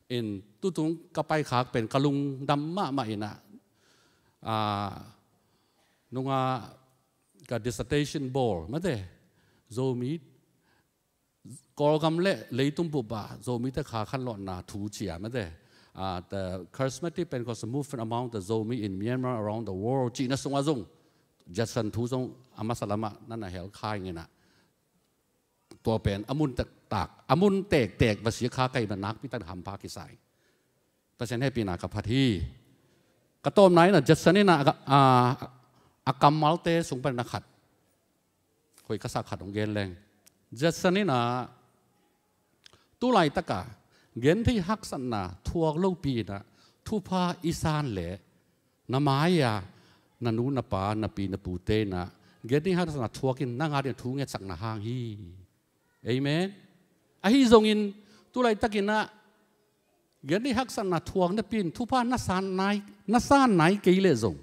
in tutung ka paikhak pen ka lungdam mahmah in ah, ah, nunga ka dissertation bawl, mate, Zomi, Kawlgam le leitung bup ah Zomite kha khanlawhna thu ci a, mate, ah, the charismatic Pentecostal movement among the Zomi in Myanmar around the world cihna sungah zong Judson thu zong a masa lamah na na hel kha ing in ah, tua pen a mun tektak, a mun tektek va sia kha ka hihna nakpi tak hampha kisa ing. Pasian hehpihna ka phat hi. Ka tawpna in ah Judson in ah, a, a, a kammalte sung pan in ah khat, hoih ka sa khat hong gen leng. Judson in ah tu laitak a gentheih haksatna thuak lopi in ah thupha i san leh, na mai-a na nu na pa, na pi na pute in ah gentheih haksatna thuak in, nang ading thu ngetsakna hang hi. Amen. Ahi zongin tu laitak in ah gentheih haksatna thuak napi in thupha na san nai, na san nai kei leh zong,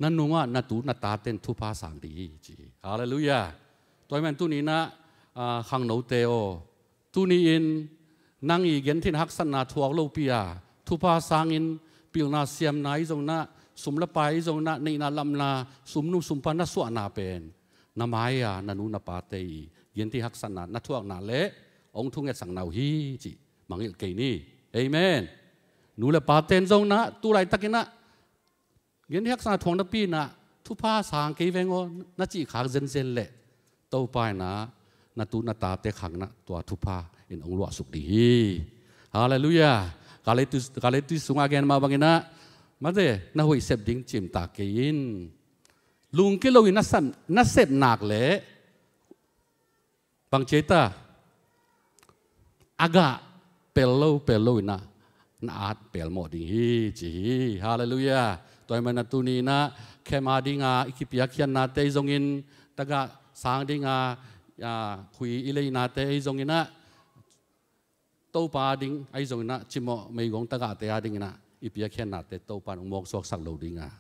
na nungah na tu na tate'n thupha sang ding hi, ci hi. Halleluiah. Tua ahih man tuni in ah, ah, khangnote aw, tuni in nang i gentheih haksatna thuak lopi a, thupha sangin pilna siamna ahi zongin ah, sum le pai ahi zongin ah, neihna lamna, sumnung sumpa na suahna pen, na mai-a na nu na pate i gentheih haksatna na thuakna leh hong thungetsakna uh hi cih mangngilh kei ni. Amen. Nu le pate'n zong in ah tu laitak in ah gentheih haksatna thuak napi in ah thupha sang kei veng aw, na cih khak zenzen leh, Topa in ah na tu na tate khak in ah tua thupha in hong luahsuk ding hi. Halleluiah. Galati, Galati sungah a gen mah bangin ah, mate, na hoih sep ding cimtak kei in. Lungkia loin na san, na sep nak leh bang ci ei ta, a gah pel lo pel lo in ah na at pelmawh ding hi, ci hi. Halleluiah. Tua ahih man ah tuni in ah camp a ding a i kipiakkhiatnate ahi zongin, tagah sang ding a, a, khui i leihnate ahi zongin ah, Topa a ding ahi zongin ah, cimawh meigong tagahte a dingin ah i piakkhiatnate Topa in hong mawksuaksak lo ding a,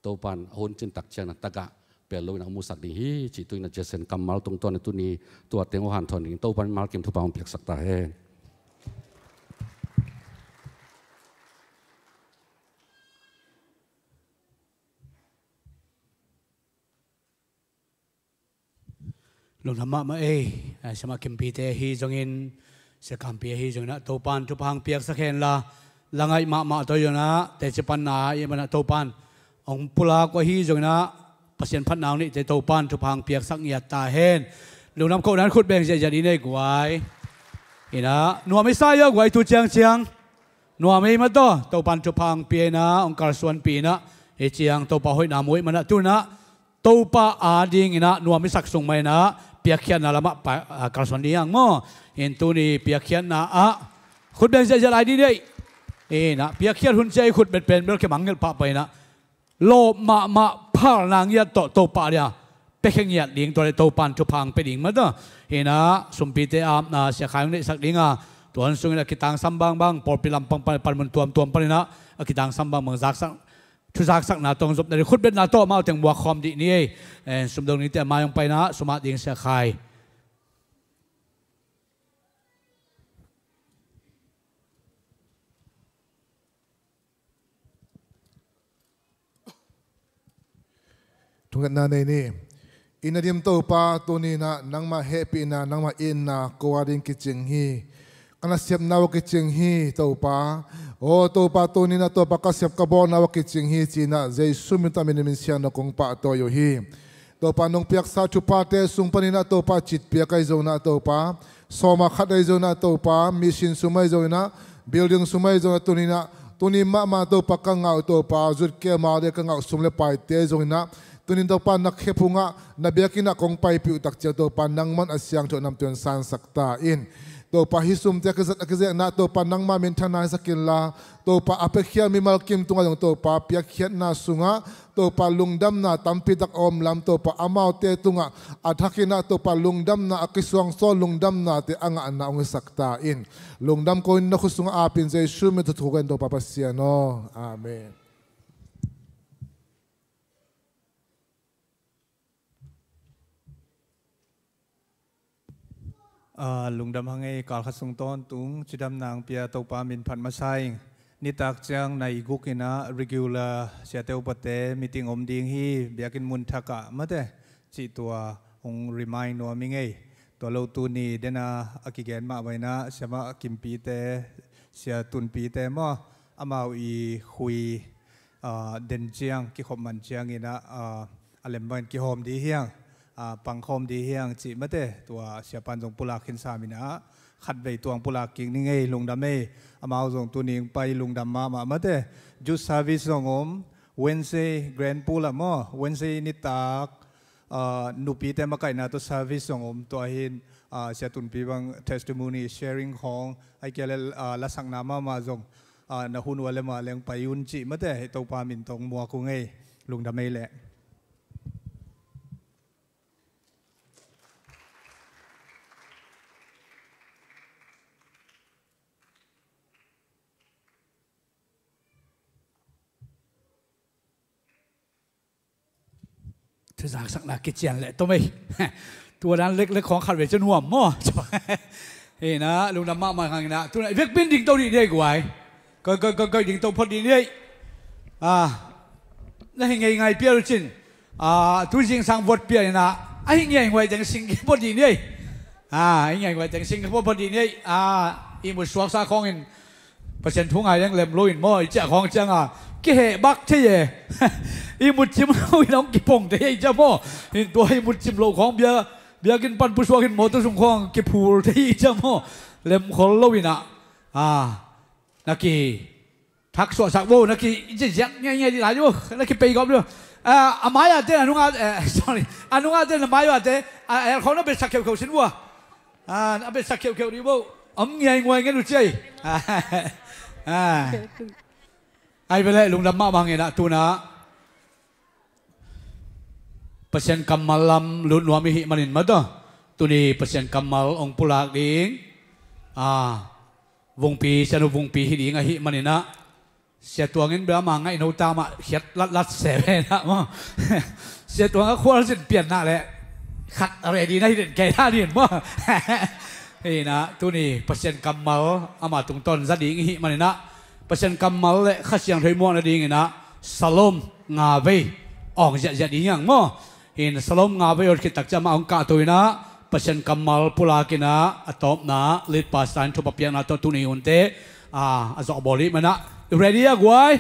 Topa in a hun cin tak ciangin ah tagah pel lo in ah hong musak ding hi, cih tu in ah Judson kammal tungtawn in tuni tua teng hong hanthawn ding, Topa in mimal kim thupha hong piaksak ta hen. Lungdam mahmah ei, a, Sia Mah Kimpite ahi zongin, Sia Kampi ahi zongin ah, Topa'n thupha hong piaksak hen la, la ngaih mahmah tawh zongin ah, teci panna i man ah Topa'n hong pulak uh ahi zongin ah, Pasian phatna hong neihte Topa'n thupha hong piaksak ngiat ta hen. Lungdam kohna in khut beng ziahziah dih ni ei guai. In ah, nuam i sa hi aw guai tu ciangciang. Nuam ei mah tawh, Topa'n thupha hong pia in ah, hong kalsuanpih in ah, hih ciang Topa hoihna mu i man ah tu in ah, Topa a dingin ah nuam i sak sung mah in ah, piakkhiatna lamah pa, a, kalsuan ding hi hang maw. In tuni piakkhiatna ah khut beng ziahziah lai dih ni ei. Inah piakkhiat hun ciah i khut bet pen bel khemang ngelh pahpah inah lawp mahmah phalna ngiat tawh Topa dia piakhia ngiat ding tua le Topan thupha hong pia ding mah tawh. Inah sumpite apna Sia Khai hong neihsak dinga tuan sungin a kitangsam bangbang pawlpi lampang pan, panmun tuamtuam paninah a kitangsam bangbang zaksak, thuzaksakna tawh hong zopna ding khutbetna tawh amau teng muak khawm dih ni ei. Sumdong nite a mai hong painah sum at ding Sia Khai. Thungetna nei ni. I na dim Topa, tuni inah nangmah hehpihna, nangmah itna ko a ding kicing hi. Ka nasepna uh a kicing hi Topa. Aw Topa, tuni inah Topa ka sep ka bawlna uh a kicing hi ci-inah Jesu min tawh a min, min siangtho kong pahtawi uh hi. Topa nong piaksa thuphate sung paninah Topa citpiak ahi zonginah Topa sawma khat ahi zonginah Topa mission sum ahi zonginah building sum ahi zonginah tuninah tuni mahmah Topa ka ngah uh Topa zutke male ka ngah uh sum le paite zonginah tunin Topa na khephungah na biakinnah kong paipih uh takciang Topa nangman a siangtho namtuan sansak ta in. Topa hih sumte a kizat a kizekna Topa nangma minthanna hisak inla Topa a piakhia mimal kim tungah zong Topa piakkhiatna sungah Topa lungdamna tampitak a om lam Topa amaute tungah a thakinah Topa lungdamna a kisuangsawn lungdamnate a ngahna hong hisak ta in. Lungdam ko in na khut sungah apin Jesu min tawh thu ka ngen Topa Pasian aw. Amen. Lungdam hang ei, kal khat sung tawntung cidamna hong pia Topa min phat masa ing. Nitak ciang nai guk inah regular siate upate meeting om ding hi biakinn mun thakah mate cih tua hong remind nuam ing ei. Tua lo tuni dena a kigen mah bang inah siamah kimpite sia tunpite maw amau i khui den ciang kikhop man cianginah a lem bangin kihawm dih hiang, pangkhawm dih hiang cih mate tua siapan zong pulak khin saminah khatvei tuang pulak kik ni ngei lungdam ei. Amau zong tuning pai lungdam mahmah mate. Youth service zong om Wednesday Grand Pool ah maw Wednesday nitak nupite makaihna tawh service zong om tua hin sia tunpi bang testimony sharing khawng ai kia le lasakna mahmah zong na hun uh a le mah leng pai un cih mate hei Topa min tawh muak uh ngei lungdam ei leh. Thuzaksakna kician leh tom ei. Tua dan leklek khawng khat ve cu nuam maw? Hina lungdam mahmah hang hina tuna i vekpin dingto dih ni ei guai. Koi koi koi koi dingto phot dih ni ei. Na hi ngei ngai pial cin. Tu zingsang vot pial hina a hi ngei nguai teng sing phot dih ni ei. A hi ngei nguai teng sing phot phot dih ni ei. I mut suaksa khawngin Pasian thu ngai leng lem lo in maw i ciah khawng cianga kiheh bak thei e. I mut cim lo in hong kipong thei e i ciah maw. In tua i mut cim lo khawng bia biakinn pan pusuak in mawtaw sung khawng kiphul thei i ciah maw. Lem khol lo inah na ki thak suahsak vo na ki ziakziak ngiangian dih lai uh na ki pei gawp dih. A mai ah te a nungah sorry a nungah te na mai ah te a el khawng na betsak kheukheu sin vua. A betsak kheukheu dih vo. Om ngiai nguai ngen uh ciai. Ai veleh lungdam mahmah ngenah tunah Pasian kammal lam lut nuam ihih manin mataw tuni Pasian kammal ong pulak ding a vungpi sianu vungpi hi ding ahih maninah Sia Tuang in bia ama ngaihno ta mah khiat latlat se ve na maw. Sia Tuang a khual sin pianna le khat ready na hi den kei na din maw. Hina tuni Pasian kammal ama tungtawn za ding ihih maninah Pasian kammal le Kha Siangtho i muah nadinginah Salom nga vei awng ziahziah ding hiang maw. Hin Salom nga vei awt khit takciah amah hong kahto inah Pasian kammal pulakinah a tawpna lead pastor in thupha piakna tawh tuni hunte a zawhbawl ihih manah ready a guai.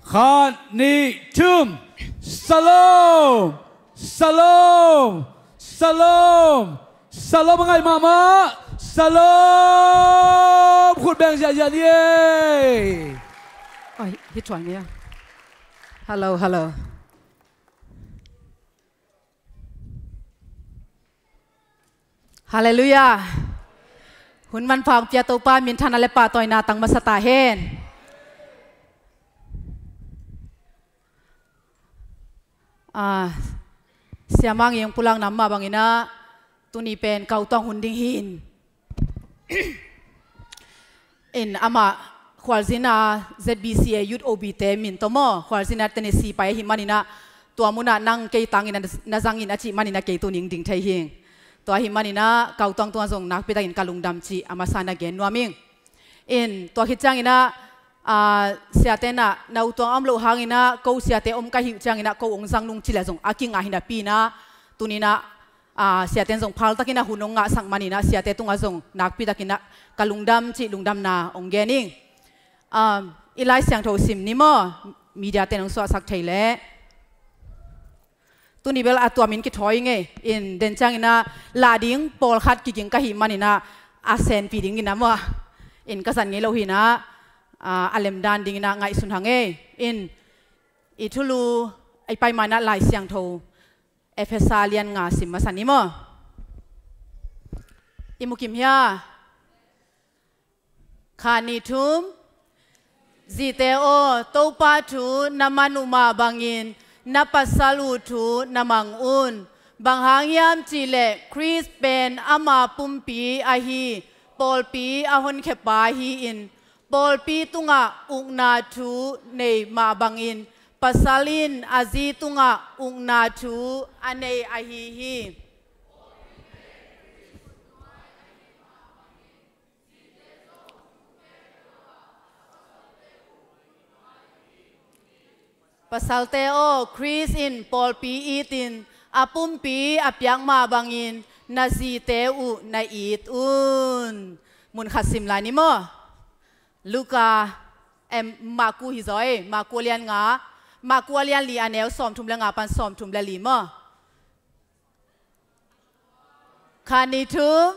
Khat nih thum. Salom. Salom. Salom. Salom a ngaih mahmah. Salom. Khut beng ziahziah ni ei. Oi hi thuai ni a. Hello hello. Halleluiah. Hun manpha hong pia Topa minthanna le pahtawina tang masa ta hen. Ah, Siamang ing pulak nam mah bangin ah, tuni pen Kau Tuang hun ding hi in. In amah khualzin a Z B C A Youth O B te min tawh maw, khualzin a Tennessee pai ahih manin ah, tua munah nang kei tangin na, na zang in a cih manin ah kei tuning ding thei hi ing. Tua ahih manin ah Kau Tuang tungah zong nakpi takin ka lungdam cih a masa na gen nuam ing. In tua khit ciangin ah, ah, siate in ah na uttuang a om loh hangin ah ko siate om ka hih uh ciangin ah ko hong zang nung ci leh zong a kingah hi napi in ah, tuni in ah, ah, siate in zong phal takin ah hun hong ngahsak manin ah siate tungah zong nakpi takin ah ka lungdam cih lungdamna hong gen ing. Ah, i Lai Siangtho sim ni maw, media te in hong suahsak thei leh. Tuni bel a tuamin kithawi ing ei. In den ciangin ah lah ding pawlkhat kiging ka hih manin ah a senpih dingin ah maw, in ka zat ngei lo hi in ah, ah, a lemdan dingin ah ngaihsun hang ei. In i thulu i pai ma in ah Lai Siangtho Efesa lian nga sim masa ni maw. I mu kim hia? Khat, nih, thum. Zite aw, Topa thu na man uh mah bangin na pasal uh thu na mang un. Bang hang hiam cih leh Khrist pen ama pumpi ahi, pawlpi a honkhiapa hi-in, pawlpi tungah ukna thu nei mah bangin pasal in a zi tungah ukna thu a nei ahi hi. Pasalte aw, Khrist in pawlpi itin a pumpi a piak mah bangin na zite uh na it un. Mun khat sim lai ni maw. Luka, em, Marku hi zaw ei, Marku a lian nga, Marku a lian li a neu sawmthum le nga pan sawmthum le li maw. Khat, nih, thum.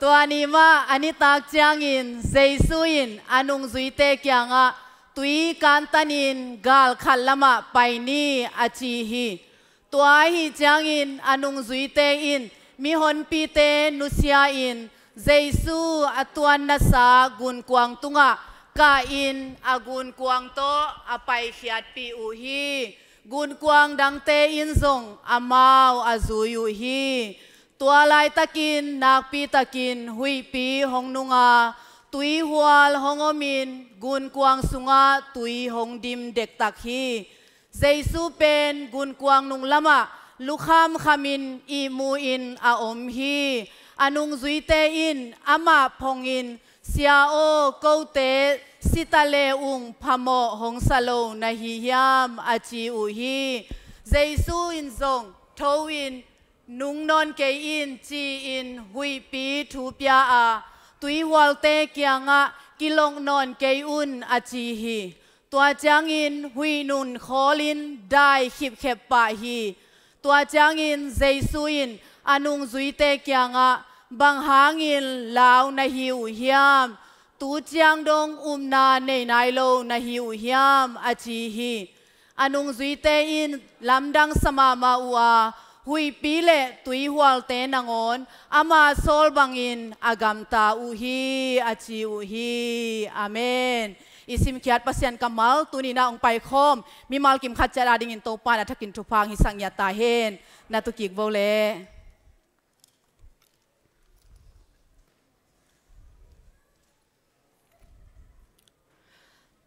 Tua ni mah a nitak ciangin Jesu in a nungzuite kiangah, tui kantanin gal khat lamah pai ni, a ci hi. Tua ahi ciangin a nungzuite in mihonpite nusia-in Jesu a tuannasa gunkuang tungah kahin a gunkuang tawh a paikhiatpih uh hi. Gunkuang dangte in zong amau a zui uh hi. Tua laitakin nakpitakin huihpi hong nung a, tuihual hong omin gunkuang sungah tui hong dim dektak hi. Jesu pen gunkuang nung lamah lukhamkhamin ihmu-in a om hi. A nungzuite in amah phongin, "Sia aw, kote si ta le ung phamawh hong sa lo na hi hiam?" a ci uh hi. Jesu in zong, "Tho in, nung nawn kei in," ci-in huihpi thu pia a, "Tuihualte kiangah kilok nawn kei un," a ci hi. Tua ciangin huih nun khawlin dai khipkhep pah hi. Tua ciangin Jesu in a nungzuite kiangah, "Bang hangin lau na hi uh hiam? Tu ciang dong upna nei nai lo na hi uh hiam?" a ci hi. A nungzuite in lamdang sa mahmah uh a, huihpi le tuihualte nangawn ama sawl bangin a gamta uh hi, a ci uh hi. Amen. I simkhiat Pasian kammal tuni-in ah hong paikhawm mimal kim khat ciat adingin Topa in a thakin thupha hong hisak ngiat ta hen. Na tu kik vo leh.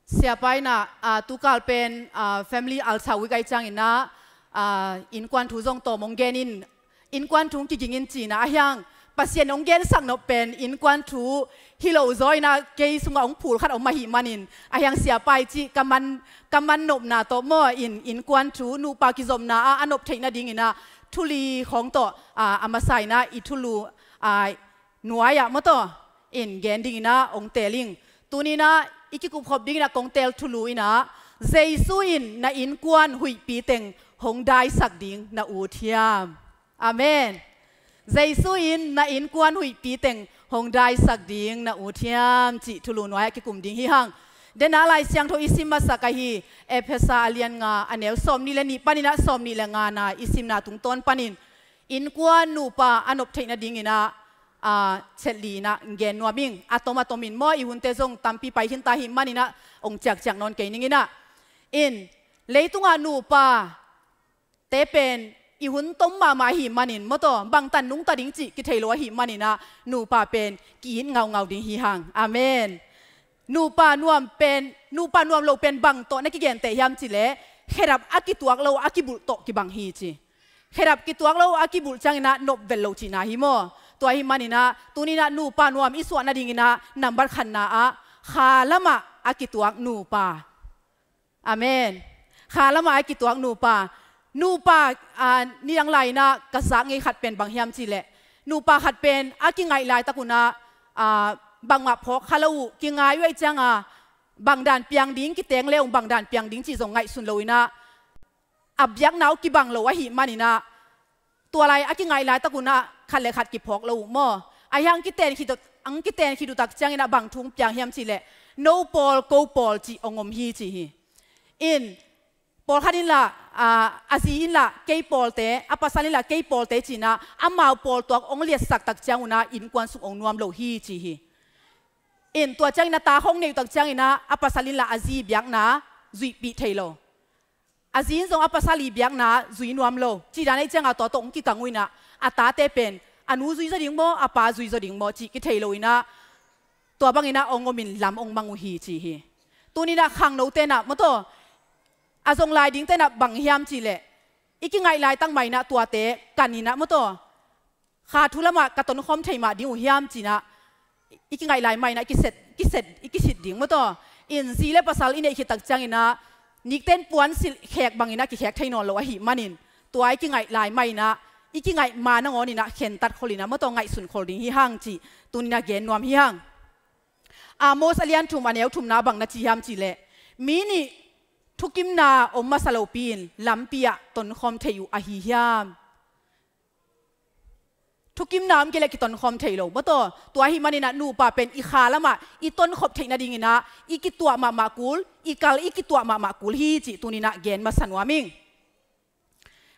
Siapa in ah, ah, tukal pen, ah, family altar week ahih ciangin ah, ah, innkuan thu zong tawm hong gen in, innkuan thu hong kiging in ci-in ah, ahi hang Pasian hong gensak nop pen innkuan thu hi lo zaw in ah, kei sungah hong phul khat om ahih manin, ahi hang siapa i cih ka man, ka man nopna tawh maw in, innkuan thu nupa kizopna ah a nop theih nadingin ah thu li khawng tawh, ah, a masa in ah i thulu, ah, nuai-ah maw tawh in gen dingin ah hong teel ing. Tuni-in ah i kikupkhop dingin ah kong teel thulu in ah, Jesu in na innkuan huihpi teng hong daisak ding na ut hiam? Amen. Jesu in na innkuan huihpi teng hong daisak ding na ut hiam cih thulu nuai-ah kikum ding hi hang. Denah Lai Siangtho i sim masak ahi Efesa a lian nga, a neu sawmnih le nih panin ah sawmnih le ngana i simna tungtawn panin innkuan nupa a nop theih nadingin ah, ah, chet li-in ah gen nuam ing. A tom a tomin maw, i hunte zong tampi pai khin ta ahih manin ah hong ciakciak nawn kei ning in ah. In, leitungah nupa te pen i hun tom mahmah ahih manin, mawtaw, bangtan nungta ding cih kithei lo ahih manin ah, nupa pen ki-it ngaungau ding hi hang. Amen. Nupa nuam pen, nupa nuam lo pen bang tawh na kigenteh hiam cih leh, khedap a kituak lo a kibulh tawh kibang hi ci. Khedap kituak lo a kibulh ciangin ah nop vet lo cihna hi maw? Tua ahih manin ah, tuni-in ah nupa nuam i suah nadingin ah, nambat khatna ah, kha lamah a kituak nupa. Amen. Kha lamah a kituak nupa. Nupa, ah, nidang lai-in ah ka zak ngei khat pen bang hiam cih leh, nupa khat pen a kingaih laitak un ah, ah, bangmah phawk kha lo uh, kingai uh ahih ciangin ah, bangdan piang ding, kiteng le ung bangdan piang ding cih zong ngaihsun lo-in ah, a biakna uh kibang lo ahih manin ah, tua lai a kingaih laitak un ah khat le khat kiphawk lo uh maw? Ahi hang kiten khit uh, ang kiten khit uh tak ciangin ah bang thu hong piang hiam cih leh, no pawl, ko pawl cih hong om hi ci hi. In, pawlkhat in lah, ah, a zi in lah kei pawlte, a pasal in lah kei pawlte ci-in ah, amau pawl tuak hong liatsak tak ciang un ah innkuan sung hong nuam lo hi ci hi. In, tua ciangin ah ta khawng neih uh tak ciangin ah, a pasal in lah a zi biakna zuihpih thei lo. A zi in zong a pasal i biakna zui nuam lo. Cih dan ahih ciangin ah tua tawh hong kikang uh in ah, a tate pen a nu zui zaw ding maw, a pa zui zaw ding maw cih kithei lo-in ah, tua bangin ah hong om in lam hong mang uh hi ci hi. Tuni-in ah khangnote in ah, mawtaw, a zong lai dingte in ah bang hiam cih leh, i kingaih laitak mah in ah tuate kan in ah, mawtaw, kha thu lamah ka tonkhawm thei mah ding uh hiam ci-in ah, i kingaih lai mah in ah kiset, kiset, i kisit ding, mawtaw. In, zi le pasal i neih khit tak ciangin ah, nikten puansilh khek bangin ah kikhek thei nawn lo ahih manin, tua i kingaih lai mah in ah, i kingaih ma nangawn in ah khentat khol in ah, mawtaw, ngaihsun khol ding hi hang cih tuni-in ah gen nuam hi hang. Amos a lian thum, a neu thumna bang na ci hiam cih leh, mi nih thukimna om masa lopi-in lampi ah tonkhawm thei uh ahi hiam? Thukimna om kei leh kitonkhawm thei lo, mawtaw. Tua ahih manin ah nupa pen i kha lamah i tonkhop theih nadingin ah, i kituah mahmah kul, i kal i kituah mahmah kul hi cih tuni-in ah gen masa nuam ing.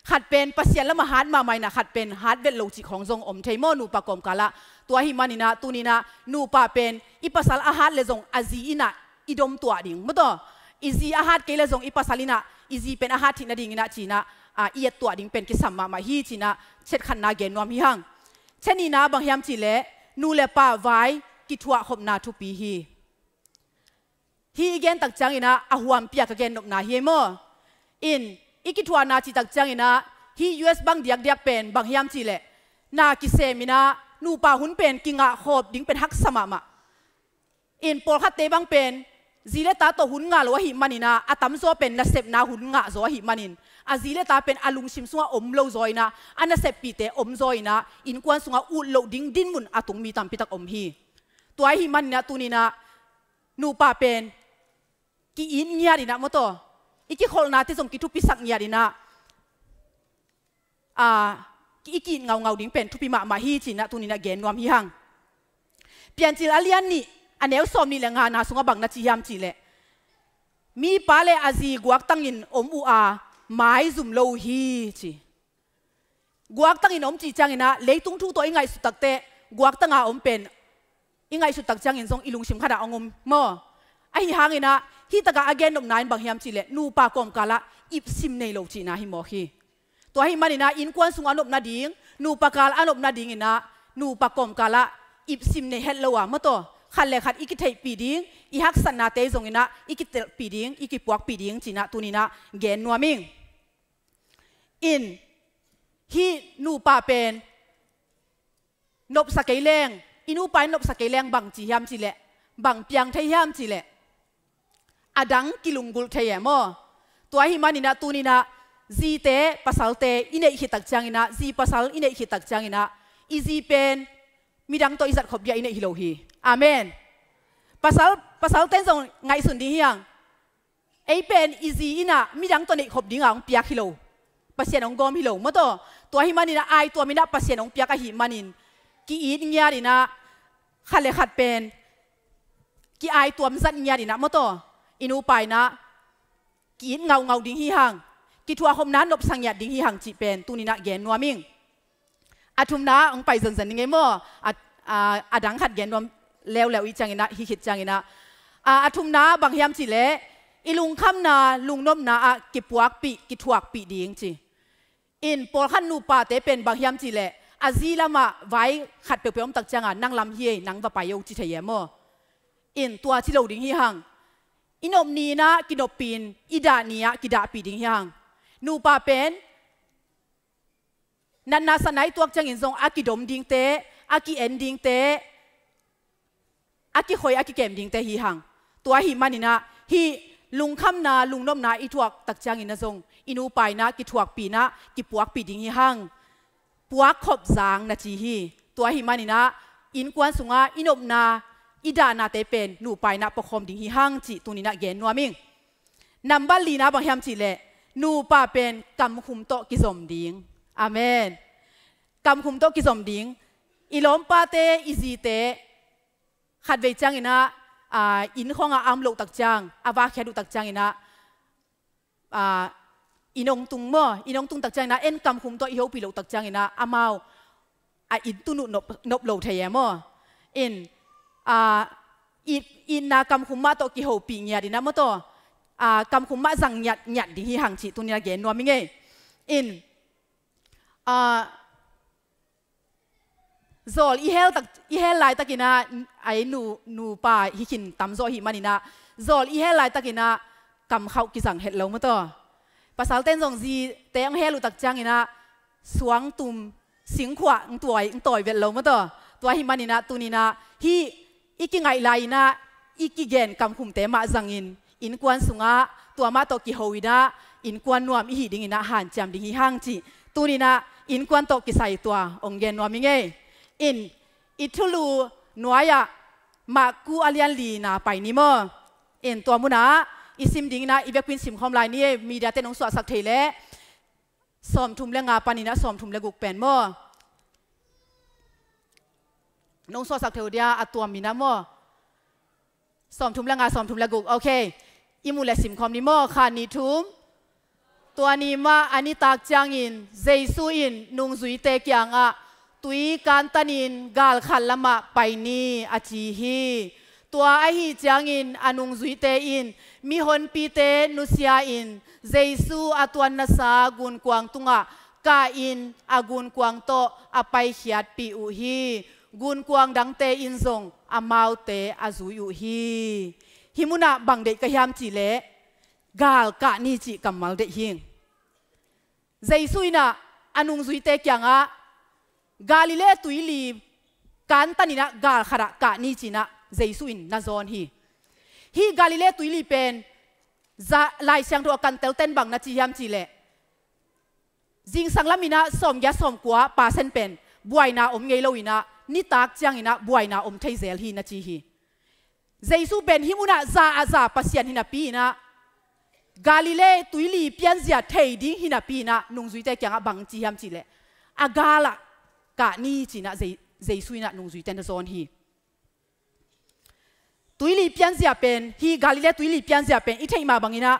Khat pen Pasian lamah hat mahmah in ah, khat pen hat vet lo cih khawng zong om thei maw, nupa kawmkal ah. Tua ahih manin ah, tuni-in ah nupa pen i pasal a hat leh zong a zi in ah i dom tuah ding, mawtaw. I zi a hat kei leh zong i pasal in ah i zi pen a hat theih nadingin ah ci-in ah, ah, i et tuah ding pen kisam mahmah hi ci-in ah, chet khatna gen nuam hi hang. Chet nihna bang hiam cih leh, nu le pa vai kithuahkhopna thupi hi. Hih i gen tak ciangin ah a huampih a ka gen nopna hi ei maw? In, i kithuahna cih tak ciangin ah, hih U S bang diakdiak pen bang hiam cih leh, na kisem in ah, nupa hun pen kingah khawm ding pen haksa mahmah. In, pawlkhatte bang pen zi le ta tawh hun ngah lo ahih manin ah, a tamzaw pen nasepna hun ngah zaw ahih manin, a zi le ta pen a lungsim sungah om lo zaw in ah, a naseppihte om zaw in ah, innkuan sungah ut loh ding dinmun a tung mi tampi tak om hi. Tua ahih manin ah, tuni-in ah nupa pen ki-it ngiat in ah, mawtaw, i kikholhnate zong kithupisak ngiat in ah, a, ki-, i ki-it ngaungau ding pen thupi mahmah hi ci-in ah tuni-in ah gen nuam hi hang. Piancil a lian nih, a neu sawmnih le ngana sungah bang na ci hiam cih leh, mipa le a zi guaktangin om uh a, maizum lo uh hi ci. Guaktangin om cih ciangin ah, leitung thu tawh i ngaihsut takteh, guaktanga om pen i ngaihsut tak ciangin zong i lungsim khatah hong om maw? Ahi hangin ah, hih takah a gen nopna in bang hiam cih leh, nupa kawmkal ah ipsim nei lo cihna hi mawk hi. Tua ahih manin ah, innkuan sung a nop nading, nupa kal a nop nadingin ah, nupa kawmkal ah ipsim nei het lo a, mawtaw, khat le khat i kitheihpih ding, i haksatnate zongin ah i kitelpih ding, i kipuakpih ding ci-in ah tuni-in ah gen nuam ing. In, hih nupa pen nopsa kei leng, i nupa in nopsa kei leng bang ci hiam cih leh, bang piang thei hiam cih leh, a dang kilunggulh thei e maw? Tua ahih manin ah, tuni-in ah zite pasalte i neih khit tak ciangin ah, zi pasal i neih khit tak ciangin ah, i zi pen midang tawh i zatkhop ding a i neih hi lo hi. Amen. Pasal, pasalte in zong ngaihsun ding hi hang. Ei pen i zi in ah midang tawh neihkhop ding a hong piak hi lo. Pasian hong gawm hi lo, mawtaw. Tua ahih manin ah, aituam in ah Pasian hong piak ahih manin, ki-it ngiat in ah, khat le khat pen ki-aituam zat ngiat in ah, mawtaw, i nupa in ah ki-it ngaungau ding hi hang, kithuahkhopna nopsa ngiat ding hi hang cih pen tuni-in ah gen nuam ing. A thumna hong pai zenzen ning ei maw? A, a, a dang khat gen nuam leuleu i ciangin ah, hih khit ciangin ah. A, a thumna bang hiam cih leh, i lungkhamna, lungnopna ah kipuakpih, kithuakpih ding ci. In pawlkhat nupate pen bang hiam cihleh, a zi lamah vai khat peuhpeuh om tak cianga, nang lam hi ei, nang va pai o ci thei e maw. In tua ci lo ding hi hang. I nop ni-in ah kinoppih in, i dah ni-ah kidahpih ding hi hang. Nupa pen natna satna i tuak ciangin zong a kidom dingte, a ki-en dingte, a kikhoi a kikem dingte hi hang. Tua ahih manin ah hih lungkhamna, lungnopna i thuak tak ciangin ah zong i nupa in ah kithuakpih in ah, kipuakpih ding hi hang. Puak khop zang na ci hi. Tua ahih manin ah innkuan sungah i nopna, i dahnate pen nupa in ah puakhawm ding hi hang cih tuni-in ah gen nuam ing. Nambat lina bang hiam cihleh, nupa pen kamkhum tawh kizom ding. Amen. Kamkhum tawh kizom ding. I lawmpate, i zite, khatvei ciangin ah, aa, inn khawngah a om loh tak ciang, a vakhiat uh tak ciangin ah, aa, inn hong tung maw, inn hong tung tak ciangin ah, en kamkhum tawh i hopih loh tak ciangin ah, amau a inn tun uh nop, nop lo thei e maw. In, aa, it, itna kamkhum mah tawh kihopih ngiat in ah maw tawh, aa, kamkhum mah zang ngiat, ngiat ding hi hang cih tuni-in ah gen nuam ing ei. In, aa, zawl i hel tak, i hel laitakin ah, ai nu, nupa hi khin tamzaw ahih manin ah, zawl i hel laitakin ah kamkhauh kizang het lo maw tawh. Pasalte'n zong zite hong hel uh tak ciangin ah suangtum, singkhuah hong tawi, hong tawi vet lo maw tawh. Tua ahih manin ah tuni-in ah hih i kingaih lai-in ah i kigen kamkhumte mah zangin, innkuan sungah tua mah tawh kiho in ah, innkuan nuam i hih dingin ah hanciam ding hi hang cih tuni-in ah innkuan tawh kisai tua hong gen nuam ing ei. In, i thulu nuai-ah Marku a lian lina pai ni maw. In, tua munah i sim dingin ah i vekpi-in simkhawm lai ni ei. Mediate'n hong suahsak thei leh sawmthum le nga panin ah sawmthum le guk pen maw. Nong suahsak thei uh dia, a tuam in ah maw. Sawmthum le nga, sawmthum le guk. Ok. I mu le simkhawm ni maw. Khat, nih, thum. Tua ni mah a nitak ciangin Jesu in nungzuite kiangah, tui kantanin gal khat lamah pai ni, a ci hi. Tua ahih ciangin a nungzuite in mihonpite nusia-in Jesu a tuannasa gunkuang tungah kahin a gunkuang tawh a paikhiatpih uh hi. Gunkuang dangte in zong amaute a zui uh hi. Hih munah bang deih ka hiam cihleh, gal kah ni cih kammal deih hi. Jesu in ah a nungzuite kiangah Galilee tuili kantanin ah gal khatah kah ni ci-in ah Jesu in na zawn hi. Hih Galilee tuili pen za, Lai Siangtho a kan telte'n bang na ci hiam cihleh, zingsang lamin ah sawmgiat sawmkua percent pen buaina om ngei lo-in ah, nitak ciangin ah buaina om thei zel hi na ci hi. Jesu pen hih munah za a za Pasian hi napi-in ah, Galilee tuili pianzia thei ding hi napi-in ah nungzuite kiangah bang ci hiam cihleh, a galah kah ni ci-in ah Je-, Jesu in ah nungzuite na zawn hi. Tuili pianzia pen, hih Galilee tuili pianzia pen i theih mah bangin ah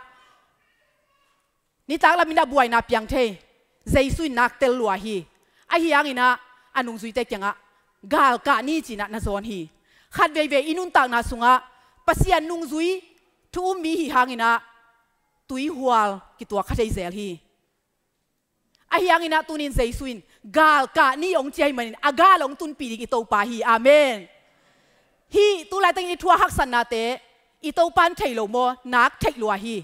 nitak lamin ah buaina piang thei. Jesu in nak tel lua hi. Ahi hangin ah a nungzuite kiangah gal kah ni ci-in ah na zawn hi. Khat veivei i nuntakna sungah Pasian nungzui thu um mi i hih hangin ah tuihual kituak kha thei zel hi. Ahi hangin ah tuni-in Jesu in gal kah ni hong ci ahih manin a gal hong tunpih ding i Topa hi. Amen. Hih tu laitakin i thuak haksatnate i Topa'n thei lo maw, nak theih lua hi.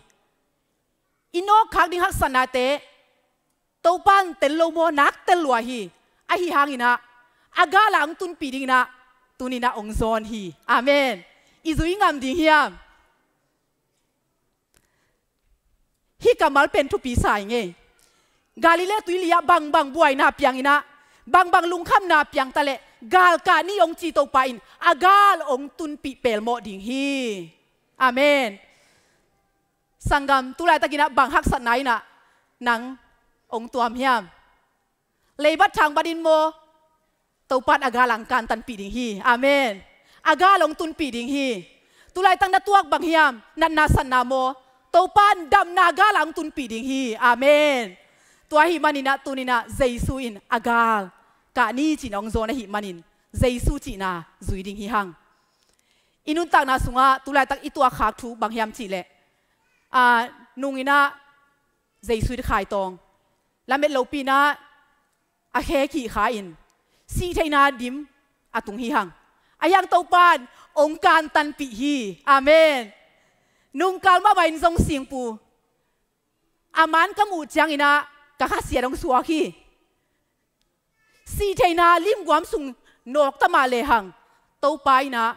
I nawkkhak ding haksatnate Topa'n tel lo maw, nak tel lua hi. Ahi hangin ah a gal ah hong tunpih dingin ah tuni-in ah hong zawn hi. Amen. I zui ngam ding hiam? Hih kammal pen thupi sa ing ei. Galilee tuili ah bangbang buaina piangin ah, bangbang lungkhamna piang taleh, gal kah ni hong ci Topa in a gal hong tunpih pelmawh ding hi. Amen. Sanggam, tu laitakin ah bang haksatna in ah nang hong tuam hiam? Leibat thangbat in maw, Topa'n a gal hong kantanpih ding hi. Amen. A gal hong tunpih ding hi. Tu laitak na tuak bang hiam? Natna satna maw, Topa'n damna gal hong tunpih ding hi. Amen. Tua ahih manin ah tuni-in ah Jesu in a gal kah ni ci-in hong zawn ahih manin Jesu cihna zui ding hi hang. I nuntakna sungah tu laitak i tuakkhak thu bang hiam cihleh, a, nung in ah Jesu in khaitawng, lamet lopi-in ah a khe kihkha in sih theihna dim a tung hi hang. Ahi hang Topa in hong kantanpih hi. Amen. Nungkal mahmah in zong singpu a man ka muh ciangin ah ka khasiat hong suak hi. Sih theihna limguam sung nawk ta mah lehang Topa in ah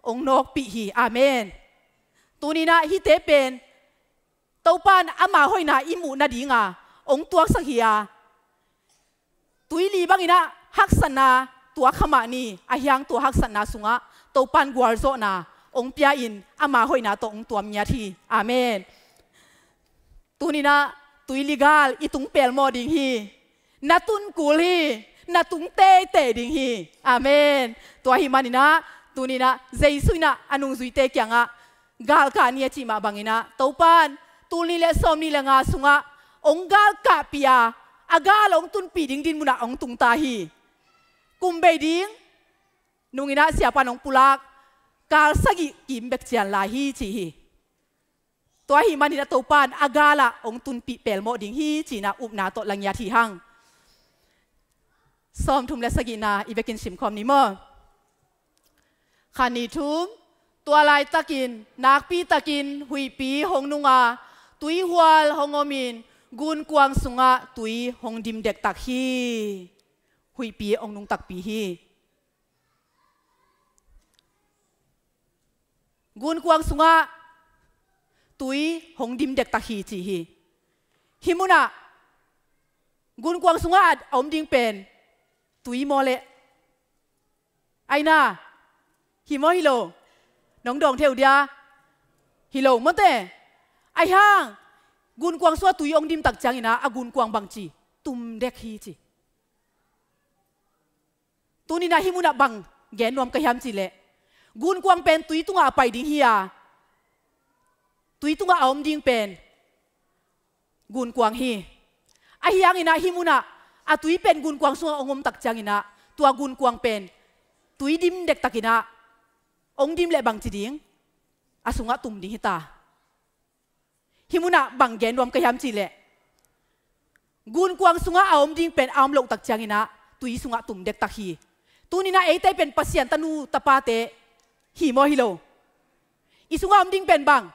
hong nawkpih hi. Amen. Tuni-in ah hihte pen Topa in ama hoihna i muh nading a hong tuaksak hi a, tuili bangin ah haksatna tuak kha mah ni, ahi hang tua haksatna sungah Topa in gualzawhna hong pia-in ama hoihna tawh hong tuam ngiat hi. Amen. Tuni-in ah tuili gal i tung pelmawh ding hi. Na tun kul hi. Na tung teitei ding hi. Amen. Tua ahih manin ah tuni-in ah Jesu in ah a nungzuite kiangah galkah ni a cih mah bangin ah Topa in tul nih le sawmnih le nga sungah hong galkahpih a, a gal hong tunpih ding dinmun ah hong tung ta hi. Kum bei ding nungin ah siapa in hong pulak, kal sagih kim bek cian lai hi ci hi. Tua ahih manin ah Topa in a gal ah hong tunpih pelmawh ding hi ci-in ah upna tawh la ngiat hi hang. Sawmthum le sagihna i vekin simkhawm ni maw? Khat, nih, thum. Tua laitakin nakpitakin huihpi hong nung a, tuihual hong omin gunkuang sungah tui hong dim dektak hi. Huihpi hong nung takpi hi. Gunkuang sungah tui hong dim dektak hi ci hi. Hih munah gunkuang sungah a om ding pen tui maw leh? Aina, hi maw hi lo? Nong dawng thei uh dia? Hi lo maw te? Ahi hang gunkuang sungah tui hong dim tak ciangin ah a gunkuang bangci? Tum dek hi ci. Tuni-in ah hih munah bang gen nuam ka hiam cih leh, gunkuang pen tui tungah a pai ding hi a, tui tungah a om ding pen gunkuang hi. Ahi hangin ah hih munah a tui pen gunkuang sungah hong om tak ciangin ah tua gunkuang pen tui dim dektakin ah hong dim leh bangci ding? A sungah tum ding hi ta. Hih munah bang gen nuam ka hiam cih leh, gunkuang sungah a om ding pen a om loh tak ciangin ah tui sungah tum dektak hi. Tuni-in ah eite pen Pasian tanu tapate hi maw hi lo? I sungah a om ding pen bang?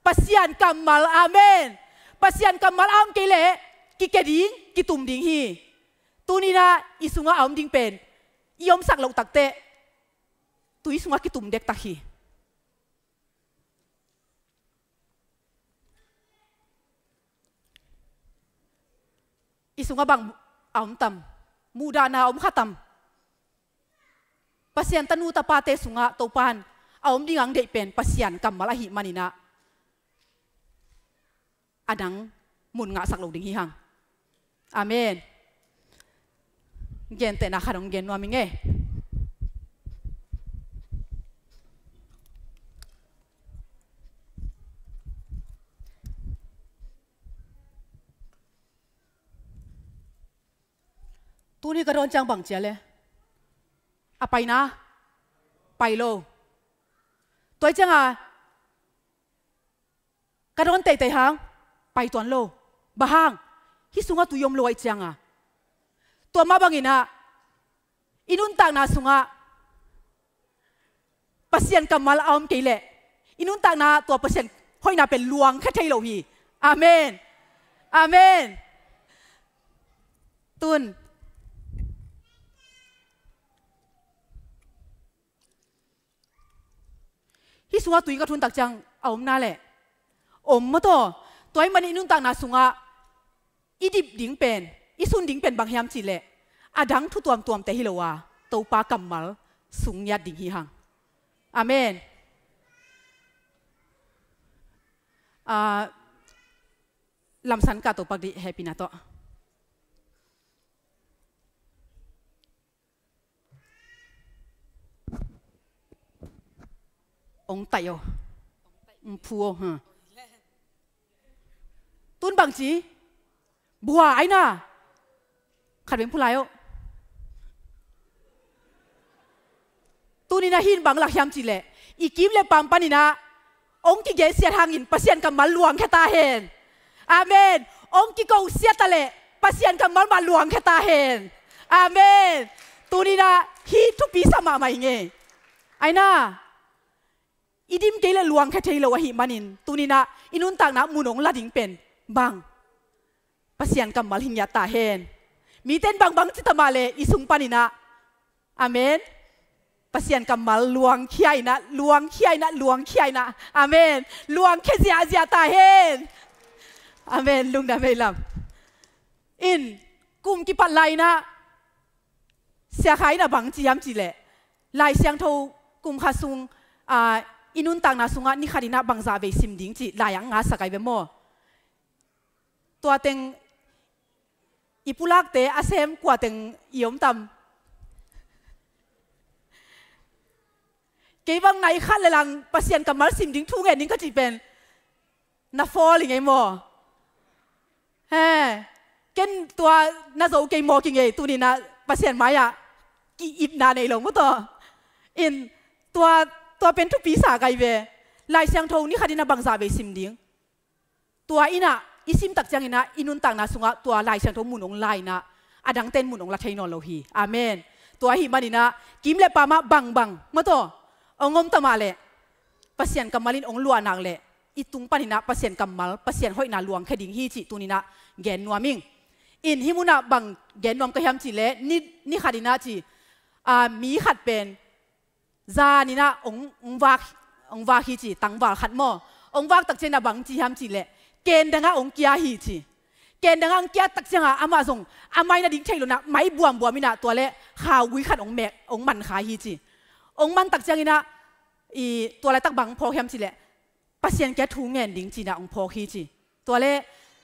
Pasian kammal. Amen. Pasian kammal a om kei leh kike ding, kitum ding hi. Tuni-in ah i sungah a om ding pen i omsak loh tak teh tui sungah kitum dektak hi. I sungah bang a om tam? Muhdahna a om kha tam? Pasian tanu tapate sungah Topa in a om ding a hong deih pen Pasian kammal ahih manin ah a dang mun ngahsak lo ding hi hang. Amen. Gentehna khat hong gen nuam ing e. Tuni ka dawn ciang bang ci a le? A pai na? Pai lo. Tua ciangin ka dawn teitei hang, pai tuan lo. Bang hang? Hih sungah tui om lo ahih ciangin. Tua mah bangin ah i nuntakna sungah Pasian kammal a om kei leh i nuntakna tua Pasian hoihna pen luangkhia thei lo hi. Amen. Amen. Tun, hih sungah tui ka thun tak ciang a om na leh? Om maw taw. Tua ahih manin i nuntakna sungah i dip ding pen, i sun ding pen bang hiam cih leh, a dang thu tuamtuamte hi lo a, Topa kammal sung ngiat ding hi hang. Amen. Ah, lamsan ka Topa dih hehpihna tawh. Ong taih aw. Ong phu aw, ha. Tun bangci? Bua aina. Khat beng phu lai aw. Tuni-in ah hih in bang lak hiam cih leh, i kim le pam panin ah ong kigensiat hangin Pasian kammal luangkhia ta hen. Amen. Hong kiko siata leh Pasian kammal mah luangkhia ta hen. Amen. Tuninah hih thupi sa mahmah ing e. Aina, i dim kei leh luangkhia thei lo ahih manin, tuninah i nuntakna mun hong la ding pen bang? Pasian kammal hi ngiat ta hen. Mite in bangbang ci ta mah leh i sung paninah, amen, Pasian kammal luangkhia inah, luangkhia inah, luangkhia inah, amen, luangkhia ziahziah ta hen. Amen. Lungdam ei lam. In, kum kipat lai inah Sia Khai inah bang ci hiam cih leh, Lai Siangtho kum khat sung, a, i nuntakna sungah ni khat inah bangzah vei sim ding cih lai ah ngasak ai ve maw? Tua teng i pulakte a sem kua teng i om tam? Kei bang nai khat le lang Pasian kammal sim ding, thu ngen ding ka cih pen na fawl ing ei maw? He, ken tua na zo kei mawk ing ei, tuninah Pasian mai-ah ki-ipna nei lo maw taw? In, tua, tua pen thupi sa kai ve. Lai Siangtho ni khat inah bangzah vei sim ding. Tua inah i sim tak cianginah i nuntakna sungah tua Lai Siangtho mun hong la inah, a dangte in mun hong la thei nawn lo hi. Amen. Tua ahih maninah kim le pam ah bangbang maw taw hong om ta mah leh, Pasian kammal in hong luah nak leh i tung paninah Pasian kammal, Pasian hoihna luangkhia ding hi cih tuninah gen nuam ing. In, hih munah bang gen nuam ka hiam cih leh, ni, ni khat inah ci, a, mi khat pen zan inah hong, hong vak, hong vak hi ci, tangval khat maw. Hong vak tak cianginah bang ci hiam cih leh, ken dangah hong kia hi ci. Ken dangah hong kia tak ciangah amah zong a mai na ding thei lo inah mai buambuam inah, tua leh khaugui khat hong mek, hong man kha hi ci. Hong man tak cianginah, i, tua laitak bang phawk hiam cih leh, Pasian kiang thu ngen ding cinah hong phawk hi ci. Tua leh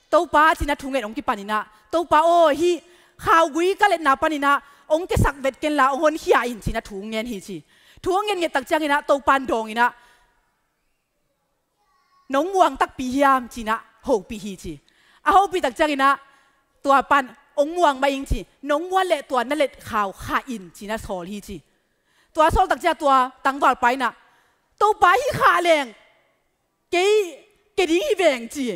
Topa cinah thu ngen hong kipaninah, Topa aw, hih khaugui ka letna paninah hong kiasak vet kenla hong honkhia in cinah thu ngen hi ci. Thu ngen nget tak cianginah Topa in dawnginah, nong muang takpi hiam cinah hopih hi ci. A hopih tak cianginah tua pan, hong muang mah ing ci, nong muan leh tua na let khau khah in cinah sawl hi ci. Tua sawl tak ciah tua tangvalpa inah, Topa, hih khah leng kei, kei ding hi veng ci.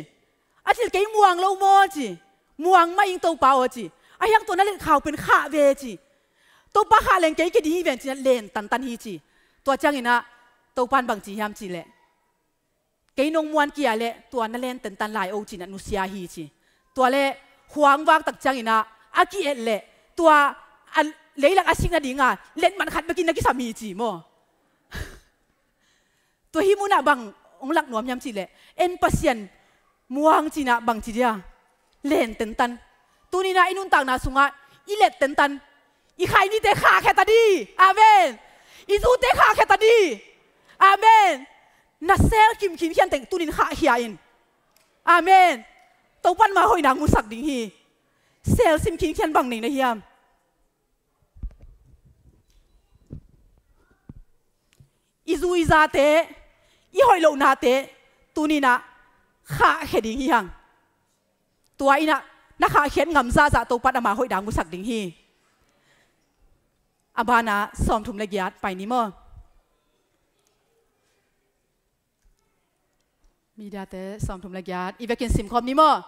A cil kei muang lo maw ci. Muang mah ing Topa aw ci. A hiang tua na let khau pen khah ve ci. Topa, khah leng kei, kei ding hi veng cinah len tantan hi ci. Tua cianginah Topa in bang ci hiam cih leh, kei nong muan kia leh tua na len tantan lai o cinah nusia hi ci. Tua leh khuang vak tak cianginah a ki-et leh tua a leilak a sik nadinga letmat khat bekin na kisam hi ci maw? Tua hih munah bang hong lak nuam hiam cih leh, en Pasian muang cinah bang ci dia, len tentan. Tuninah i nuntakna sungah i let tentan, i khainite khahkhia ta di. Amen. I zute khahkhia ta di. Amen. Na sel kimkhin khian teng tunin khahkhia in. Amen. Topan mah hoihna musak ding hi. Sel simkhin khian bang nei na hiam? I zu i zate, i hoih lohnate tuninah khahkhia ding hi hang. Tua inah na khahkhiat ngam zahzah Topan ama hoih dang musak ding hi. A banah sawmthum le giat pai ni maw? Mediate sawmthum le giat i vekin simkhawm ni maw?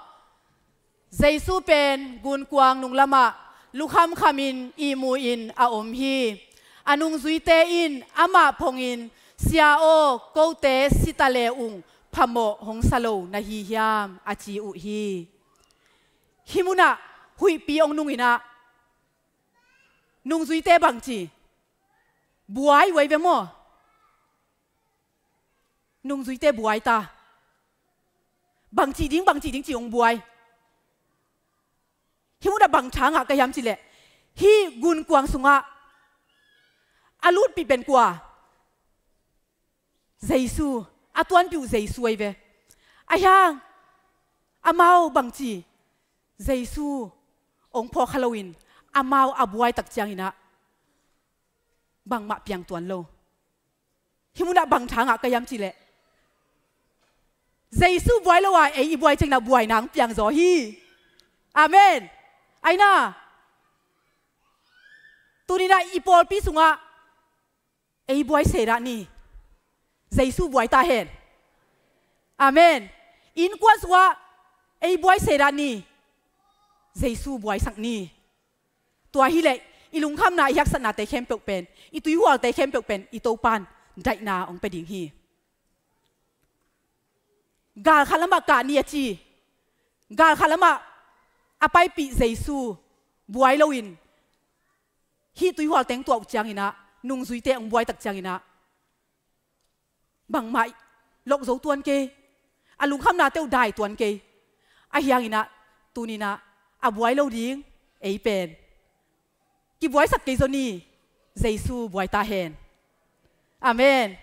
Jesu pen gunkuang nunglamah lukhamkhamin ihmu-in a om hi. A nungzuite in amah phongin, "Sia aw, kote sita le ung phamawh hong sa lo na hi hiam?" a ci uh hi. Hih munah huihpi hong nunginah nungzuite bangci buai uh ai ve maw? Nungzuite buai ta. Bangci ding, bangci ding ci hong buai. Hih munah bang tha ngah ka hiam cih leh, hih gunkuang sungah a lutpih pen kua? Jesu. A tuanpih uh Jesu ai ve. A hiang amau bangci Jesu hong phawk kha loin amau a buai tak cianginah bangmah piang tuan lo. Hih munah bang tha ngah ka hiam cih leh, Jesu buai lo a ei i buai cianginah buaina hong piang zaw hi. Amen. Aina, tuninah i pawlpi sungah ei buai se dah ni. Jesu buai ta hen. Amen. Innkuan sungah Ei buai se dah ni. Jesu buaisak ni. Tua hileh i lungkhamna, i haksatnate khempeuh pen, i tuihualte khempeuh pen i Topan daihna hong pia ding hi. Galkhat lamah kah ni a ci. Galkhat lamah a paipih Jesu buai loin hih tuihual teng tuah uh cianginah, nungzuite hong buaitak cianginah bangmah lok zo tuan kei. A lungkhamnate uh dai tuan kei. Ahi hanginah tuninah a buai lo ding ei pen kibuaisak kei zaw ni. Jesu buai ta hen. Amen.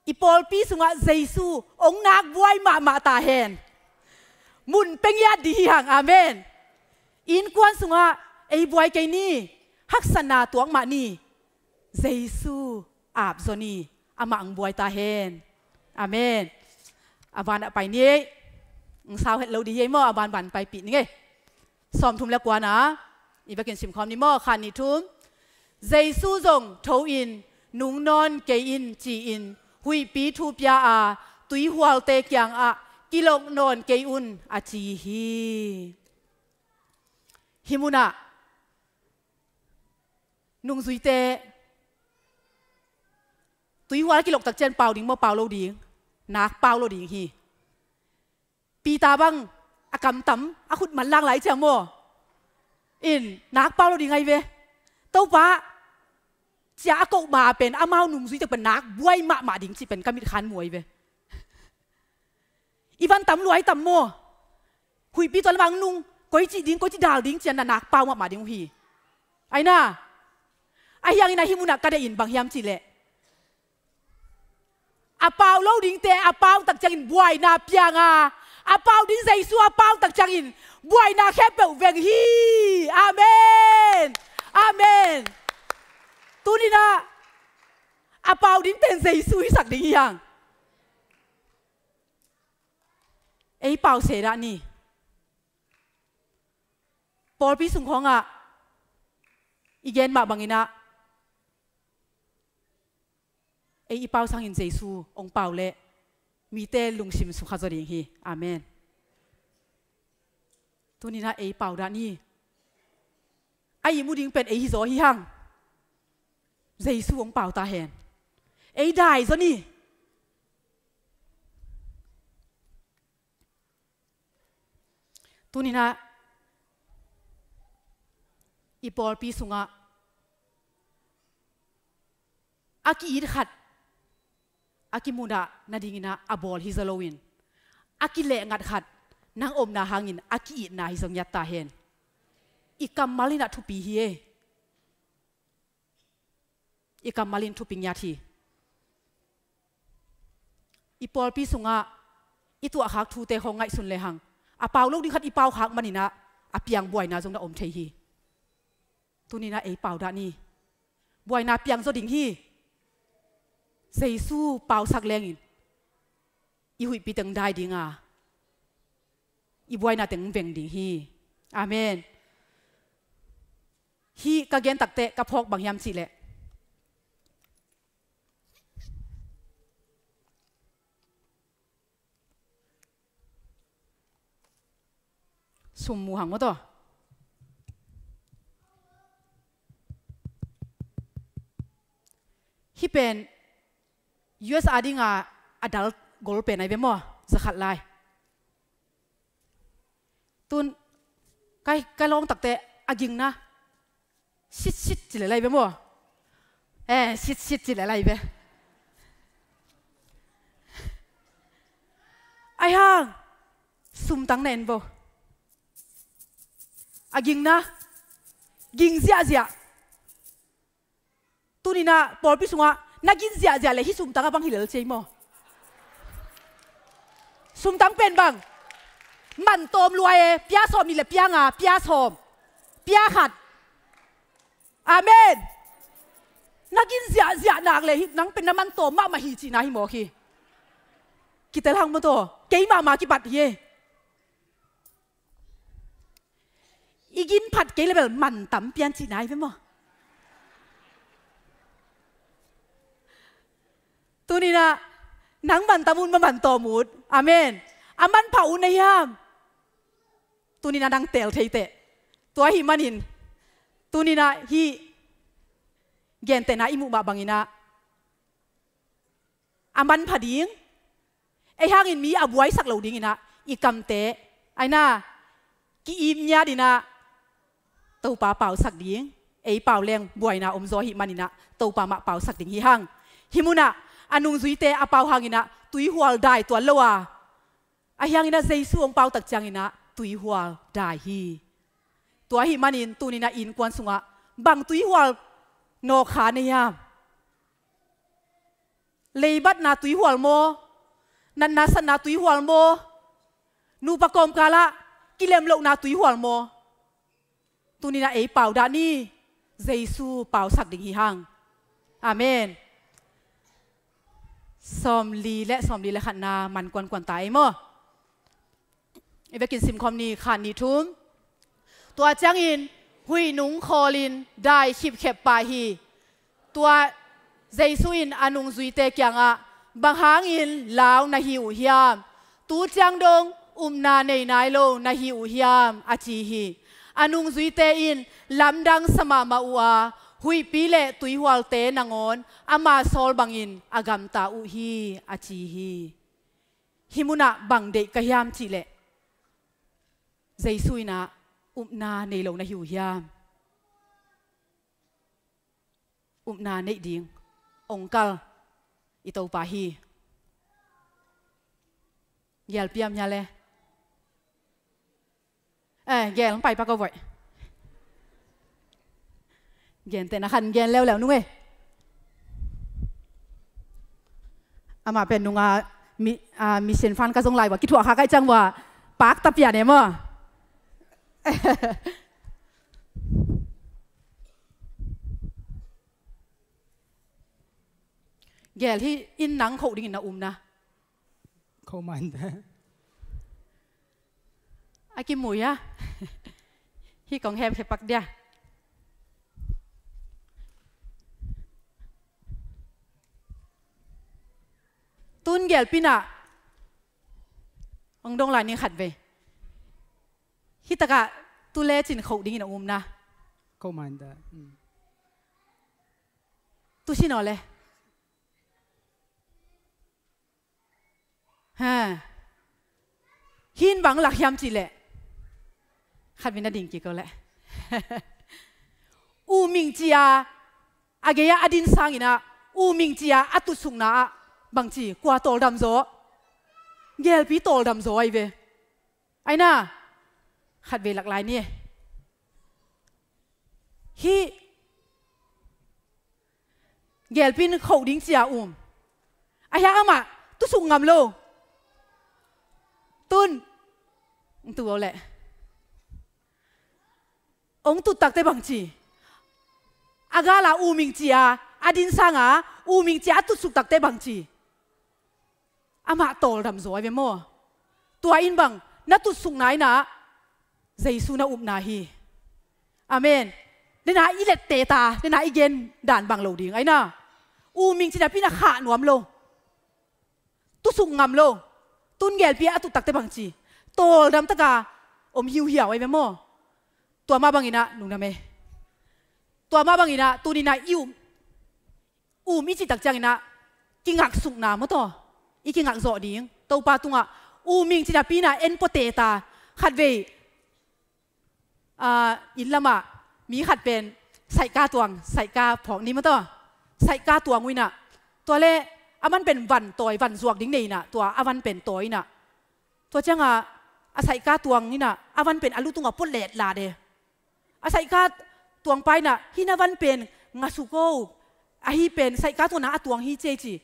I pawlpi sungah Jesu hong nak buai mahmah ta hen. Mun pia ngiat ding hi hang. Amen. Innkuan sungah ei buai kei ni. Haksatna tuak mah ni. Jesu ap zaw ni. Amah hong buai ta hen. Amen. A vanah pai ni ei. Hong sau het lo ding hi ei maw, a vanvan paipih ni ngei. Sawmthum le kuana i vekin simkhawm ni maw, khat nih thum. Jesu zong tho in, nung nawn kei in ci-in huihpi thu pia a, tuihualte kiangah kilok nawn kei un a ci hi. Hih munah nungzuite tuihual kiloktak cian pau ding maw, pau lo ding? Nak pau lo ding hi. Peter bang a kamtam, a khut manlang lai ciang maw, in nak pau lo ding ahi ve. Topa, cia a koh ma pen amau nungzuite pen nak buai mahmah ding cih pen ka mitkhan mu ahi ve. I van tam lua i tam maw? Huihpi tua lamah nung, koici ding, koici dal ding cian na nak pau mahmah ding uh hi. Aina, ahi hangin ahi munah ka deih in bang hiam cihleh, a pau lo dingte a pautak ciangin buaina piang a, a pau ding Jesu a pautak ciangin buaina khempeuh veng hi. Amen. Amen. Tuninah a pau dingten Jesu hisak ding hi hang. Ei pau se dah ni. Pawlpi sung khawngah i gen mah banginah ei i pau sangin Jesu hong pau leh mite lungsim sukha zaw ding hi. Amen. Tuninah ei pau dah ni. A ihmu ding pen ei hi zaw hi hang. Jesu hong pau ta hen. Ei dai zaw ni. Tuninah i pawlpi sungah a ki-it khat a kimudah nadinginah a bawl hi zaw loin, a kilehngat khat nang omna hangin a ki-itna hi zaw ngiat ta hen. I kammal inah thupi hi ei. I kammal in thupi ngiat hi. I pawlpi sungah i tuahkhak thute khawng ngaihsun lehang, a pau lo ding khat i paukhak maninah a piang buaina zong na om thei hi. Tuninah ei pau dah ni. Buaina piang zaw ding hi. Jesu pausak lengin i huihpi teng dai dinga, i buaina teng veng ding hi. Amen. Hih ka gen takteh ka phawk bang hiam cihleh, sum mu hang maw taw. Hih pen U S A dinga a dal gol pen ahi ve maw, zakhat lai. Tun kai, kai lawng takte a gingna sitsit ci le lai ve maw. Eh, sitsit ci le lai ve. Ai hang sumtang na en vo. A gingna ging ziahziah. Tuninah pawlpi sungah na gin ziahziah le hih sumtang a bang hi lel ciai maw? Sumtang pen bang man tawm luai e, pia sawm nih le pia nga, pia sawm, pia khat. Amen. Na gin ziahziah nak le hih nang pen na man tawm mahmah hi cihna hi mawk hi. Kitel hang maw taw, kei mahmah kipat hi e. I gin phat kei le bel man tam pian cihna hi ve maw? Tuninah nang man tam ut, ma man tawm ut. Amen. A manpha uh na hiam? Tuninah nang teel thei teh. Tua ahih manin tuninah hih gentehna i muh mah banginah a manpha ding, ei hangin mi a buaisak lo dinginah i kamte, aina, ki-ip ngiat inah Topa pausak ding. Ei pau leng buaina omzaw ahih maninah Topa mah pausak ding hi hang. Hih munah a nungzuite a pau hanginah tuihual dai tuan lo a, ahi hanginah Jesu hong pautak cianginah tuihual dai hi. Tua ahih manin tuninah innkuan sungah bang tuihual nawkkha na hiam? Leibatna tuihual maw? Natna satna tuihual maw? Nupa kawmkalah kilemlohna tuihual maw? Tuninah ei pau dah ni. Jesu pausak ding hi hang. Amen. Sawmli le sawmli le khatna man kuankuan ta ei maw? I vekin simkhawm ni, khat, nih, thum. Tua ciangin huih nung khawlin dai khipkhep pah hi. Tua Jesu in a nungzuite kiangah, "Bang hangin lau na hi uh hiam? Tu ciang dong upna nei nai lo na hi uh hiam?" a ci hi. A nungzuite in lamdang sa mahmah uh a, huihpi le tuihualte nangawn ama sawl bangin a gamta uh hi, a ci hi. Hih munah bang deih ka hiam cihleh, Jesu inah, "Upna nei lo na hi uh hiam?" Upna neih ding ong kal i Topa hi. Gelpiam hia le? Eh, gel hong pai pak o voih. Gentehna khan gen leuleu nung e. Amah pen nunga mi, a, mission fan ka zong lai ua, kithuah kha kaih ciang ua, pak ta pian e maw? Gel hi in, nang khoh dingin na um na. Khoh man ta. A kimui a. Hi kong hem khe pak dia. Tun gelpinah hong dong lai ni khat vei. Hi takah tu lecin khoh dingin a um na. Khoh man ta. Mm. Tu si naw le. Ha. Hin bang lak hiam cihleh, khat vei na ding kik o leh. U ming cia a gei-ah a din sanginah, u ming cia a tutsukna ah bangci, kua tawldam zaw? Gelpi tawldam zaw ahi ve. Aina, khat vei lak lai ni. Hih gelpin khoh ding cia um. Ahi hang amah tutsuk ngam lo. Tun, tu o leh. Ong tut takte bangci? A gala u ming cia a din sanga u ming cia a tutsuk takte bangci? Amah tawldam zaw ahi ve maw? Tua in bang na tutsukna inah Jesu na upna hi. Amen. Dena i lette ta, dena i gen dan bang lo ding aina. U ming cinapi na khah nuam lo. Tutsuk ngam lo. Tun gelpi a tut takte bangci? Tawldam taka om hiuhiau ahi ve maw? Tua mah banginah lungdam e. Tua mah banginah tuninah i um um i cih tak cianginah kingaksukna maw taw? I kingak zawh ding. Topa tungah u ming cinapi inah en pua teta. Khat vei, ah, inn lamah mi khat pen saihka tuang, saihka phawk ni maw taw? Saihka tuang uh inah. Tua le a man pen van tawi, van zuak ding nei inah, tua a van pen tawi inah. Tua ciangah a saihka tuang inah a van pen a lu tungah pua letla de. A saihka tuangpa inah, "Hih na van pen ngasuk o, ahi pen saihka tuang nang a tuang hi," ci ei ci.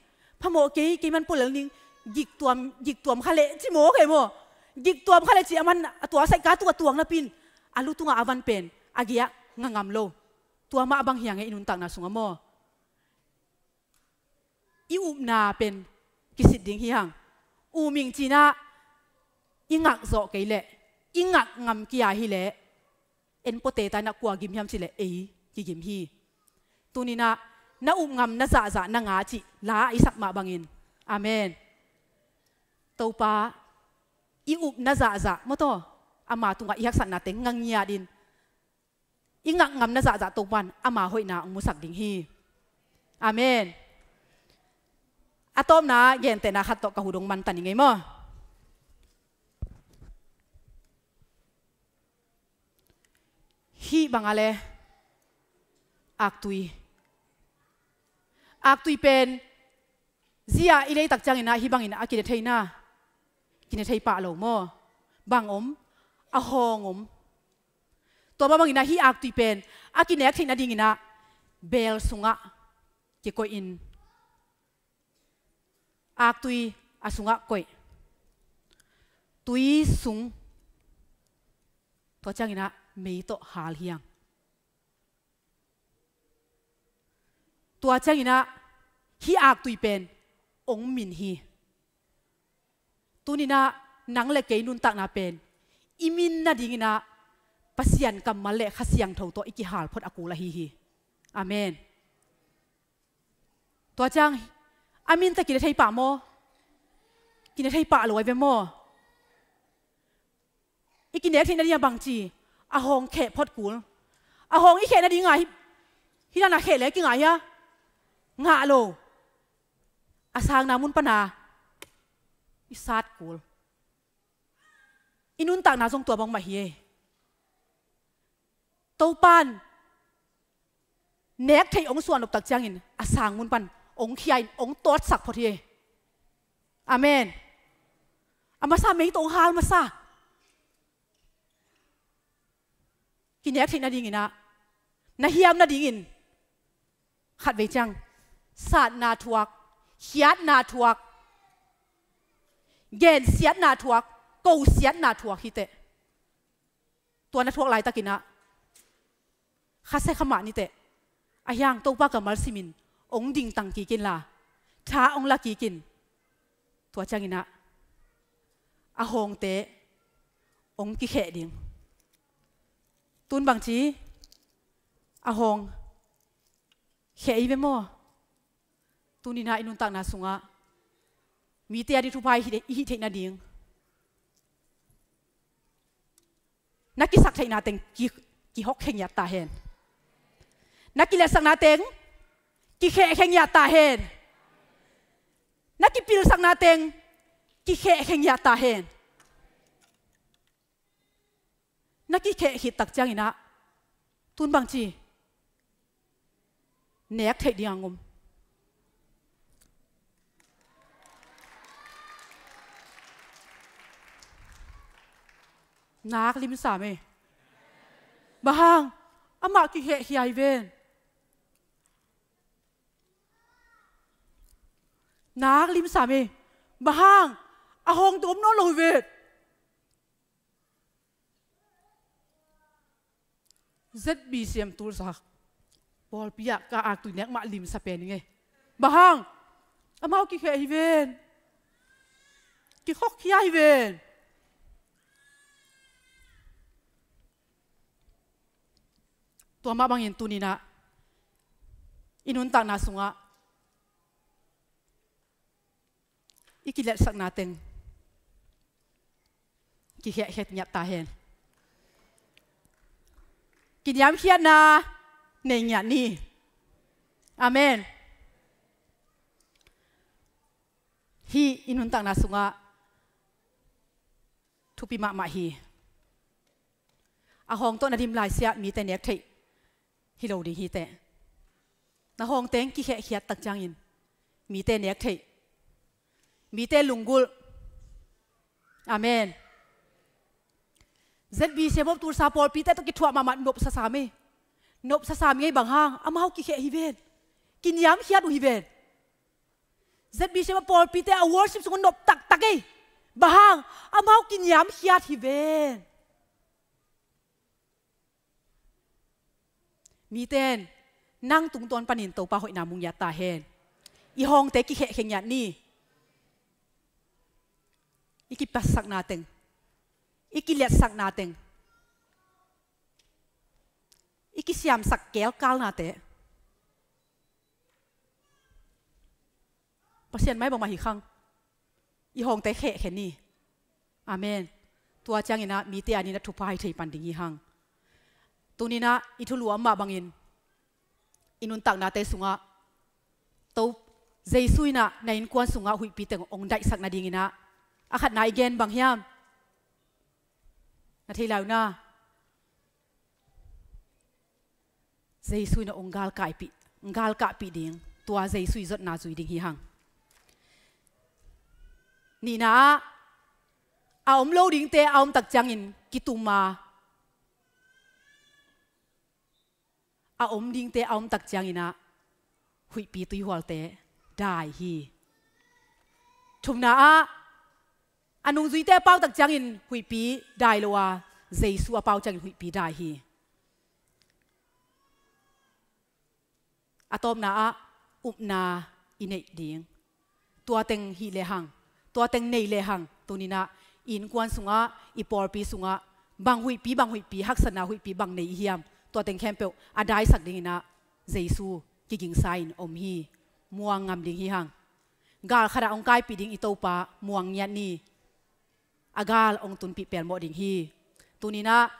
"Phamawh kei, kei man pua lel ning, giktuam, giktuam kha leh," ci maw kei maw? Giktuam kha leh ci a man a tua saihka tungah tuang napin a lu tungah a van pen a gei-ah nga ngam lo. Tua mah bang hi hang e i nuntakna sungah maw? I upna pen kisit ding hi hang. U ming cinah i ngak zawh kei leh, i ngak ngam kia hileh, en pua teta inah kua gim hiam cihleh ei kigim hi. Tuninah na up ngam na zahzah na nga cih la i sak mah bangin. Amen. Topa i upna zahzah maw taw, ama tungah i haksatnate ngangiatin i ngakngamna zahzah Topan ama hoihna hong musak ding hi. Amen. A tawpna gentehna khat tawh ka hu dong man ta ning ei maw. Hih bang a le aktui. Aktui pen zia i leitak cianginah hih bangin a kine theina, kine thei pah lo maw. Bang om, a hawng om. Tua mah banginah hih aktui pen a kinek theih nadinginah beel sungah kikoihin, aktui a sungah koih, tui sung, tua cianginah mei tawh hal hiang. Tua cianginah hih aktui pen hong min hi. Tuninah nang le kei nuntakna pen i min nadinginah Pasian kammal le Kha Siangtho tawh i kihal phot a kul ahi hi. Amen. Tua ciang a minte kine thei pah maw? Kine thei pah lo ai ve maw? I kinek theih nading a bangci, a hawng kheh phot kul. A hawng i kheh nading a hi, hi dan a kheh le kingah hia? Ngah lo. A sangna mun pana i sat kul. I nuntakna zong tua bangmah hi ei. Topan nek theih hong suan loptak ciangin a sang mun pan hong khia in hong tawtsak phot hi ei. Amen. A masa mei tawh hong hal masa. Kinek theih nadinginah na hiam nadingin khatvei ciang satna thuak, khiatna thuak, gensiatna thuak, kosiatna thuak hiteh. Tua na thuak laitakinah khasia khamah niteh. A hiang Topa kammal simin hong dingtang kik inla, tha hong la kik in. Tua cianginah a hawngte hong kikheh ding. Tun bangci a hawng kheh i ve maw? Tuninah i nuntakna sungah mite a ding thupha i hih, i hih theih nading na kisaktheihna teng ki, kihawkkhe ngiat ta hen. Na kiletsakna teng kikhehkhe ngiat ta hen. Na kipilsakna teng kikhehkhe ngiat ta hen. Na kikheh khit tak cianginah tun bangci nek theih ding a ngom. Nak limsam ei. Bang hang? Amah kikhehkhia hi ven. Nak limsam ei. Bang hang? A hawng tawm nawn lo hi ven. Z B C M Tulsa pawlpi ah ka aktui nek mah limsa pen ing ei. Bang hang? Amau kikheh hi ven. Kikhokkhia hi ven. Tua mah bangin tuninah i nuntakna sungah i kiletsakna teng kikhehkhe ngiat ta hen. Kiniamkhiatna nei ngiat ni. Amen. Hih i nuntakna sungah thupi mahmah hi. A hawng tawh na dim laisiah mite nek theih hi lo ding hiteh. Na hawngteng kikhehkhiat tak ciangin mite nek theih, mite lunggulh. Amen. Z B C M Tulsa pawlpite tawh kithuah mahmah nopsa sam ei. Nopsa sam ei bang hang? Amau kikheh hi ven. Kiniamkhiat uh hi ven. Z B C M pawlpite a worship sungah nop taktak ei. Bang hang? Amau kiniamkhiat hi ven. Miten nang tungtawn panin Topa hoihna mu ngiat ta hen. I hawngte kikhehkhe ngiat ni. I kipatsakna teng, i kiletsakna teng, i kisiamsak kelkalnate Pasian mai bangmah hi khang. I hawngte khehkhe ni. Amen. Tua ciangin ah mite adingin ah thupha hi thei pan ding hi hang. Tuni-in ah i thulu a om mah bangin i nuntaknate sungah Topa Jesu in ah na innkuan sungah huihpi teng hong daihsak nadingin ah, a khatna i gen bang hiam? Na thei lai uh na. Jesu in ah hong galkapih, hong galkapih ding, tua Jesu i zotna zui ding hi hang. Nihna ah, a om lo dingte a om tak ciangin kitum a, a om dingte a om tak ciangin ah huihpi tuihualte dai hi. Thumna ah, a nungzuite a pau tak ciangin huihpi dai lo a, Jesu a pau ciangin huihpi dai hi. A tawpna ah, upna i neih ding. Tua teng hih lehang, tua teng nei lehang, tuni-in ah i innkuan sungah, i pawlpi sungah bang huihpi, bang huihpi, haksatna huihpi bang nei i hiam, tua teng khempeuh a daisak dingin ah Jesu kigingsa-in om hi. Muang ngam ding hi hang. Gal khat ah hong kaipih ding i Topa muang ngiat ni. A gal hong tunpih pelmawh ding hi. Tuni-in ah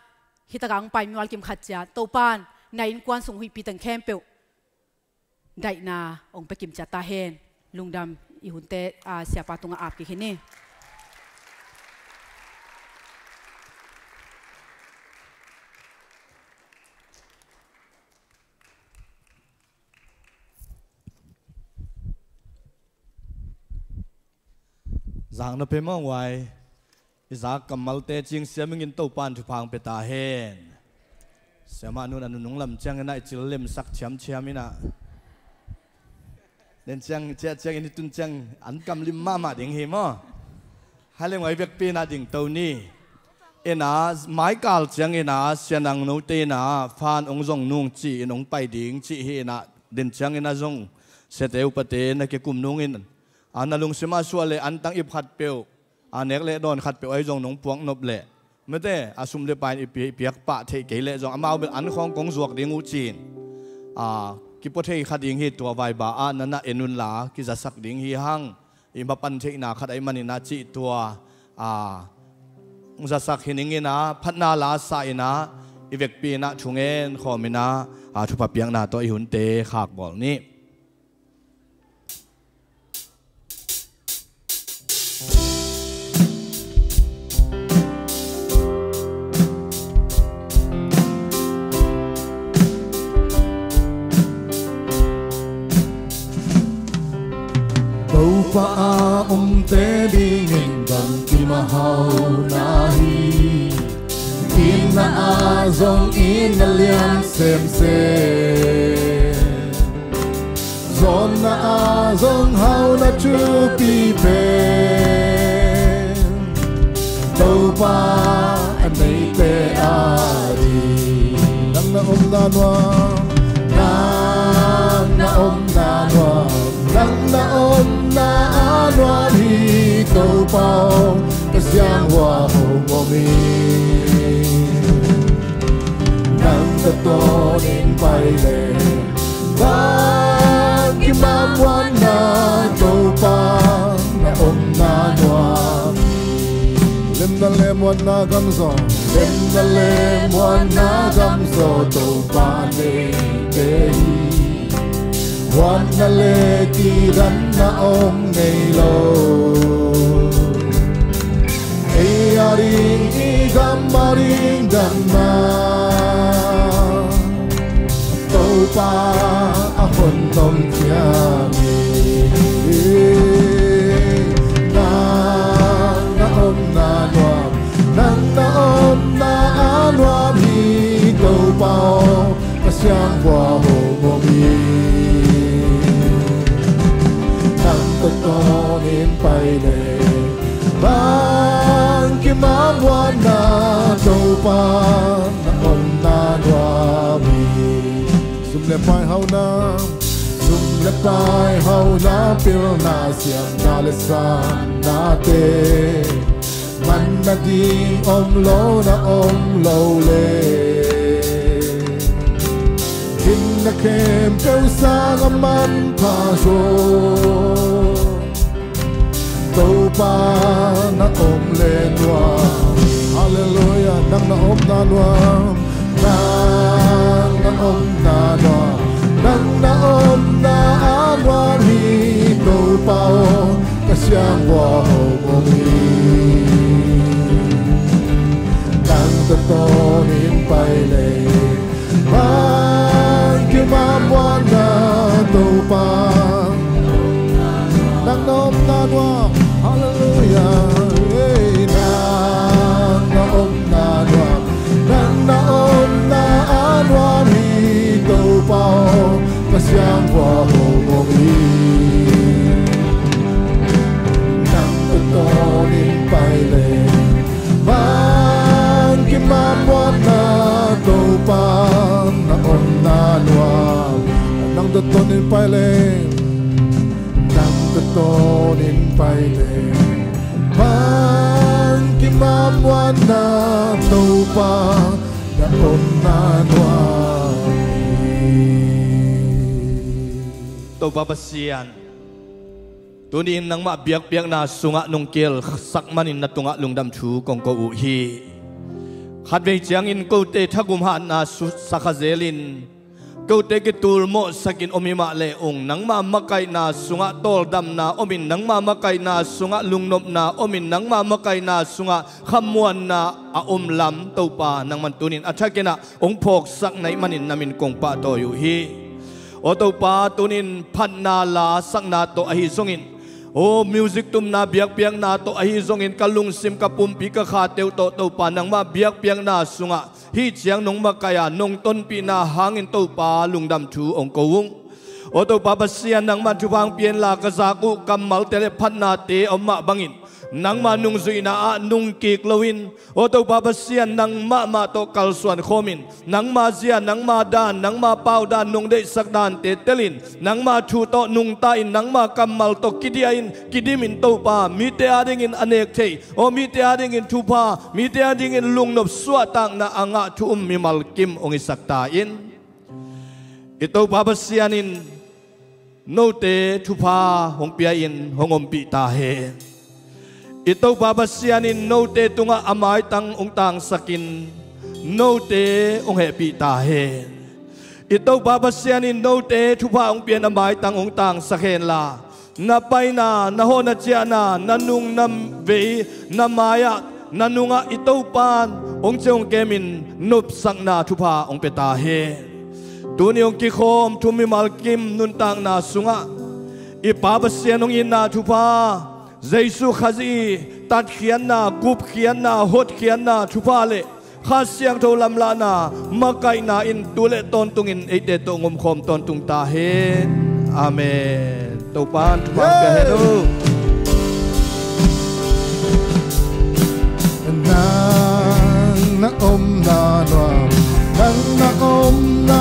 hih takah hong pai mimal kim khat ciat Topa'n na innkuan sung huihpi teng khempeuh daihna hong pia kim ciat ta hen. Lungdam. I hunte, a, siapa tungah ap kik hi ni. Zang na pe mawng uai. I zak kammalte cing siam ingin Topa'n thupha hong pia ta hen. Siamah nu'n a nunung lam ciangin ah i cil lemsak thiamthiam in ah, den ciang ciah ciangin i tun ciang an kam lim mahmah ding hi maw. Hai leng uai, vekpi in ah dingto ni. In ah maikal ciangin ah Sia Nang Note in ah fan hong zong nung ci-in hong pai ding ci hi in ah, den ciangin ah zong siate upate na kikum nungin, a, na lungsim ah suah leh antang ip khatpeuh, a, nek leh dawn khatpeuh ahi zong nong puak nop leh, mate, a, sum le pai in i pi-, i piak pah theih kei leh zong amau bel an khawng kong zuak ding uh ci-in, a, kipua thei kha ding hi. Tua vaiba ah na na en unla kizasak ding hi hang. I mapan theihna khat ahih manin ah cih tua, a, hong zasak hi ning in ah, phatna la sa in ah, i vekpi in ah thungen khawm in ah, a, thupha piakna tawh i hunte khakbawl ni. Topa a omte dingin bang kimahau na hi. Itna ah zong itna lian semsem, zawnna ah zong hauhna thupi pen Topa a neite a ding. Nang na omna nuam, nang na omna nuam, nang na omna a nuam hi. Topa aw, ka siangvua hong om hi. Nang tawh tawnin pai leh bang kimam muanna, Topa na omna nuam. Lemna le muanna gam zaw, lemna le muanna gam zaw, Topa neite hi. Muanna le kidanna om ngei lo. Ei a ding, i gam a ding damna, Topa a hon om thiam hi. Nang na omna nuam, nang na omna a nuam hi. Topa aw, ka siangvua hong om hi. Nang tawh tawnin pai leh bang kimam muanna, Topa na omna nuam hi. Sum le pai hauhna, sum le pai hauhna, pilna, siamna le sannate, man nading om lo na om lo leh, gimna khempeuh sang a manpha zaw, Topa na om le nuam. Halleluiah. Nang na omna nuam, nang na omna nuam, nang na omna a nuam hi Topa aw, ka siangvua hong om hi. Nang tawh tawnin pai leng, man kim a muanna Topa. Nang na omna nuam, halleluiah. Hey, nang na omna nuam, nang na omna a nuam hi Topa aw, ka siangvua hong om hi. Nang tawh tawnin pai leng, man kim a muanna Topa na omna nuam. Nang tawh tawnin pai leng, nang tawh tawnin pai leng, man kim a muanna Topa na omna nuam hi. Topa Pasian, tuni-in nangmah biakpiakna sungah nong kielsak manin na tungah lungdam thu kong ko uh hi. Khatvei ciangin kote thagum hatna su-, sakha zelin, kote kitulmawhsakin om hi mah leh ung, nangma makaihna sungah tawldamna omin, nangma makaihna sungah lungnopna omin, nangma makaihna sungah khamuanna a om lam Topa nangman tunin a thakin ah hong phawksak na hih manin na min kong pahtawi uh hi. Aw Topa, tunin phatna lasakna tawh ahi zongin, aw music tumna biakpiakna tawh ahi zongin, ka lungsim, ka pumpi, ka khate uh tawh Topa, nangmah biakpiakna sungah hih ciang nong makaih a nong tonpihna hangin Topa lungdam thu hong ko ung. Aw Topa Pasian, nangmah thupha hong pia inla, ka zak uh kammalte le phatnate a om mah bangin, nangma nungzuihna ah nungkik loin, aw Topa Pasian, nang mahmah tawh kalsuan khawmin, nangma zia, nangma dan, nangma pau dan, nong deihsak dante telin, nangma thu tawh nungta-in, nangma kammal tawh kidiahin, kidimin Topa, mite adingin a nek thei, aw mite adingin thupha, mite adingin lungnop suahtakna a ngah thu um mimal kim hong hisak ta in. I Topa Pasian in note thupha hong pia-in hong ompih ta hen. I Topa Pasian in note tungah a maitang hong tangsakin note hong hehpih ta hen. I Topa Pasian in note thupha hong pia-in a maitang hong tangsak henla, na paina, na hawhna ciahna, na nung na vei, na mai-ah, na nungah i Topa in hong ciah hong kemin nopsakna thupha hong pia ta hen. Tuni hong kikhawm thu mimal kim nuntakna sungah i Pa Pasian hong itna thupha, Jesu Khazih tatkhiatna, gupkhiatna, hotkhiatna thupha le Kha Siangtho lamlahna, makaihna in tu le tawntungin eite tawh hong omkhawm tawntung ta hen. Amen. Topa in thupha hong pia hen uh. Nang na omna nuam, nang na omna